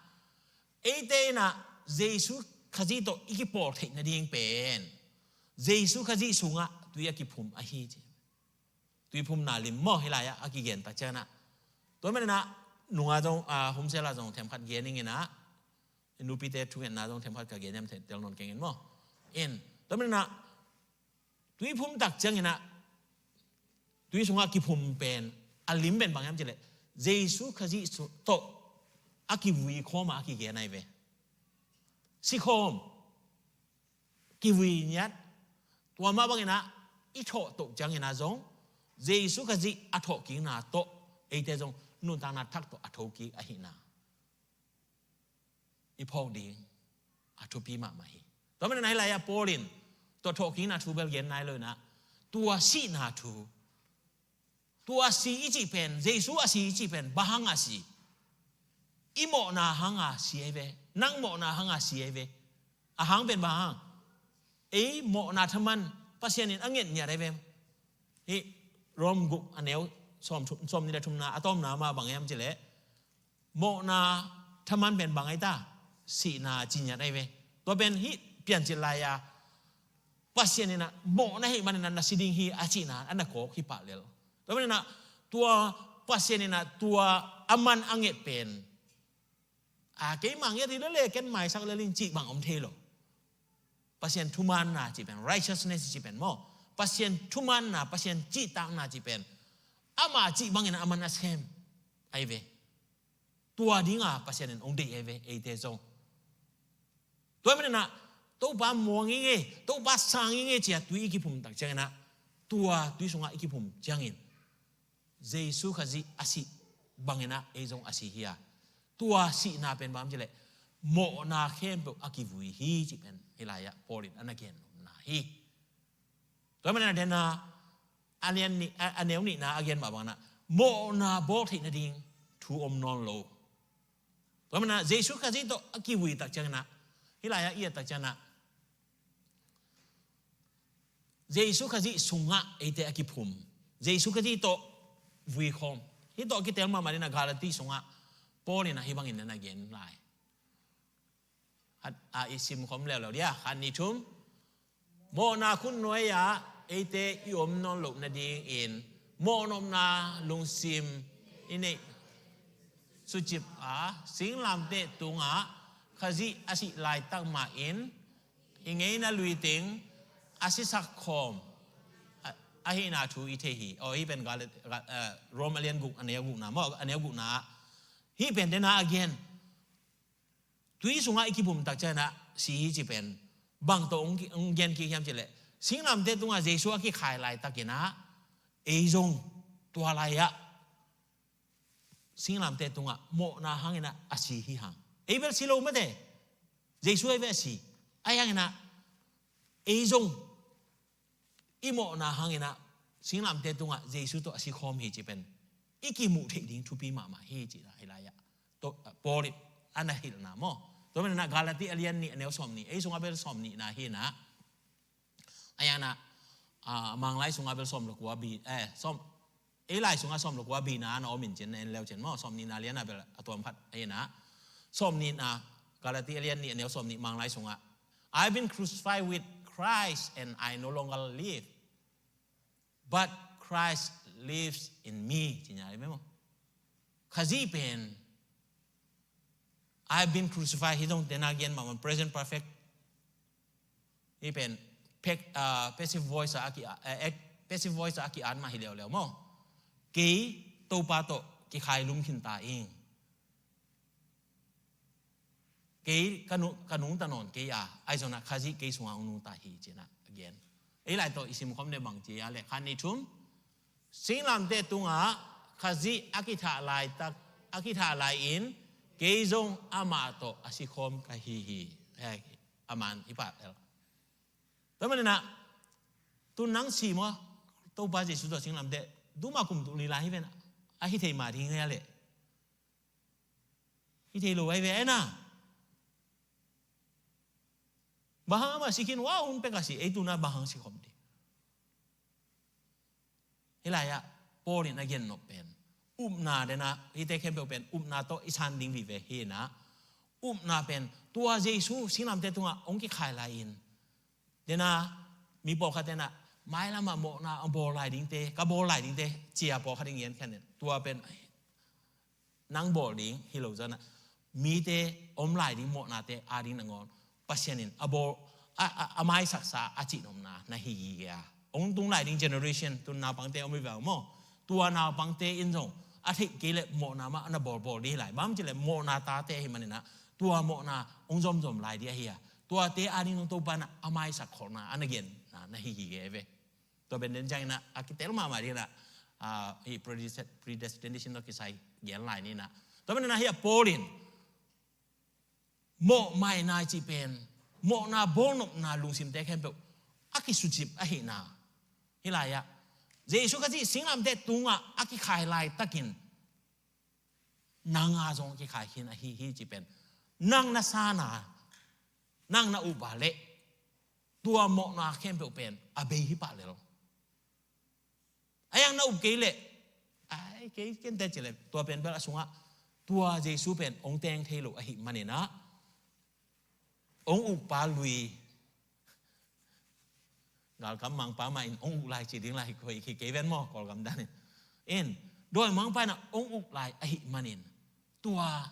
eite in ah Jesu Khazih tawh i kipawl theih nading pen Jesu Khazih sungah tui a kiphum ahi ci. Tuiphumna lim maw hih lai-ah a kigen tak ciang ah. Tua manin ah nunga zong, a, homsel ah zong themkhat gen ing in ah, nupite thungetna zong themkhat ka gen hiam, tel nawn keng in maw. In, tua manin ah tuiphum tak ciangin ah tui sungah kiphum pen a lim pen bang hiam ci leh, Jesu Khazih tawh a kivui khawm a kigen ahi ve. Sikhawm, kivui ngiat, tua mah bangin ah i thawh toh ciangin ah zong Jesu Khazih a thawhkikna tawh eite zong nuntakna thak tawh a thokik ahihna i phawk ding a thupi mahmah hi. Tua manin ah hih lai-ah Paul in tua thawhkikna thu bel gen nai lo in ah, tua sihna thu, tua si i cih pen, Jesu a si i cih pen bang hang a si? I mawhna hang a si ahi ve. Nang mawhna hang a si ahi ve. A hang pen bang hang? Ei mawhna thaman Pasian in a nget ngiat ahi ve. Hih Rom guk a neu sawm thum, sawmnih le thumna a tawpna mah bang hiam cih leh, mawhna thaman pen bang ahi ta? Sihna ci ngiat ahi ve. Tua pen hih Piancil lai-a Pasian in ah mawhna ahih manin ah na si ding hi a cihna a na kawk hi pah lel. Tua manin ah tua Pasian in ah tua a man a nget pen, a, keimah nget hi lel e, ken maisak lel ing cih bang om thei lo. Pasian thumaanna cih pen, righteousness cih pen maw, Pasian thumaanna, Pasian cihtakna cih pen amah cih bangin a man a sem ahi ve. Tua dinga Pasian in hong deih ahi ve, eite zong. Tua manin ah Topa muang ing e, Topa sang ing e ci-a tui i kiphum tak ciangin ah, tua tui sungah i kiphum ciangin Jesu Khazih a sih bangin ah ei zong a si hi a, tua sihna pen bang hiam cih leh mawhna khempeuh a kivui hi cih pen hih lai-ah Paul in a na gen nopna hi. Tua manin ah den a, a lian nih, a, a neu nihna a gen mah bangin ah mawhna bawl theih nading thu om nawn lo. Tua manin ah Jesu Khazih tawh a kivui tak ciangin ah, hih lai-ah i et tak ciangin ah Jesu Khazih sungah eite a kiphum, Jesu Khazih tawh vui khawm. Hih tawh a kitel mahmah in ah Galati sungah Paul in ah hih bangin na na gen lai. A, a, i sim khawm leuleu dia, khat, nih, thum. Mawhna khutnuai-ah eite i om nawn loh nadingin mawhnopna lungsim i neih sucip a, singlamteh tungah Khazih a sih laitak mahin i ngeina lui teng a sisak khawm a, ahihna thu i thei hi. Aw, hih pen Galat-, Ga-, eh, Rom a lian guk a neu gukna maw, a neu gukna ah hih pen den a a gen. Tui sungah i kiphum tak ciangin ah si hi cih pen bang tawh hong ki-, hong gen kik hiam cih leh, singlamteh tungah Jesu a kikhai laitakin ah ei zong tua lai-ah singlamteh tungah mawhna hangin ah a si hi hang. Ei bel si lo mate, Jesu ei bel a si. Ahi hangin ah ei zong i mawhna hangin ah singlamteh tungah Jesu tawh a si khawm hi cih pen i kimuh theih ding thupi mahmah hi cih na hih lai-ah Paul in a na hilhna maw. Tua manin ah Galati a lian nih a neu sawmnih, ei sungah bel sawmnihna hi in ah, a ian ah, ah, Manglai sungah bel sawm le kua bi, eh, sawm, ei lai sungah sawm le kua bina na om in cin, na en leu cin maw, sawmnihna lian ah bel a tuam khat ahi in ah, sawmnihna, Galati a lian nih a neu sawmnih Manglai sungah, "I've been crucified with Christ and I no longer live, but Christ lives in me," ci nia hi maw. Khazih pen, "I've been crucified," hih zong tena gen mahmah present perfect. Hih pen, pe-, ah, passive voice a ki, eh, act-, passive voice a ki-at mah hi leuleu maw. Kei Topa tawh kikhai lum khin ta ing. Kei ka nu-, ka nungta nawn kei a, ahi zongin ah Khazih kei sungah hong nungta hi ci-in ah a gen. Ei lai tawh i sim khawm le bang ci a leh, khat, nih, thum. Singlamteh tungah Khazih a kithah laitak, a kithah lai-in kei zong amah tawh a si khawm ka hi hi. Hei, a man i pah el. Tua manin ah, tu nang si maw, Topa Jesu tawh singlamteh, tuma kum tul nih lai hi ven a, a hi thei mah ding hi a leh. Hi thei lo ahi ve, ahi na. Bang hang amah si khin, wow, hun pek a si, ei tu-in ah bang hang si khawm ding. Hih lai-ah Paul in a gen nop pen, upna den a, hihte khempeuh pen upna tawh i san ding vive hi in ah, upna pen tua Jesu singlamteh tungah hong kikhai lai-in, den a, mi pawlkhat in ah, mailamah mawhna a bawl lai dingte, ka bawl lai dingte, ci-a pawlkhat in gen kha in, tua pen nang bawl ding hi lo zan ah, mite om lai ding mawhnate a ding nangawn Pasian in a bawl, a, a, a maisaksa a cihnopna na hi gige a. Hong tung lai ding generation, tu-in naupangte om hi ve uh maw. Tua naupangte in zong a theih kei leh mawhna mah a na bawlbawl ding hi lai. Bang hang hiam cih leh mawhna tate ahih manin ah tua mawhna hong zomzom lai ding ahi a, tuate ading zong Topa in ah a maisak kholhna a na genna na hi hi kei ve. Tua pen den ciangin ah a kitel mahmah ding in ah, ah, hih predestination tawh kisai gen lai ni in ah. Tua pen in ah hih a Paul in mawhmaina i cih pen mawhna bawlnopna lungsimte khempeuh a kisucip ahihna. Hih lai-ah Jesu Khazih singlamteh tungah a kikhai laitakin nang a zong a kikhai khin ahi hi cih pen nang na sana, nang na up a leh tua mawhna khempeuh pen a bei hi pah lel. A yang na up kei leh, ai, kei ken teh ci leh tua pen bel a sungah tua Jesu pen hong teng thei lo ahih manin ah hong ukpa lui, galkap mangpa mah in hong uk lai ci ding lai koi kei ven maw, Kawlgam dan in. In, dawimangpa in ah hong uk lai ahih manin tua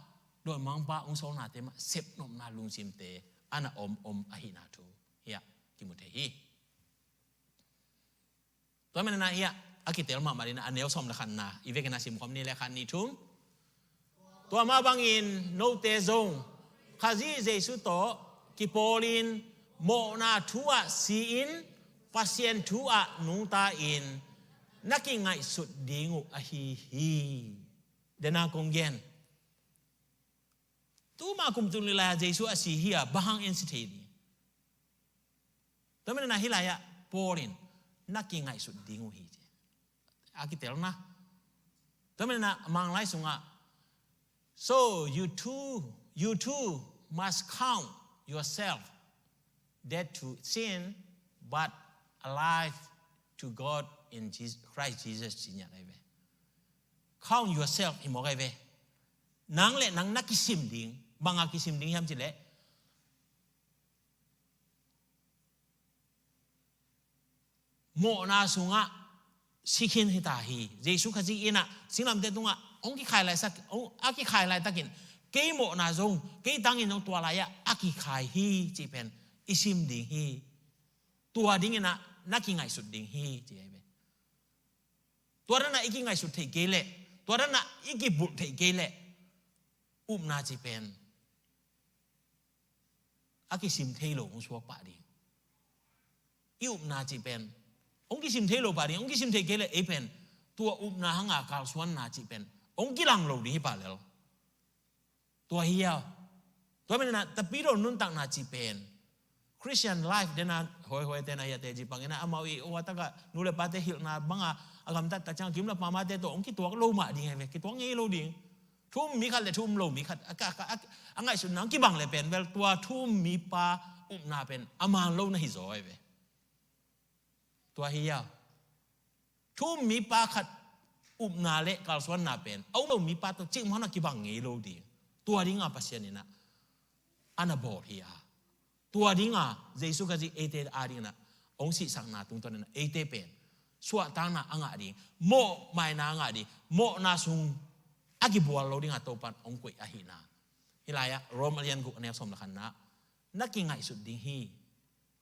dawimangpa hong sawlnate mah sepnopna lungsimte a na om om ahihna thu hih ah kimu thei hi. Tua manin ah hih ah a kitel mahmah ding in ah a neu sawm le khatna i vekin ah simkhawm ni le, khat, nih, thum. Tua mah bangin note zong Khazih Jesu tawh kipawlin mawhna thu ah si-in Pasian thu ah nungta-in na kingaihsut ding uh ahi hi. Dena kong gen, tuma kum tul nih lai-a Jesu a si hi a, bang hang en si thei ding? Tua manin ah hih lai-ah Paul in na kingaihsut ding uh hi ci a kitelna. Tua manin ah Manglai sungah, "So you too, you too must count yourself dead to sin, but alive to God in Jesus, Christ Jesus," ci ngiat ahi ve. Count yourself hi mawk ahi ve. Nang le nang na kisim ding, bang a kisim ding hiam cih leh mawhna sungah si khin hi ta hi. Jesu Khazih in ah singlamteh tungah hong kikhai laisak, hong, a kikhai laitakin kei mawhna zong, kei tangin zong tua lai-ah a kikhai hi cih pen i sim ding hi. Tua dingin ah na kingaihsut ding hi ci ahi ve. Tua dan ah i kingaihsut theih kei leh, tua dan ah i kibulh theih kei leh upna cih pen a kisim thei lo hong suak pah ding. I upna cih pen hong kisim thei lo pah ding, hong kisim thei kei leh ei pen tua upna hanga kalsuanna cih pen hong kilang lo ding hi pah lel. Tua hi a. Tua manin ah Tapidaw nuntakna cih pen Christian life dena hoihoi tena hi a, te ci pangin ah amau i ua takah nu le pate hilhna banga a gamtat tak ciang kim le pamate tawh hong kituak lo mah ding ahi ve, kituak ngei lo ding. Thu um mi khat le thu um lo mi khat a, a, a, a ngaihsutna hong kibang le pen bel tua thu um mipa upna pen a man lo na hi zaw ahi ve. Tua hi a. Thu um mipa khat upna le kalsuanna pen a um lo mipa tawh cikmah hon a kibang ngei lo ding. Tua dinga Pasian in ah a na bawl hi a. Tua dinga Jesu Khazih eite adingin ah hong sihsakna tungtawn in ah eite pen suahtakna a ngah ding, mawhmaina a ngah ding, mawhna sung a kibual lo dinga Topan hong koih ahihna. Hih lai-ah Rom a lian guk a neu sawm le khatna, na kingaihsut ding hi.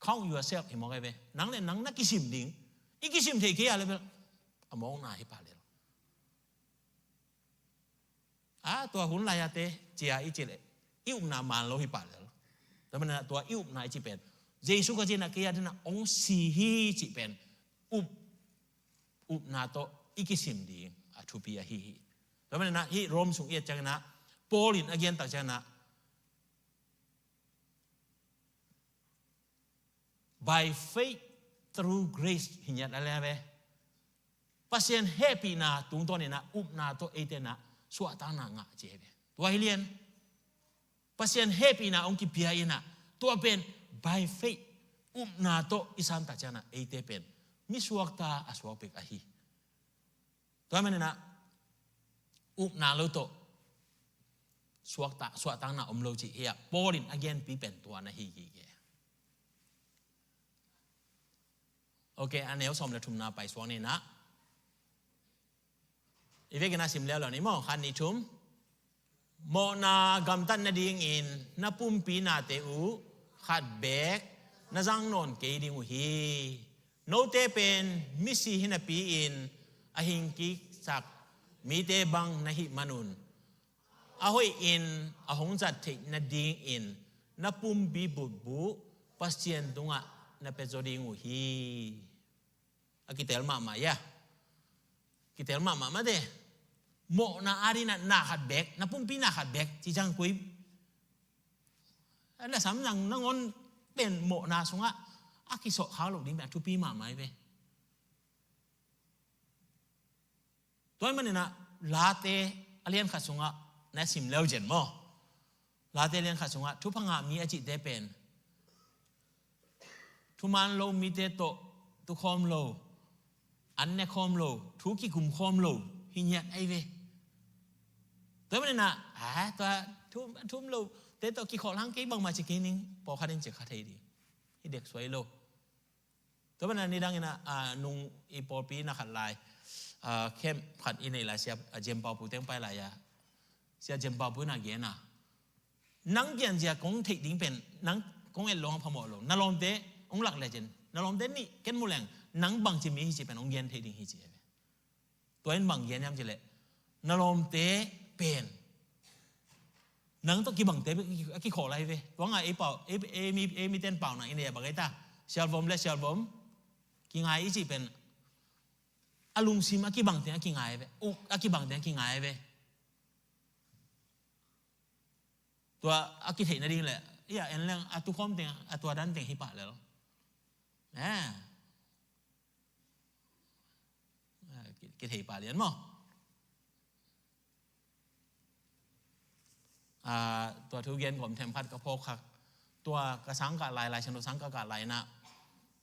Count yourself hi mawk ahi ve. Nang le nang na kisim ding. I kisim thei kei a leh bel a mawkna hi pah lel. A, tua hun lai-a te cia i cih leh i upna man lo hi pah lel. Tua manin ah tua i upna i cih pen Jesu Khazih in ah kei a dingin ah hong si hi cih pen up, upna tawh i kisim ding a thupi ahi hi. Tua manin ah hih Rom sung i et ciangin ah Paul in a gen tak ciangin ah by faith through grace hi ngiat a le ve. Pasian hehpihna tungtawn in ah upna tawh eite in ah suahtakna ngah ci hi ve. Tua hi lian. Pasian hehpihna hong kipia in ah tua pen by faith upna tawh i sam tak ciangin ah eite pen mi suakta a suak bek ahi. Tua manin ah upna lo tawh suakta, suahtakna om lo cih hi a, Paul in a genpi pen tua na hi gige. Ok, a neu sawm le thumna paisuak ni in ah. I vekin ah sim leuleu ni maw, khat, nih, thum. Mawhna gamtat nadingin na pumpi nate uh khat beek na zang nawn kei ding uh hi. Note pen misi hi napi-in a hingkiksak mite bang na hih manun a hoihin a hong zat theih nadingin na pumpi bupbu Pasian tungah na pia zaw ding uh hi. A kitel mahmah ia. Kitel mahmah mate. Mawhna adingin na khat bek, na pumpi na khat bek ci ciang koi. A lasa nang nangawn pen mawhna sungah a kisawh khak loh ding pen a thupi mahmah hi ve. Tua ahih manin ah Late a lian khat sungah na sim leu zen maw. Late a lian khat sungah thupha ngah mi a cihte pen thuman lo mite tawh tu khawm lo, an ne khawm lo, thu kikum khawm lo hi ngiat ahi ve. Tua ahih manin ah, a, tua thu, thu um lote tawh kikhawh hang kei bangmah ci kei ning, pawlkhat in ci kha thei ding. Hi dek suai lo. Tua ahih manin ah nidangin ah, a, nung i pawlpi na khat lai, a, camp khat i neih lai sia, a, Jem Pau Pu teng pai lai a. Sia Jem Pau Pu in ah gen a, nang pianzia kong theih ding pen nang kong et lo hang phamawh lo. Na lawmte hong lak lecin, na lawmte nih ken mu leng nang bangci mi hi cih pen hong gen thei ding hi ci hi ve. Tua in bang gen hiam cih leh, na lawmte pen nang tawh kibangte a kikhawh lai ve. Tua ngah ei pau, ei, ei mi, ei miten pau na i nei a bang ei ta, sialvom le sialvom kingai i cih pen a lungsim a kibangte a kingai ve. Uk a kibangte a kingai ve. Tua a kitheih nading leh, ia, en leng a tukhawm teng, a tua dan teng hi pah lel. Eh. Eh, ki-, kithei pah lian maw. Ah, tua thu gen gawm themkhat ka phawk khak. Tua ka sangkah lai, Lai Siangtho sangkah kah lai in ah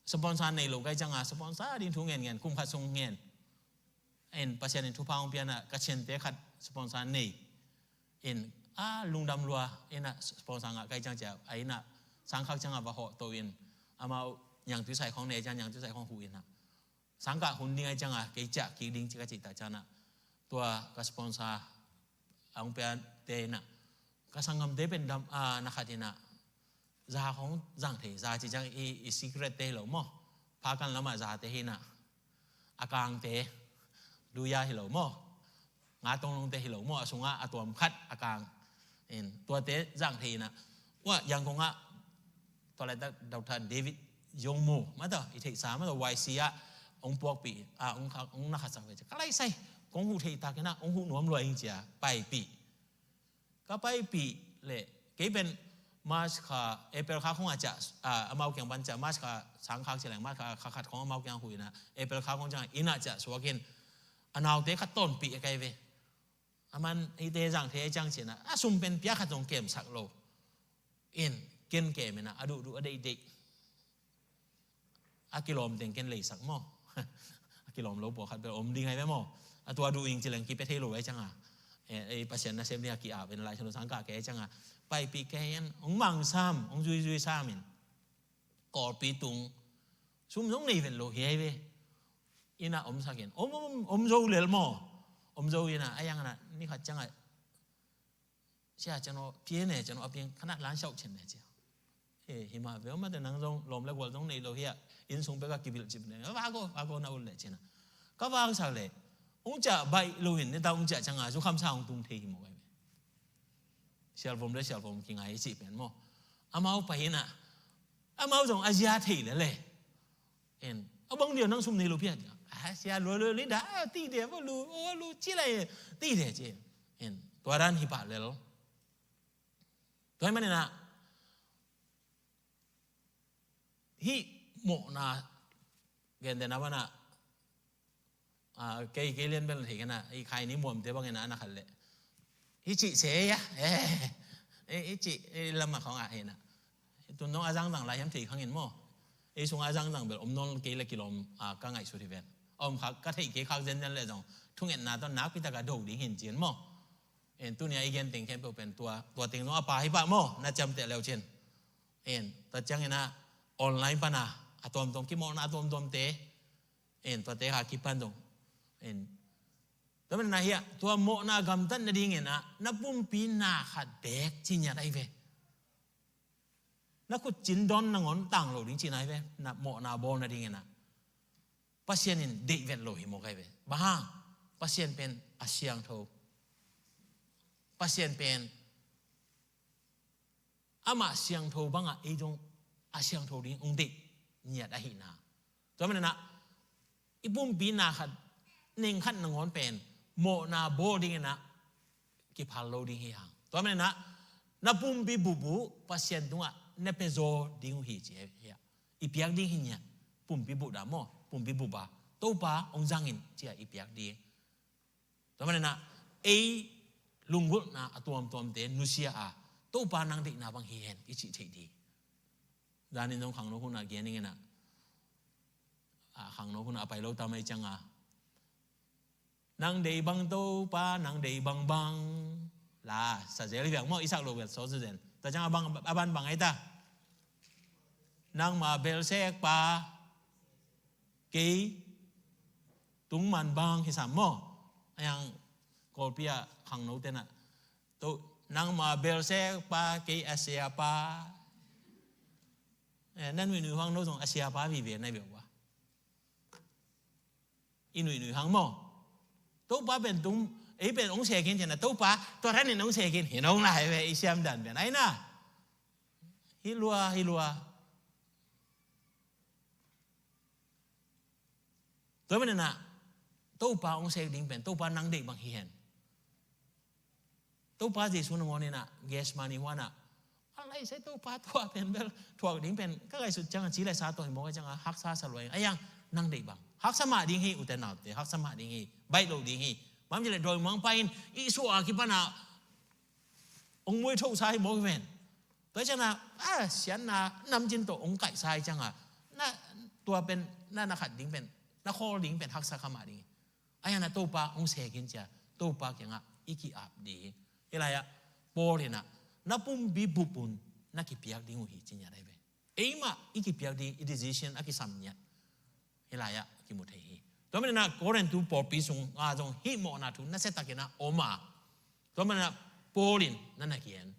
sponsor nei lo ka hih ciangin sponsor ding thu ngen ngen, kum khat sung ngen. In Pasian in thupha hong pia in ah ka chiante khat sponsor nei. In a lungdam lua in ah sponsor ngah ka hih ciang cia, a in ah sangkhak ciangin va hawh to in, amau Niangtui Sai khawng nei ciang Niangtui Sai khawng huh in ah, sangkah hun ding a hih ciangin kei ciah kik ding ci ka cih tak ciangin ah, tua ka sponsor a hong piate in ah, ka sanggamte pen dam, a, na khat in ah, za khawng zang thei, za ci ciang i, i secret te hi lo maw. Phakan lamah zate hi in ah, a kangte, luya hi lo maw. Nga tonglungte hi lo maw, a sungah a tuam khat a kang. In, tuate zang thei in ah, ua, Yangon ah, tua laitak Doctor David Yongmo, mah tawh, i theihsa, mah tawh, Y C ah hong puakpih, a, hong kha-, hong na khasak ve cia. Ka laisai, kong huh theih tak in ah, hong huh nuam lua ing cia, paipih. Ka paipih leh, kei pen March kha, April kha khong a ciah, a, amau kiang pan ciah, March kha sangkhak ci leng, March kha, kha khat khong amau kiang huh in ah, April kha khong ciang inn ah ciah suak in, a naute khat tawnpih a kai ve. A man hihte zang thei ciang ci in ah, a sum pen pia khat zong kemsak lo. In, ken kem in ah, a duhduh a deihdeih. A kilawm teng ken leisak maw. A kilawm lo pawlkhat bel om ding ahi ve maw. A tua duh ing ci leng kipia thei lo ahi ciangin. E, e, Pasian nasem ding a ki-ap in Lai Siangtho sangkah kei ahi ciangin. Paipih kei in, hong mang sam, hong zuizui sam in. Kawlpi tung. Sum zong nei vet lo hi ahi ve. Inn ah omsak in. Om, om, om zo lel maw. Om zo in ah, a yang in ah, ni khat ciangin. Sia, ciang aw, pia ne, ciang aw, a piang, khanat lan siau cin ne, cia. He, hi mah ve, mah te nang zong, lawm le gual zong nei lo hi a, inn sung pek a kibilh cip ne, va go, va go na ut le cin a. Ka vangsak le, hong ciah baih lo in, neta hong ciah ciang a, zukham sa hong tung thei hi mawk ahi ve. Sialvom le sialvom kingai cih pen maw. Amau pai in a, amau zong a zia thei le le. En, a bang dia nang sum nei lo pia dia. A, sia lua lua li da, ti dia, va lu, o lu, ci lai, ti dia ci. En, tua dan hi pah lel. Tua hi manin a, hih mawhna, gen den a bana, a, kei, kei lian bel thei kena, i khai ni muamte bangin a na khat le. Hih cih se ya, eh, eh, hih cih, eh, lam a khong a hena. Tun dong a zangzang lai hiam thei khangin maw. Ei sung a zangzang bel om nawn kei le kilawm, a, ka ngaihsut hi ven. Om khak, ka theih kei khak zenzen le zong. Thungetna tawh nakpi taka do ding hin cin maw. En, tuni a i gen teng khempeuh pen tua, tua teng zong a pha hi pah maw, na ciamteh leu cin. En, tua ciangin a online pana, a tuamtuam kimawhna a tuamtuamte. En, tuate kha kipan zong. En, tua manin a hia, tua mawhna gamtat nadingin a, na pumpi na khat bek ci ngiat ahi ve. Na khutcin dawn nangawn tang lo ding cihna hi ve, na mawhna bawl nadingin a. Pasian in deih vet lo hi mawk ahi ve. Bang hang? Pasian pen a siangtho. Pasian pen amah siangtho bangah ei zong a siangtho ding hong deih ngiat ahihna. Tua maninah i pumpi na khat, neng khat nangawn pen mawhna bawl dinginah kiphal lo ding hi hang. Tua maninah na pumpi bup uh Pasian tungah na pia zaw ding uh hi ci hi. I piak ding hi ngiat. Pumpi bup dah maw, pumpi bup a Topa hong zangin ci-a i piak ding. Tua maninah ei lunggulhna a tuamtuamte nusia a, Topa nang deihna bang hi hen i cih theih ding. Zanin zong khangno hunah gen inginah, a, khangno hunah a pai lo tam ei cianga, nang deih bang Topa, nang deih bangbang. La sa zel hi viang maw, i sak lo bel sawl zen. Tua cianga bang, a ban bang ei ta. Nangma belsekpa kei tungman bang hi sam maw. Ayang Kawlpi ah khangno tenah, to, nangma belsekpa kei a siapa. Eh, na nuihnui huang no zong a siapa vive na viau a. I nuihnui hang maw. Topa pen tung, ei pen hong sekin cianah Topa tua ranin hong sekin hi nong lai ve, i siam dan pen aina. Hi lua, hi lua. Tua maninah Topa hong sek ding pen Topa nang deih bang hi hen. Topa Jesu nangawn inah Gethsemane huanah, a laisai Topa tua pen bel thuak ding pen ka ngaihsut ciangah ci le sa tawh hi mawk a ciangah haksa sa luai. Ayang nang deih bang. Haksa mah ding hi, ute naute, haksa mah ding hi. Baih lo ding hi. Bang ci le dawimangpa in i suah a kipanah hong muaithosa hi mawk hi ven. Tua ciangah a siatna namcin tawh hong kaihsa hi ciangah na tua pen na na khat ding pen, na khawl ding pen haksa kha mah ding hi. Ahi hanah Topa hong sekin cia, Topa kiangah i ki-ap ding hi. Hih lai-ah Paul inah na pumpi bup un na kipiak ding uh hi ci ngiat ahi ve. Eimah i kipiak ding, i decision a kisam ngiat hih lai-ah kimu thei hi. Tua maninah Korintu pawlpi sungah zong hih mawhna thu nasiatakinah om a. Tua maninah Paul in na na gen.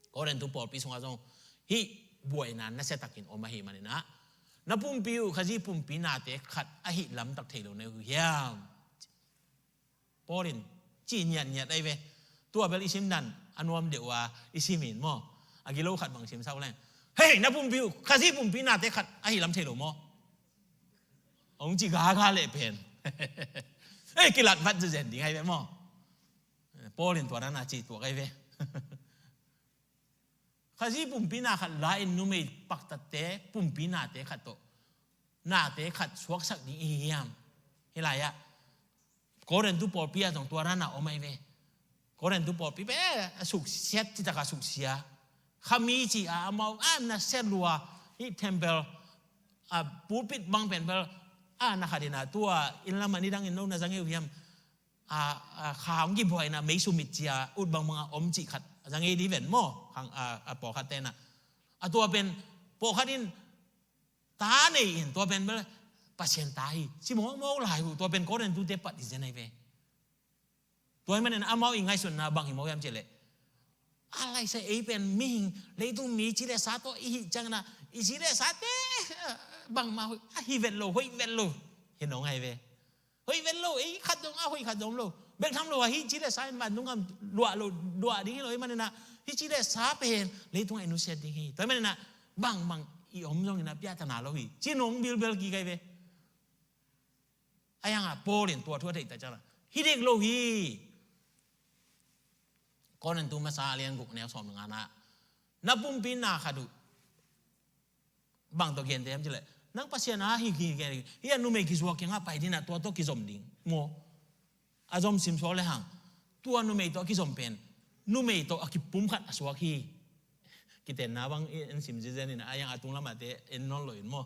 Korintu pawlpi sungah zong hih buaina nasiatakin om ahih maninah na pumpi uh Khazih pumpi nate khat ahih lamtak thei lo na hi uh hiam? Paul in ci ngiatngiat ahi ve. Tua bel i sim dan a nuam deuh a i sim in maw. A gilo khat bang simsak leng, hei, na pumpi uh Khazih pumpi nate khat ahih lam thei lo maw? Hong ci gaga leh pen hei, kilat vat zezen ding ahi ve maw. Paul in tua na na ci tuak ahi ve. Khazih pumpi na khat la-in numei paktatte pumpi nate khat tawh nate khat suaksak ding i hi hiam? Hih lai-ah Korintu pawlpi ah zong tua na na om ahi ve. Korintu pawlpi pen a suksiat citak a suksia. Khami ci a amau a na sia lua. Hih temple a pulpit bang pen bel a na khat in a tua inn lam a nidangin no na za ngei uh hiam? A, a, kha hong kibuaina mei sumit cia ut bangbang a om cih khat a za ngei dih ven maw? Khang, a, a pawlkhat tenah a tua pen pawlkhat in ta nei in tua pen bel Pasian ta hi ci mawkmawk lai uh. Tua pen Korintute pat hi zen ahi ve. Tua hi manin amau i ngaihsutna bang hi mawk hiam cih leh a laisa ei pen mihing leitung mi ci le sa tawh i hih ciangin a i ci le sate bangmah a hi vet lo, hoih vet lo hi nong ahi ve. Hoih vet lo, ei khat zong a hoih khat zong om lo. Bek tham lo a hih ci le sa in vantung gam luah lo, luah ding hi lo hi manin a hih ci le sa pen leitungah i nusiat ding hi. Tua hi manin a bangbang i om zongin a piahtana lo hi ci nong bilbel kik ahi ve. Ahi hangah Paul in tua thu a theih tak ciangin a hi dek lo hi. Korintu masa a lian guk neu sawm le ngana na pumpi na khat uh bang tawh gente hiam cih leh nang Pasian a hi hi gen hi a numei kizuak kiangah pai ding a tua tawh kizom ding maw? A zom simsuak le hang tua numei tawh a kizom pen numei tawh a kipum khat a suak hi. Kitenna bang en sim zizen in a yang a tung lamahte en nawn lo in maw?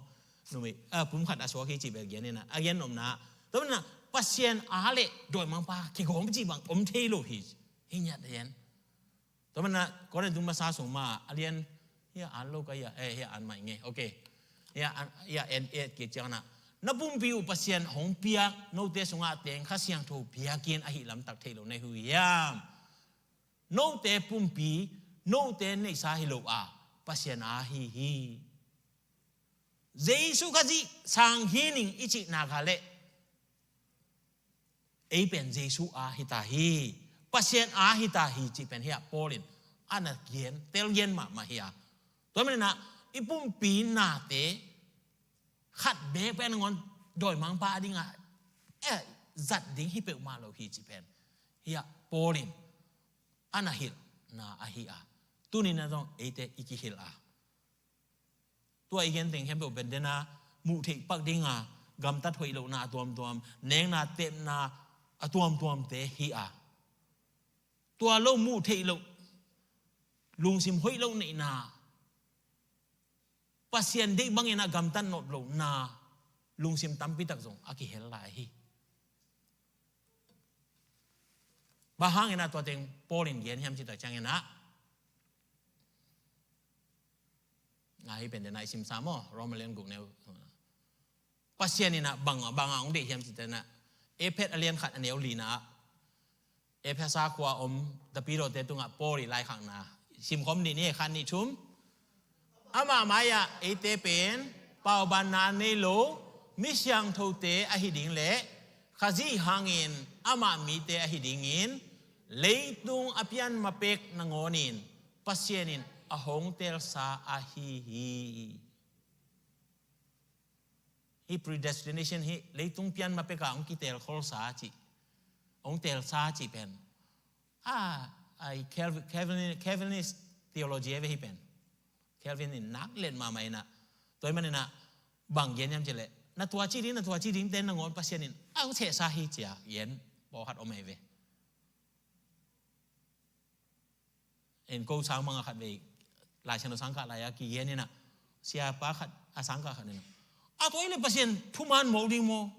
Numei a pum khat a suak hi cih bel gen in a gen nopna tua manin a Pasian a le dawimangpa kigawm cih bang om thei lo hi. Hi ngiat a gen. Tua manin a Korintu masa sung ma a lian hia an lo ka hia eh hia an mai nge. Okay. Hia an hia en et kik ciangin a na pumpi uh Pasian hong piak note sungah teng Kha Siangtho piakin ahi lamtak thei lo na hi uh hiam? Note pumpi note neihsa hi lo a Pasian a hi hi. Jesu Khazih sang hi ning i cihna kha leh Ei pen Jesu a hita hi, Pasian a hita hi cih pen hiah Paul in a na gen, tel gen mahmah hi a. Tua maninah i pumpi nate khat beek pen nangawn dawimangpa a dingah eh, zat ding hi peuhmah lo hi cih pen hiah Paul in a na hilhna ahi a. Tuninah zong eite i kihilh a, tua i gen teng khempeuh pen dena muh theih pak dinga gamtat hoih lohna a tuamtuam, nekna tepna a tuamtuamte hi a. Tua lo muh theih loh, lungsim hoih loh neihna, Pasian deih banginah gamtat nop lohna lungsim tampitak zong a kihel lai hi. Bang hanginah tua teng Paul in gen hiam cih tak cianginah a hi pen dena i simsa maw, Roma lian guk neu. Pasian inah bang, banga hong deih hiam cih tenah Efesa a lian khat a neu lina ah Efesa khua om tapidote tungah Paul i laikhakna simkhawm nih ni, khan nih thum. Amah mai-ah eite pen paubanna nei lo mi siangthote ahi ding le Khazih hangin amah mite ahi dingin leitung a pian mapek nangawnin Pasian in a hong telsa ahi hi. Hi predestination hi, leitung pian mapeka hong kitelkholsa cih, hong telsa cih pen a, ai Calvin, Calvin, Calvinist theology e ve hi pen. Calvin in nak let mahmah inah, tua hi maninah bang gen hiam cih leh na tua ci ding, na tua ci dingte nangawn Pasian in a hong sehsa hi cia gen pawlkhat om e ve. En ko sang manga khat vei Lai Siangtho sangkah lai-a kigen inah siapa khat a sangkah khat inah a tua hi le Pasian thuman mawk ding maw?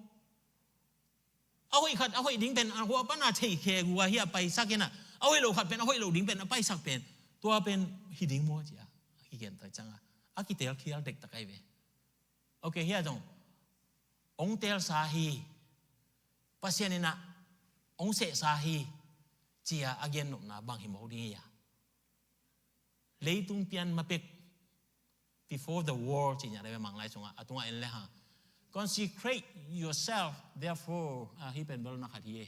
A hoih khat a hoih ding pen a hua pana thei khe gua hi a paisak inah a hoih lo khat pen a hoih lo ding pen a paisak pen tua pen hi ding maw cia a kigen tak cianga a kitelkhial dektak ahi ve. Ok, hiah zong hong telsa hi, Pasian inah hong sehsa hi cia a gennopna bang hi mawk ding hi a. Leitung pian mapek, before the world cih nia dai ve Manglai sungah a tungah en le hang. Consecrate yourself therefore, a hi pen belna khat hi e.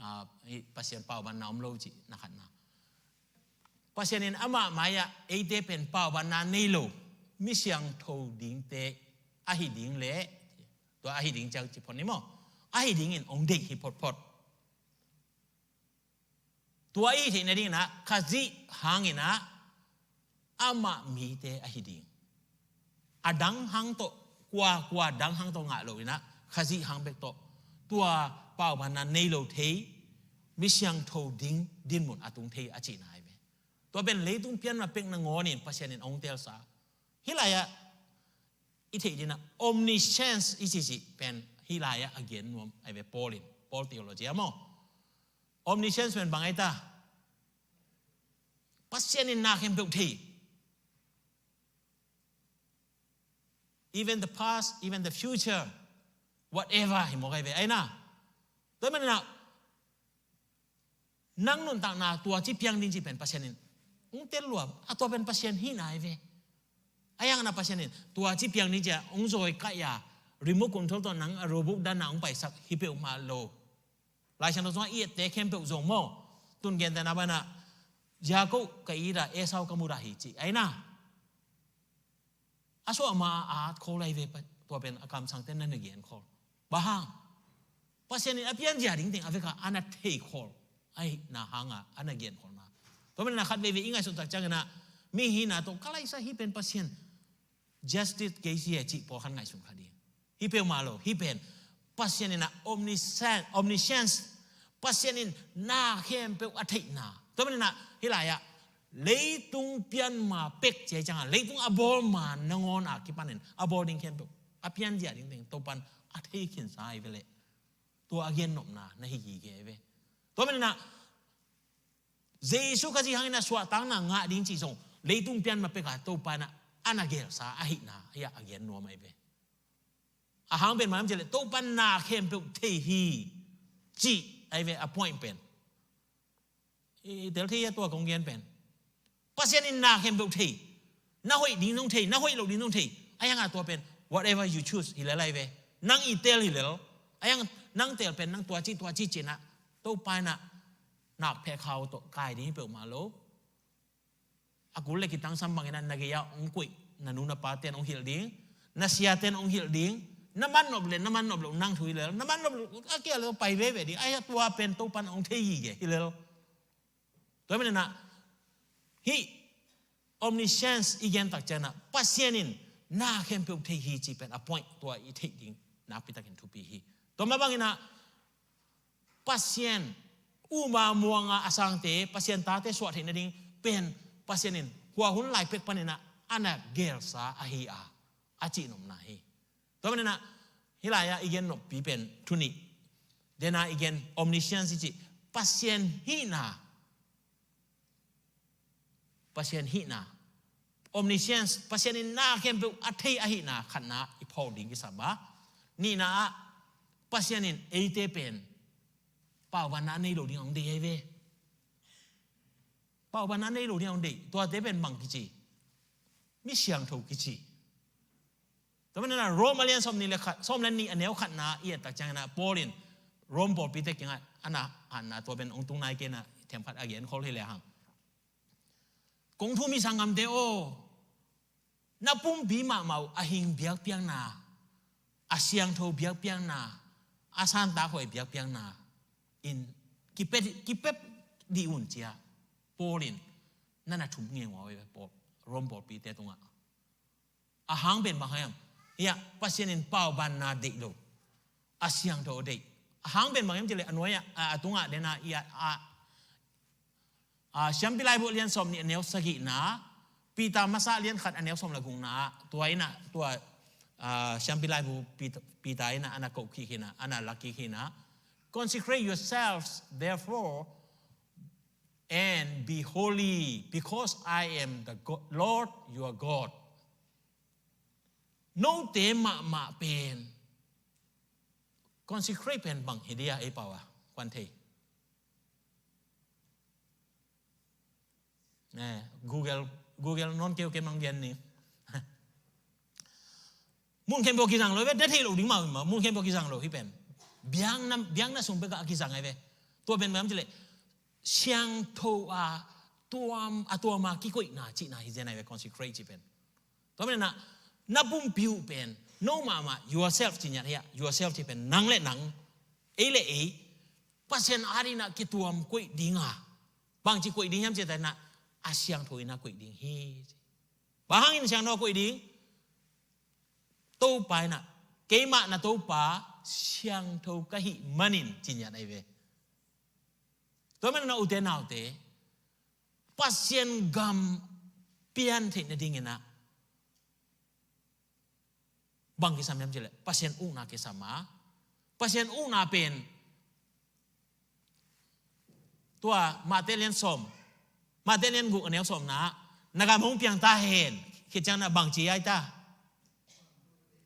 A, hi Pasian paubanna om lo cih na khatna. Pasian in amah mai-ah eite pen paubanna nei lo mi siangtho dingte ahi ding le, tua ahi ding ciang ci phot ni maw? Ahi dingin hong deih hi photphot. Tua i theih nadinginah Khazih hanginah amah mite ahi ding. A dang hang tawh, kua kua dang hang tawh ngah loinah Khazih hang bek tawh tua paubanna nei lo thei, mi siangtho ding dinmun a tung thei a cihna ahi ve. Tua pen leitung pian mapek nangawnin Pasian in hong telsa. Hih lai-ah i theih dinah omniscience i cicih pen hih lai-ah a gen nuam ahi ve Paul in, Paul theology a maw? Omniscience pen bang ahi ta? Pasian in na khempeuh thei. Even the past, even the future, whatever hi mawk ahi ve aina. Tua hi maninah nang nuntakna tua ci piang ding ci pen Pasian in hong tel lua a, tua pen Pasian hihna ahi ve. A hi hangin ah Pasian in tua ci piang ding ci-a hong zawi kaih a, remote control tawh nang a robot dan a hong paisak hi peuhmah lo. Lai Siangtho sungah i ette khempeuh zong maw, tun gentehna banah Jakob ka it a, Esau ka mut a hi ci aina. A suah ma a at khol ahi ve, tua pen a kamsangte na na gen khol. Bang hang? Pasian in a pianzia dingteng a vekah a na thei khol ahihna hanga a na gen kholna. Tua manin a khat veivei i ngaihsut tak ciangin ah mi hihna tawh ka laisa hi pen Pasian justice case hi e cih pawlkhat ngaihsun kha ding. Hi peuhmah lo, hi pen Pasian in ah omniscient, omniscience, Pasian in na khempeuh a theihna. Tua manin ah hih lai-ah leitung pian ma pek ci-a hi ciangin leitung a bawl ma nangawn a kipanin a bawl ding khempeuh a pianzia dingteng Topan a thei khinsa hi ve leh tua a gennopna na hi gige hi ve. Tua manin ah Jesu Khazih hangin a suahtakna ngah ding cih zong leitung pian ma pek a Topan ah a na gelsa ahihna hi-ah a gen nuam ahi ve. A hang pen mah hiam cih leh Topan na khempeuh thei hi cih ahi ve a point pen. I tel thei a tua kong gen pen Pasian in na khempeuh thei. Na hoih ding zong thei, na hoih loh ding zong thei. A hi hangin tua pen whatever you choose hi lel ahi ve. Nang i tel hi lel. A hi hangin Nang teel pen nang tua ci tua ci cinah Topa inah nakphe khau tawh kai ding hi peuhmah lo. A kul le kitangsam banginah na gei-ah hong koih na nu na pate'n hong hilh ding, na siate'n hong hilh ding. Na man nop le na man nop loh nang thu hi lel, na man nop loh a kia le pai veve ding. Ai, tua pen Topa in hong thei gige hi lel. Tua maninah hih omniscience i gen tak cianginah Pasian in na khempeuh thei hi ci pen a point tua i theih ding nakpitakin thupi hi. Tua mah banginah Pasian uma muanga a sangte, Pasian tate suah theih nading pen Pasian in hua hun lai pek paninah a na gelsa ahi a, a cihnopna hi. Tua maninah hih lai-ah i gen noppi pen thu nih. Dena i gen omniscience i cih Pasian hihna. Pasian hihna. Omniscience, Pasian in na khempeuh a thei ahihna khatna i phawk ding kisam a. Nihna ah Pasian in eite pen paubanna a nei lo ding a hong deih ahi ve. Paubanna a nei lo ding a hong deih. Tuate pen bang kici? Mi siangtho kici. Tua maninah Rom a lian sawm nih le khat, sawm le nih a neu khatna i et tak cianginah Paul in Rom pawlpite kiangah a na hatna tua pen hong tung nai kei inah themkhat a gen khol hi lehang. Kong thum hi sanggamte aw, na pumpi mahmah uh a hing biakpiakna, a siangtho biakpiakna, a santak huai biakpiakna in kipet, kipet dih un ci-a Paul in na na thum ngengua ve Paul, Rom pawlpite tungah. A hang pen bang hiam? Hiah Pasian in paubanna deih lo, a siangtho deih. A hang pen bang hiam cih leh a nuai-ah, a, a tungah dena i a, a, a, Siampi Laibu lian sawm nih a neu sagihna, Peter masa lian khat a neu sawm le gukna ah, tua inah, tua, a, Siampi Laibu Peter, Peter inah a na koh kik hinah, a na lak kik hinah. Consecrate yourselves, therefore, and be holy, because I am the God, Lord your God. Note mahmah pen. Consecrate pen bang hi dia ei pau a, kuan thei. Eh, Google, Google non keu kem nang gen ni. Mun khempeuh kizang lo ve, na thei lo ding mah, mun khempeuh kizang lo hi pen. Biakna, biakna sung pekah a kizang ahi ve. Tua pen bang hiam cih leh siangtho a tuam, a tuam a kikoihna cihna hi zen ahi ve, consecrate cih pen. Tua maninah na pumpi uh pen, no mahmah, yourself ci ngiat hiah, yourself cih pen nang le nang, ei le ei, Pasian adinah kituam koih dinga. Bangci koih ding hiam cih leh inah a siangtho inah koih ding hi. Bang hangin siangtho koih ding? Topa inah, keimah na Topa siangtho ka hih manin ci ngiat ahi ve. Tua maninah ute naute, Pasian gam pian theih nadinginah bang kisam hiam cih leh Pasian ukna kisam a. Pasian ukna pen tua Mate lian sawm, Mate lian guk a neu sawmna ah, na gam hong piang ta hen, khit ciangin ah bang ci ai ta?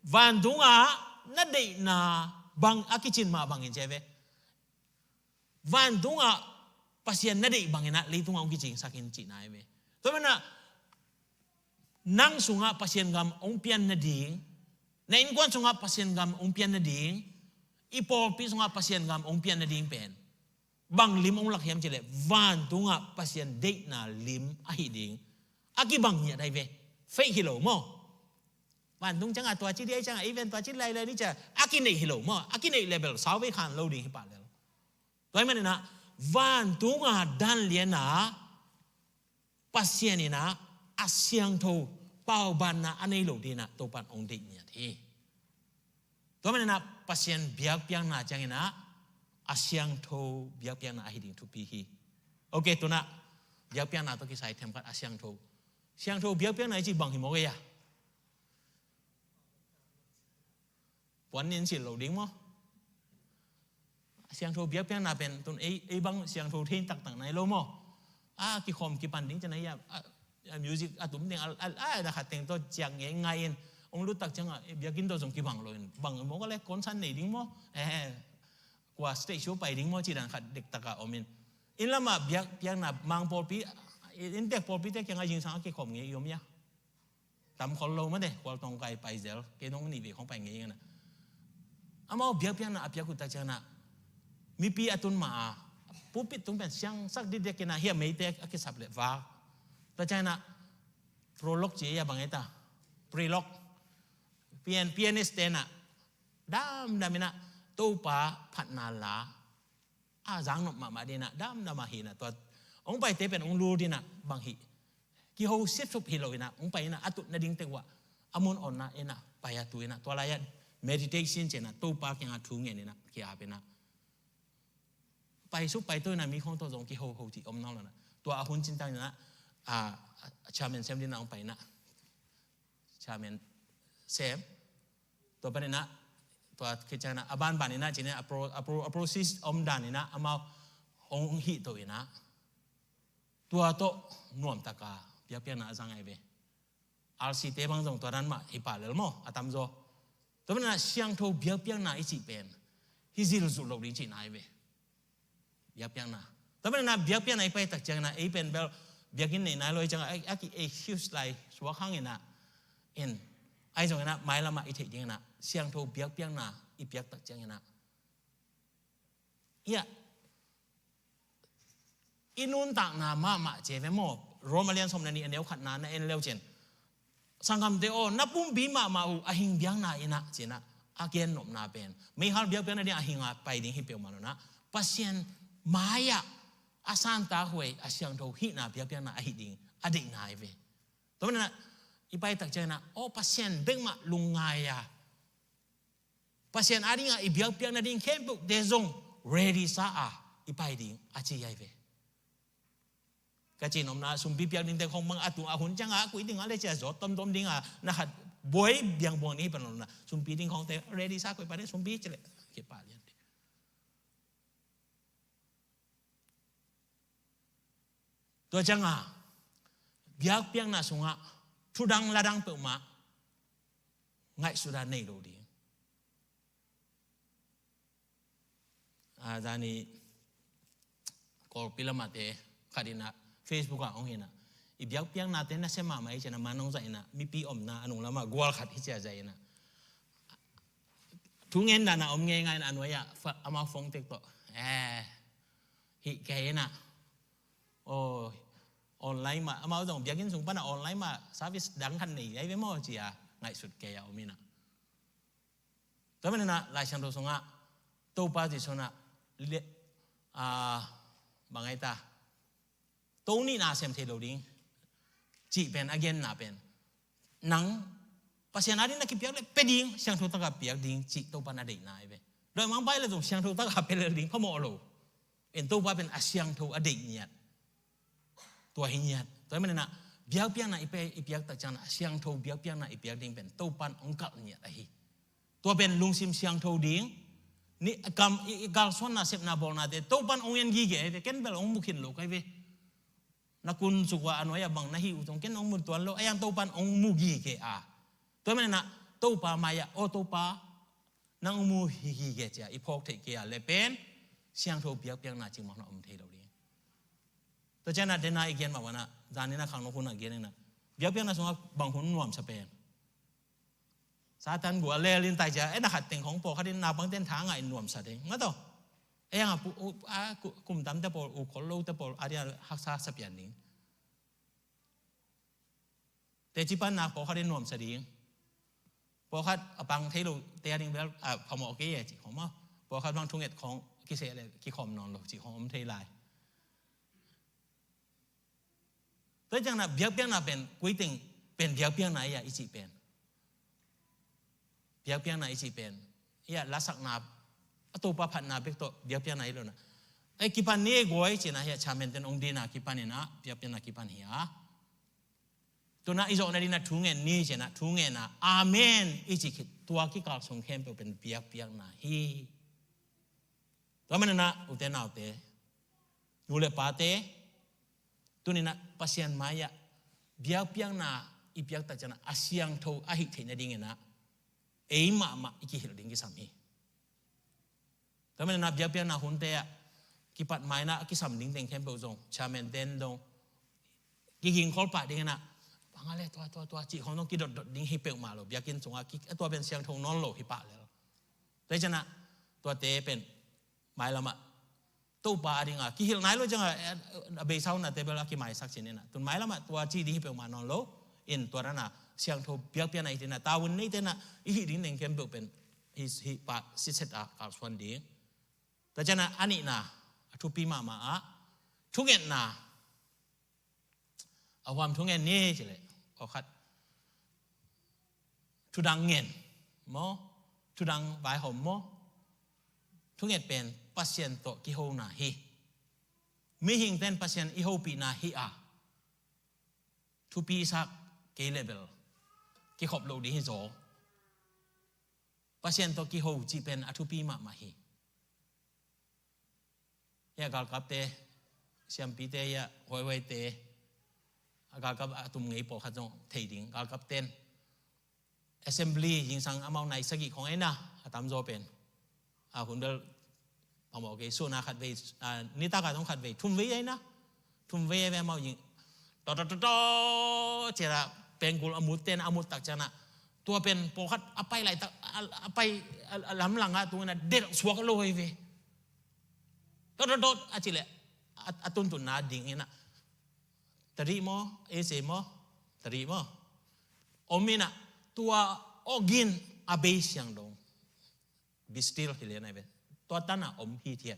Vantungah na deihna bang a kicin mah bangin ci ai ve. Vantungah Pasian na deih bangin ah leitungah hong kicingsak in cihna hi ve. Tua manin ah nang sungah Pasian gam hong pian nading, na innkuan sungah Pasian gam hong pian nading, i pawlpi sungah Pasian gam hong pian nading pen bang lim hong lak hiam cih leh vantungah Pasian deihna lim ahi ding a kibang ngiat ahi ve. Fake hi lo maw? Vantung ciangah tua ci dih, ei ciangah ei ven tua ci lailai ni cia a kineih hi lo maw? A kineih level sau vei khan lo ding hi pah lel. Tua ahih manin ah vantungah dan lian ah Pasian in ah a siangtho paubanna a nei lo ding ah Topan hong deih ngiat hi. Tua manin ah Pasian biakpiakna ciangin ah a siangtho biakpiakna ahi ding thupi hi. Ok, tu-in ah biakpiakna tawh kisai themkhat a siangtho. Siangtho biakpiakna i cih bang hi maw kei a? Puan nin silh lo ding maw? A siangtho biakpiakna pen tu-in ei, ei bang siangtho thei taktak nai lo maw? A kikhawm kipan ding ciang a, a, a music a tum teng a, a, a, na khat teng tawh ciang ngei ngai in hong lut tak ciangah, eh, biakinn tawh zong kibang lo in bang maw ka le concert nei ding maw? Eh, kua stage show pai ding maw cih dan khat dektak a om in. Inn lamah biakpiakna Mang pawlpi, inntek pawlpite kiangah zingsang a kikhawm ngei i om ia? Tam khol lo mate, khual tawngkai pai zel, kei nong nih vei khawng pai ngei ing a. Amau biakpiakna a piak uh tak ciangin ah, mipi a tun ma a, pulpit tung pen siangsak dikdek in ah, hih a meite a kisap leh vak. Tak ciangin ah, prologue ci a, bang ei ta, prologue. Pian, pianist te in ah, damdam in ah, Topa phatna la a zang nop mahmah ding in ah, damdam a hi in ah, tua hong paite pen hong lut in ah, bang hih, kiho sipsup hi lo in ah, hong pai in ah, a tut nading teng uah a mun awnna in ah pai a, tu in ah, tua lai-ah meditation ci in ah, Topa kiangah thu ngen in ah, ki-ap in ah, pai suk pai to in ah, mi khawng tawh zong kihoho cih om nawn lo in ah, tua a hun cintang in ah, a, a chairman sem ding in ah hong pai in ah, chairman sem, tua pan in ah, tua khit ciang in ah, a banban in ah, ci in ah, a pro-, a pro-, a process om dan in ah, amau hong hih to in ah, tua tawh nuamtak a biakpiakna a zang ahi ve. R C te bang zong tua dan mah hi pah lel maw, a tamzaw. Tua pan in ah siangtho biakpiakna i cih pen, hih zilzul lo ding cihna ahi ve. Biakpiakna. Tua pan in ah biakpiakna i pai tak ciangin ah, ei pen bel biakinn nei nai lo hi ciangin ah, a ki-excuse lai suak hang in ah, in, ahi zongin ah mailam ah i theih ding in ah, siangtho biakpiakna i piak tak ciangin ah, ia, i nuntakna mahmah ci ve maw. Rom a lian sawm le nih, a neu khatna na en leu cin, sanggamte aw, na pumpi mahmah uh a hing biakna in ah, ci in ah, a gen nopna pen meihal biakpiakna ding a hing a pai ding hi peuhmah lo in ah, Pasian mai-ah a santak huai, a siangtho hihna biakpiakna ahih ding a deihna ahi ve. Tua pan in ah i pai tak ciangin ah, aw, Pasian bek mah lungngai a, Pasian a ding a i biakpiak nading khempeuhte zong ready sa a i pai ding a ci ahi ve. Ka cih nopna, sumpi piak dingte khawng bang a tung a hun ciang a, koi ding a le ci a, zawt tomtom ding a, na khat buai biangbuang ni hi pan lo in ah, sumpi ding khawngte ready sa, koi pan e sumpi ci leh, kipah lian ding. Tua ciang a, biakpiakna sungah thudang ladang peuhmah ngaihsut a nei lo ding. A, zani Kawlpi lam ah te khat in ah, Facebook ah hong hi in ah, i biakpiaknate nasia mahmah hi ci in ah, man hong zai in ah, mipi omna a nung lam ah gual khat hi ci a zai in ah, thu ngen dan a om ngeingai in ah, a nuai ah fa-, amau phone tek tawh, eh, hih kei in ah, oh, online mah, amau zong biakinn sung pan a online mah service dang khat nei ahi ve maw ci a ngaihsut kei a om in ah. Tua manin ah Lai Siangtho sungah Topa Jesu in ah le-, ah, bang ai ta, to nihna sem thei lo ding cih pen, a genna pen, nang Pasian a ding na kipiak leh pia ding, siangtho taka piak ding cih Topa na deihna ahi ve. Dawimangpa i leh zong siangtho taka pia lel ding phamawh lo. En Topa pen a siangtho a deih ngiat. Tua hi ngiat. Tua hi manin ah biakpiakna i pe, i piak tak ciangin ah a siangtho biakpiakna i piak ding pen Topan hong kalh ngiat ahi. Tua pen lungsim siangtho ding, ni kam, i, i kalsuanna sepna bawlnate Topan hong en gige ahi ve, ken bel hong mu khin lo ka hi ve. Na kun suk uh a nuai ah bang na hih uh zong ken hong mu tuan lo, a yang Topan hong mu gige a. Tua hi manin ah Topa mai-ah, aw Topa, nang hong mu hi gige ci a i phawk theih kei a leh pen siangtho biakpiakna cih mah hun ah om thei lo ding. Tua ciangin ah dena i gen mah bang ah, zan in ah khangno hun ah gen in ah, biakpiakna sungah bang hun nuamsa pen, Satan gua lel in tai ci a, en a khat teng khawng pawlkhat in naupangte in tha ngah in nuamsa ding mah tawh. A yang a pu-, u-, a ku-, kum tamte pawl, u khol lote pawl a ding a haksa sa pian ding. Teci panna pawlkhat in nuamsa ding. Pawlkhat a pang thei lote a ding bel, a, phamawh kei e cih khawng maw. Pawlkhat bang thunget khawng kiseh leh kikhawm nawn lo cih khawng om thei lai. Tua ciangin ah biakpiakna pen, koi teng pen biakpiakna hi a i cih pen. Biakpiakna i cih pen, hi a lasakna, a Topa phatna bek tawh biakpiakna hi lo in ah. Ei, kipan ni e guai ci in ah, hi a chairman ten hong ding in ah kipan in ah, biakpiakna kipan hi a. Tu in ah i zawhna ding in ah thu ngen ni ci in ah, thu ngen a, amen i cih khit, tua kikal sung khempeuh pen biakpiakna hi. Tua manin ah ute naute, nu le pate, tuni in ah Pasian mai-ah biakpiakna i piak tak ciangin ah a siangtho ahih theih nadingin ah ei mahmah i kihilh ding kisam hi. Tua manin ah biakpiakna hunte ah kipat ma-in ah a kisam ding teng khempeuh zong, chairman ten zong, kigingkhol pah dingin ah, bang a leh tua, tua, tua cih khawng zong kidotdot ding hi peuhmah lo, biakinn sungah ki-, a tua pen siangtho nawn lo hi pah lel. Tua ciangah tuate pen mailamah Topa a dingah kihilh nai lo ciangah a beisa uh nate bel a kimaisak cih inah, tun mailamah tua ci ding hi peuhmah nawn lo in, tua danah siangtho biakpiakna i hih inah, tavuan neite inah i hih ding teng khempeuh pen hih, hih pa siset ah kalsuan ding. Tua ciangah a nihna, a thupi mahmah ah thungetna. A huam thungen ni cileh, pawlkhat thudang ngen maw, thudang vaihawm maw. Thunget pen Pasian tawh kihona hi. Mihingte in Pasian i hopihna hi a, thupi sak kei leh bel kikhop loh ding hi zaw. Pasian tawh kiho cih pen a thupi mahmah hi. Hiah galkapte, siampite, hiah huaihuaite, a galkap a tum ngei pawlkhat zong thei ding. Galkapte in assembly zingsang amau nai sagih khong ei na, a tamzaw pen a hun bel phamawh kei, sun a khatvei, a, nitak a zong khatvei, thumvei ei na, thumvei ei ve amau zing. Tawh tawh tawh tawh ciah a pengkul a mutte in a mut tak ciangah, tua pen pawlkhat a pai laitak, a, a pai a, a lamlang ah tung inah delh suak lo ei ve. Dot, dot, dot, a cih leh a, a tuntunna ding inah, tadih maw, ese maw, tadih maw, om inah, tua awgin a bei siang dong, be still hi lian ai ve. Tua tanah om hithiat.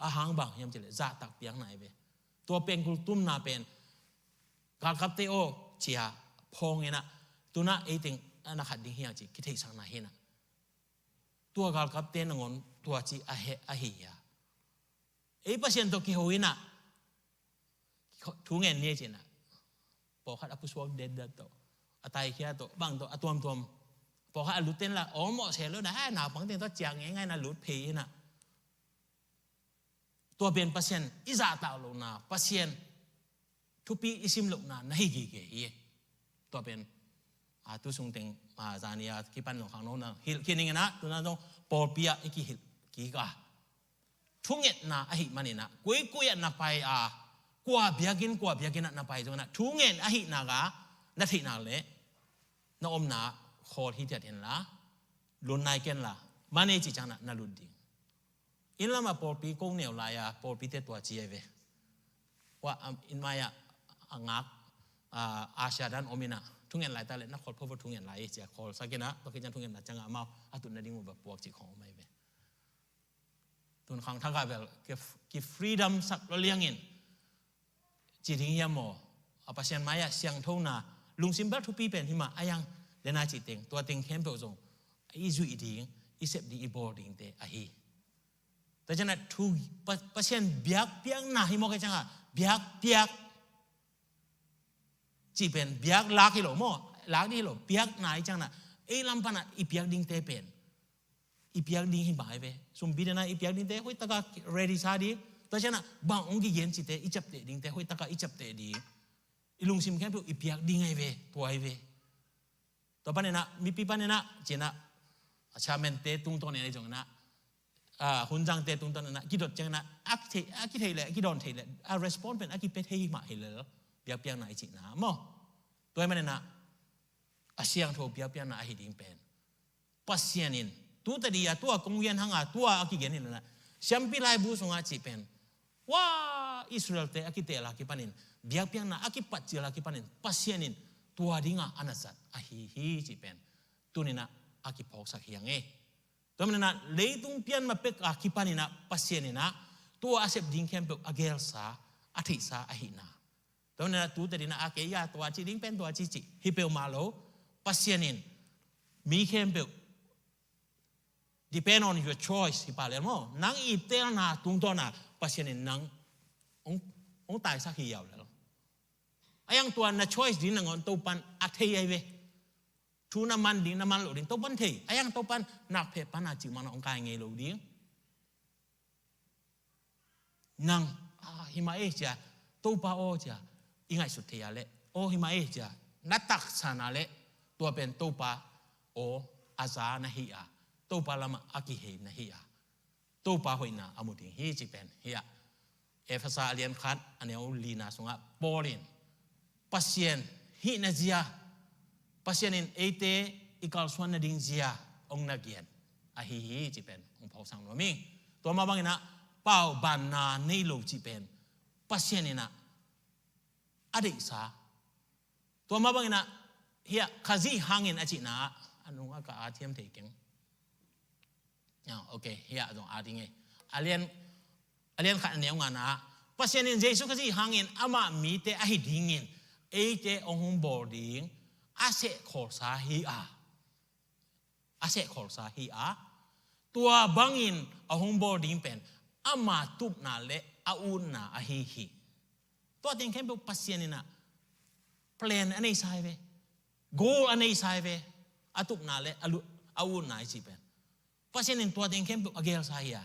A hang bang hiam cih leh zahtak piakna ai ve. Tua pengkul tumna pen galkapte aw ci-a phawng inah, tu-in ei teng a na khat ding hi hang cih kitheihsakna hi inah. Tua galkapte nangawn tua ci a heh ahi a, ei Pasian tawh kiho inah thu ngen ni ci inah, pawlkhat a pusuak detdet tawh, a taikhia tawh, bang tawh, a tuamtuam. Pawlkhat a lutte in lah awlmawh se lo inah, ha, naupangte tawh ciah ngeingai inah lut phei inah. Tua pen Pasian i zahtak lohna, Pasian thupi i sim lohna na hi gige hi. Tua pen, a, tu sung teng, a, zani a kipan zong khangno na hilh khin ing inah, tu-in zong pawlpi ah i kihilh kik a, thungetna ahih man inah, koikoi ah na pai a, kua biakinn, kua biakinn ah na pai zong inah, thungen ahihna ga na theihna leh na omna khawl hithiat inla, lun nai kenla, man ei cih ciangah na lut ding. Inn lamah pawlpi ko neu lai-a pawlpite tua ci ai ve. Ua, am, inn mai-ah a ngak, a, Asia dan om inah, thungen laitak leh na khawl phovo thungen lai ei ci-a khawlsak inah, tua khit ciang thungetna ciangah amau a tutna ding uh va puak cih khong om ai ve. Tun khangthak ah bel ki, ki freedom sak lo liangin ci ding hiam maw? A Pasian mai-ah siangthona, lungsim bel thupi pen hi mah, a yang lena cih teng, tua teng khempeuh zong i zuih ding, i sep ding, i bawl dingte ahi. Tua ciangah thu, Pa-, Pasian biakpiakna hi mawk ei ciangah, biakpiak cih pen biak lak hi lo maw, lak ding hi lo, piakna ei ciangah, ei lam panah i piak dingte pen i piak ding hi mah ai ve. Sumpi dena i piak dingte hoih takah ready sa ding. Tua ciangah bang hong kigen cihte i ciapteh dingte hoih takah i ciapteh ding. I lungsim khempeuh i piak ding ai ve, tua ai ve. Tua pan inah, mipi pan inah, ci inah, a chairman-te tungtawn inah, i zong inah, a, hunzangte tungtawn inah, kidot ciang inah, a kithei, a kithei leh, a kidawn thei leh, a respond pen a kipia thei mah hi lel, biakpiakna i cihna maw? Tua ahih man inah, a siangtho biakpiakna ahi ding pen Pasian in, tu tadi a, tua kong gen hang a, tua a kigen hi lo inah, siampi laibu sungah cih pen, wa, Israel-te a kiteel a kipanin, biakpiakna a kipat cil a kipanin, Pasian in tua dingah a na zat ahi hi cih pen tuni inah a kiphawksak hi hang ei. Tua man inah leitung pian ma pek a kipan inah Pasian inah tua a sep ding khempeuh a geelsa, a theihsa ahihna. Tua man inah tu tadi inah a kei a tua ci ding pen tua ci cih hi peuhmah lo. Pasian in mi khempeuh depend on your choice hi pah lel maw? Nang i teelna tungtawn a Pasian in nang hong, hong taisak hi yaw lel. A yang tua na choice ding nangawn Topan a thei ai ve. Thu na man ding, na man loh ding Topan thei. A yang Topan nak pheh pan a cih mah na hong kai ngei lo ding. Nang, a, hi mah ei cia, Topa aw cia, i ngaihsut thei a leh, aw hi mah ei cia, na taksan a leh, tua pen Topa aw a za na hi a, Topa lamah a kihei na hi a, Topa hoihna a mu ding hi cih pen hi a. Efesa a lian khat a neu lina sungah Paul in Pasian hihna zia, Pasian in eite i kalsuan nading zia hong na gen. ahi hi cih pen hong phawksak nuam ing. Tua mah banginah paubanna nei lo cih pen Pasian innah a deihsa. Tua mah banginah hiah Khazih hangin a cihna ah a nung a ka a thiam thei keng. Ah, ok, hiah zong a ding e. A lian, a lian khat a neu ngana ah Pasian in Jesu Khazih hangin amah mite ahi dingin eite hong hong bawl ding a sehkhawlsa hi a, a sehkhawlsa hi a, tua bangin a hong bawl ding pen ama tupna le a utna ahi hi. Tua teng khempeuh Pasian innah plan a neisa hi ve. Goal a neisa hi ve. A tupna le a lu-, a utna i cih pen Pasian in tua teng khempeuh a geelsa hi a.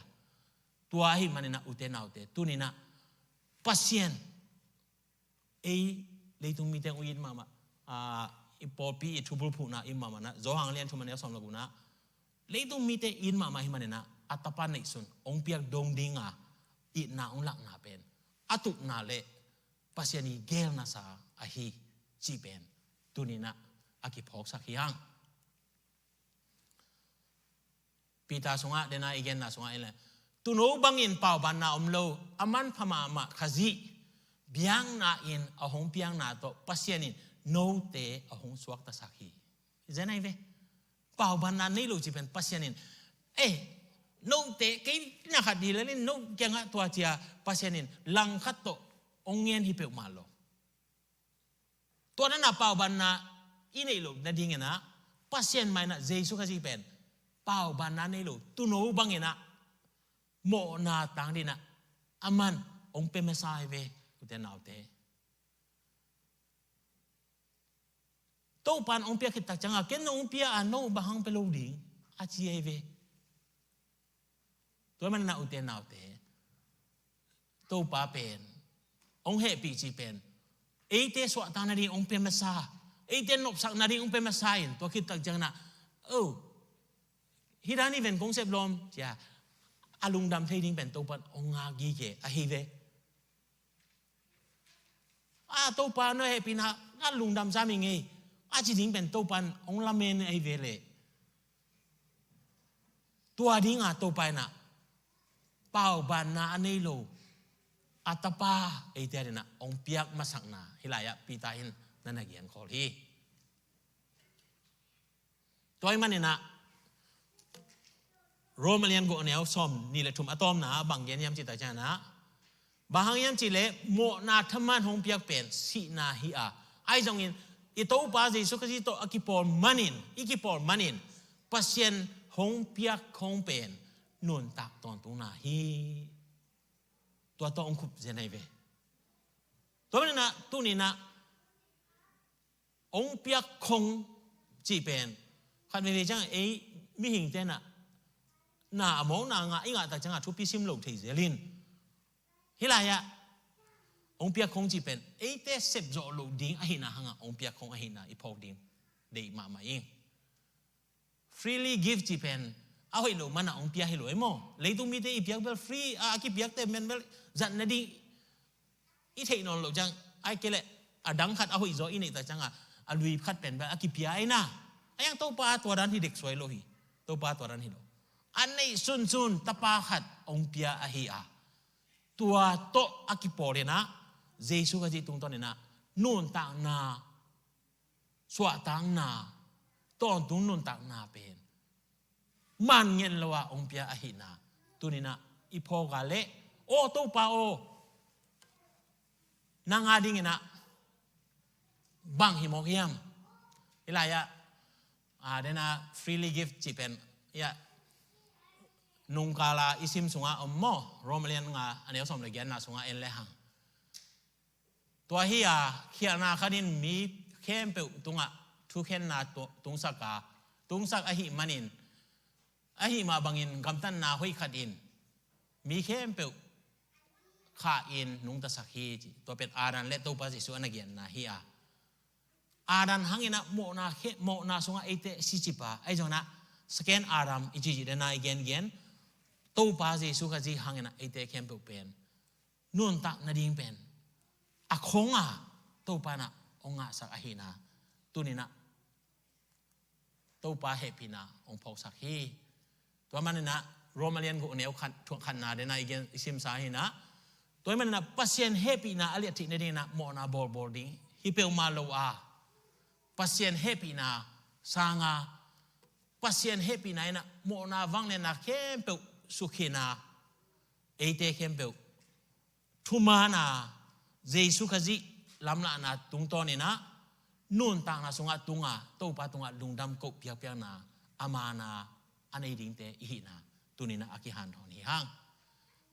Tua ahi maninah ute naute tuninah Pasian ei leitung mite hong it mahmah, ah, i pawlpi i thubulphuhna it mahmah nah, Johan lian thum a neu sawm le gukna, leitung mite it mahmah hi maninah a Tapa neihsun hong piak dong dinga itna hong lakna pen a tupna le Pasian i geelnasa ahi cih pen tuninah a kiphawksak hi hang. Peter sungah dena i genna sungah in le, tuuno bangin paubanna om lo, a manpha mahmah Khazih biakna in a hong piakna tawh Pasian in note a hong suaktasak hi. Zen ahi ve. Paubanna nei lo cih pen Pasian in, eh, note kei na khat hi lelin no kiangah tua cia Pasian in langkhat tawh hong ngen hi peuhmah lo. Tua nana paubanna i neih loh nadinginah Pasian mainah Jesu Khazih pen paubanna nei lo, tuuno banginah mawhna tang dinah a man hong pia masa hi ve, ute naute. Topan hong pia khittak cianga ken nong pia a no bang hang pia lo ding a ci hi ve. Tua manna ute naute, Topa pen hong hehpih cih pen eite suahtak nading hong pia masa, eite nopsak nading hong pia masa in tua khittak cianginah, oh, hih dan hi ven kong sep lawm cia a lungdam thei ding pen Topan hong ngak gige ahi ve. A Topa no hehpihna a lungdam sa mi ngei a ci ding pen Topan hong lamen ahi ve leh. Tua dinga Topa innah paubanna a nei lo a Tapa eite a dinah hong piak masakna hih lai-ah Peter in nana genkhawl hi. Tua ih maninah Rom a lian guk a neu sawm nih le thum a tawpna ah bang gen hiam cih tak cianginah, bang hang hiam cih leh mawhna thaman hong piak pen sihna hi a, ahi zongin i Topa Jesu Khazih tawh a kipawl manin, i kipawl manin Pasian hong piak khong pen nuntak tawntungna hi. Tua tawh hong khup zen ahi ve. Tua maninah tuninah hong piak khong cih pen khat veivei ciang ei mihing tenah na a mawkna ngah i ngah tak ciangah thupi sim lo thei zelin. Hih lai-ah hong piak khong cih pen eite sepzawh loh ding ahihna hangah hong piak khong ahihna i phawk ding deih mahmah ing. Freely give cih pen a hoih lo manah hong pia hi lo ei maw? Leitung mite i piak bel free a, a kipiakte men bel zat nading i theih nawn loh ciang, ai kei leh a dang khat a hoih zaw i neih tak cianga a lui khat pen bel a kipia aina. A yang Topa tua dan hi dek suai lo hi. Topa tua dan hi lo. A neih sunsun tapa khat hong pia ahi a, tua tawh a kipawl inah Jesu Khazih tungtawn inah nuntakna, suahtakna, tawntung nuntakna pen man ngen lo ah hong pia ahihna tuninah i phawk a leh, aw Topa aw, nang a dinginah bang hi mawk hiam? Hih lai-ah a, dena freely give cih pen ia nungkala i sim sungah om maw? Rom a lian nga a neu sawm le giatna sungah en le hang. Tua hi a, khialhna khat in mi khempeuh tungah thukhenna tu-, tungsak a, tungsak ahih manin, ahih mah bangin gamtatna hoih khat in mi khempeuh khah in nungtasak hi ci. Tua pen Adam le Topa Jesu a na giatna hi a, Adam hanginah mawhna khe-, mawhna sungah eite sicip a, ahi zonginah second Adam i cicih dena i gengen Topa Jesu Khazih hanginah eite khempeuh pen nuntak nading pen a khonga Topa inah hong ngahsak ahihna tuninah Topa hehpihna hong phawksak hi. Tua maninah Rom a lian guk neu khat, thuak khatna denah i gen i simsa hinah. Tua maninah Pasian hehpihna a liat theih nadinginah mawhna bawlbawl ding hi peuhmah lo a, Pasian hehpihna sanga, Pasian hehpihna inah mawhna vangliatna khempeuh sukhinah, eite khempeuh thumaana, Jesu Khazih lamlahna tungtawninah nuntakna sungah tunga Topa tungah lungdam koh piakpiakna, a maana a nei dingte i hihna tuninah a kihanthawn hi hang.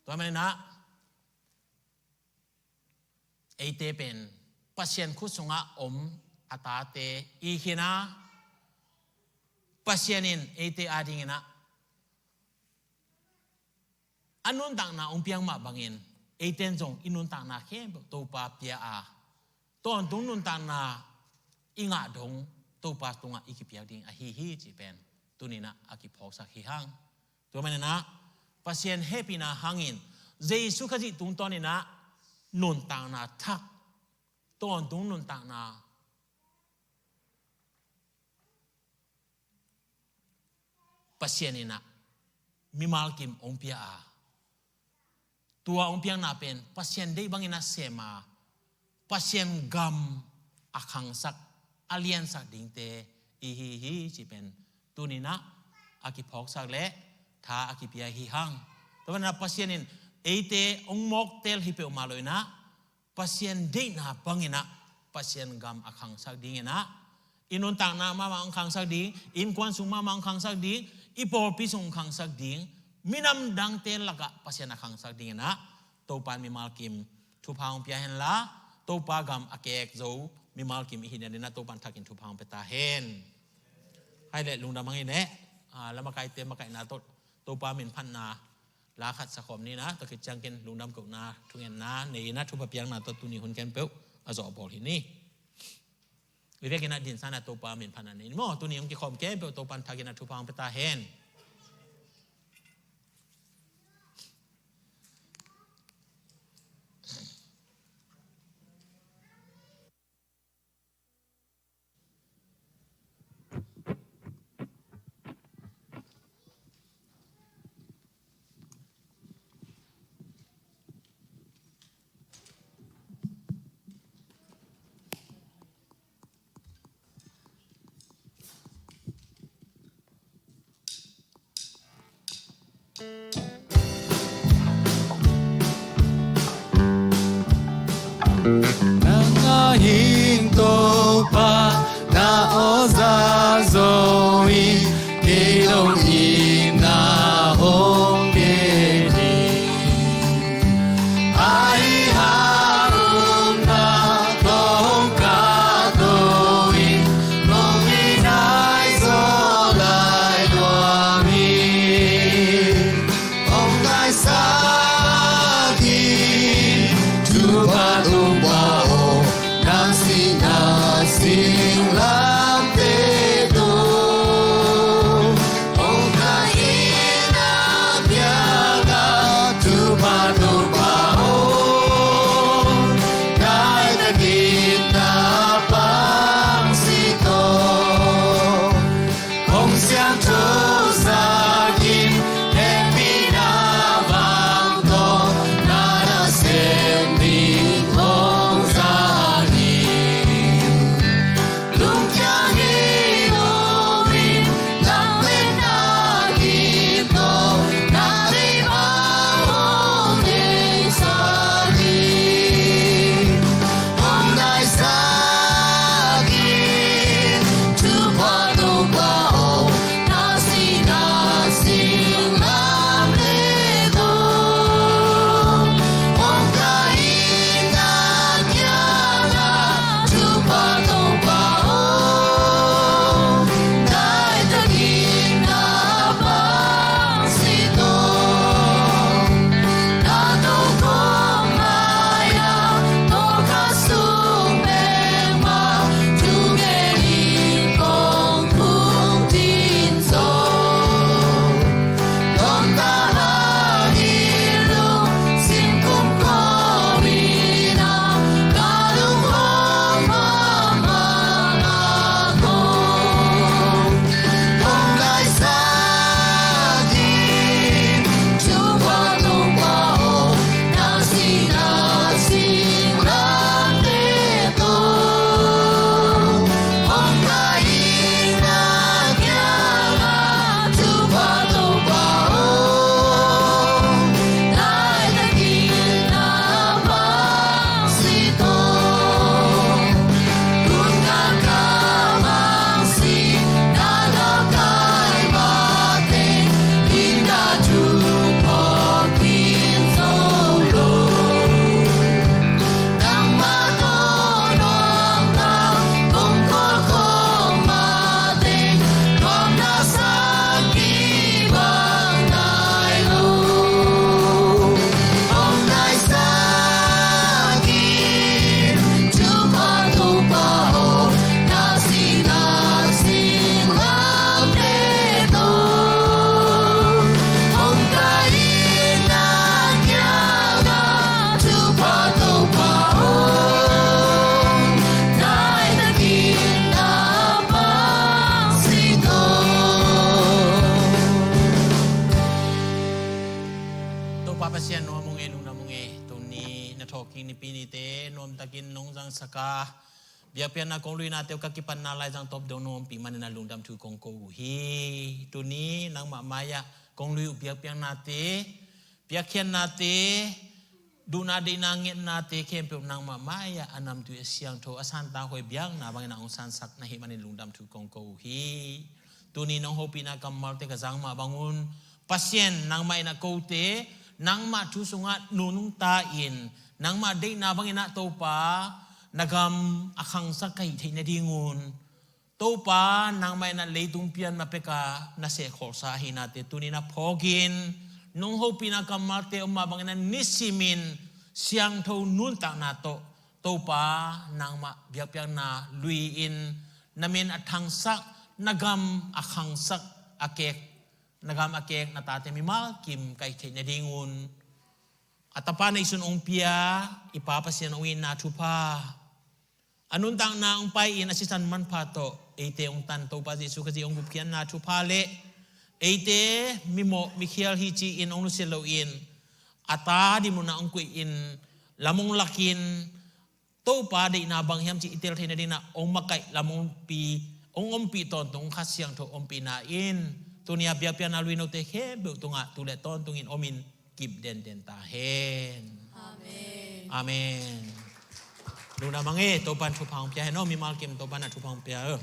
Tua maninah eite pen Pasian khut sungah om a tate i hihna, Pasian in eite adinginah a nuntakna hong piak mah bangin eiten zong i nuntakna khempeuh Topa pia a, tawntung nuntakna i ngah dong Topa tungah i kipiak ding ahi hi cih pen tuninah a kiphawksak hi hang. Tua maninah Pasian hehpihna hangin Jesu Khazih tungtawninah nuntakna thak, tawntung nuntakna Pasian inah mimal kim hong pia a, tua hong piakna pen Pasian deih bangin a sem a, Pasian gam a khangsak, a liansak dingte i hi hi cih pen tuninah a kiphawksak le tha a kipia hi hang. Tua maninah Pasian in eite hong mawktel hi peuhmah lo inah Pasian deihna banginah Pasian gam a khangsak dinginah, i nuntakna mahmah hong khangsak ding, innkuan sung mahmah hong khangsak ding, i pawlpi sung hong khangsak ding, minam dangte lakah Pasian a khangsak dinginah Topa in mimal kim thupha hong pia henla, Topa gam a kek zo mimal kim i hih nadinah Topa in thakin thupha hong pia ta hen. Hai le lungdam hang i ne, ah, lamakaite makaihna tawh Topa min phatna la khat sakhawm ninah, tua khit ciangin lungdam kohna, thungetna nei inah thupha piakna tawh tuni hun khempeuh a zawh a bawl hi ni. I vekinah dinsanah Topa min phatna nei ni maw. Tuni hong kikhawm khempeuh Topa in thakinah thupha hong pia ta hen. Nang a hing Topa na aw za zo in, kei dong in na hong gen hi. Ahi hang um na tawh ka do in, nong i nai zaw lai lua mi. Hong naisak in, thupha um pa aw, nang sihna singlamteh saka, biakpiakna kong luinate uh ka kipatna laizang tawp dong nong ompih manin ah lungdam thu kong ko uh hi. Tuni nangmah mai-ah kong lui uh biakpiaknate, piakkhiatnate, duhna deihna ngetnate khempeuh nangmah mai-ah a namtui a siangtho a santang huai biakna bangin ah hong sansak na hih manin lungdam thu kong ko uh hi. Tuni nong hopihna kammalte ka zang mah bangun, Pasian nangmah in ah kote nangmah thu sungah nunungta in, nangmah deihna bangin ah Topa na gam a khangsak ka hih theih nadingun, Topa nangmah in ah leitung pian ma peka na sehkholsa ahihnate tuni na phawkin, nong hopihna kammalte om mah bangin ah nisimin siangtho nuntakna tawh Topa nangmah biakpiakna lui-in na min a thangsak, na gam a khangsak a kek, na gam a kek na tate mimal kim ka hih theih nadingun, a Tapa na i sun hong pia i Pa Pasian hong itna thupha, a nuntakna hong pai-in a sisan manpha tawh eite hong tan Topa Jesuh Khazih hong gupkhiatna thupha le eite mimawh mikhial hi ci-in hong nusia loin a ta dinmun ah hong koihin lam hong lakin Topa deihna bang hiam cih i tel theih nadingin ah hong makaih lam hong pi, hong ompih tawntung, Kha Siangtho ompihna in tuni a biakpiakna lui note khempeuh tungah tu le tawntungin omin kip denden ta hen. Amen. Amen. Lungdam mange, Topa'n thupha hong pia hen aw, mimal kim Topa'n ah thupha hong pia aw.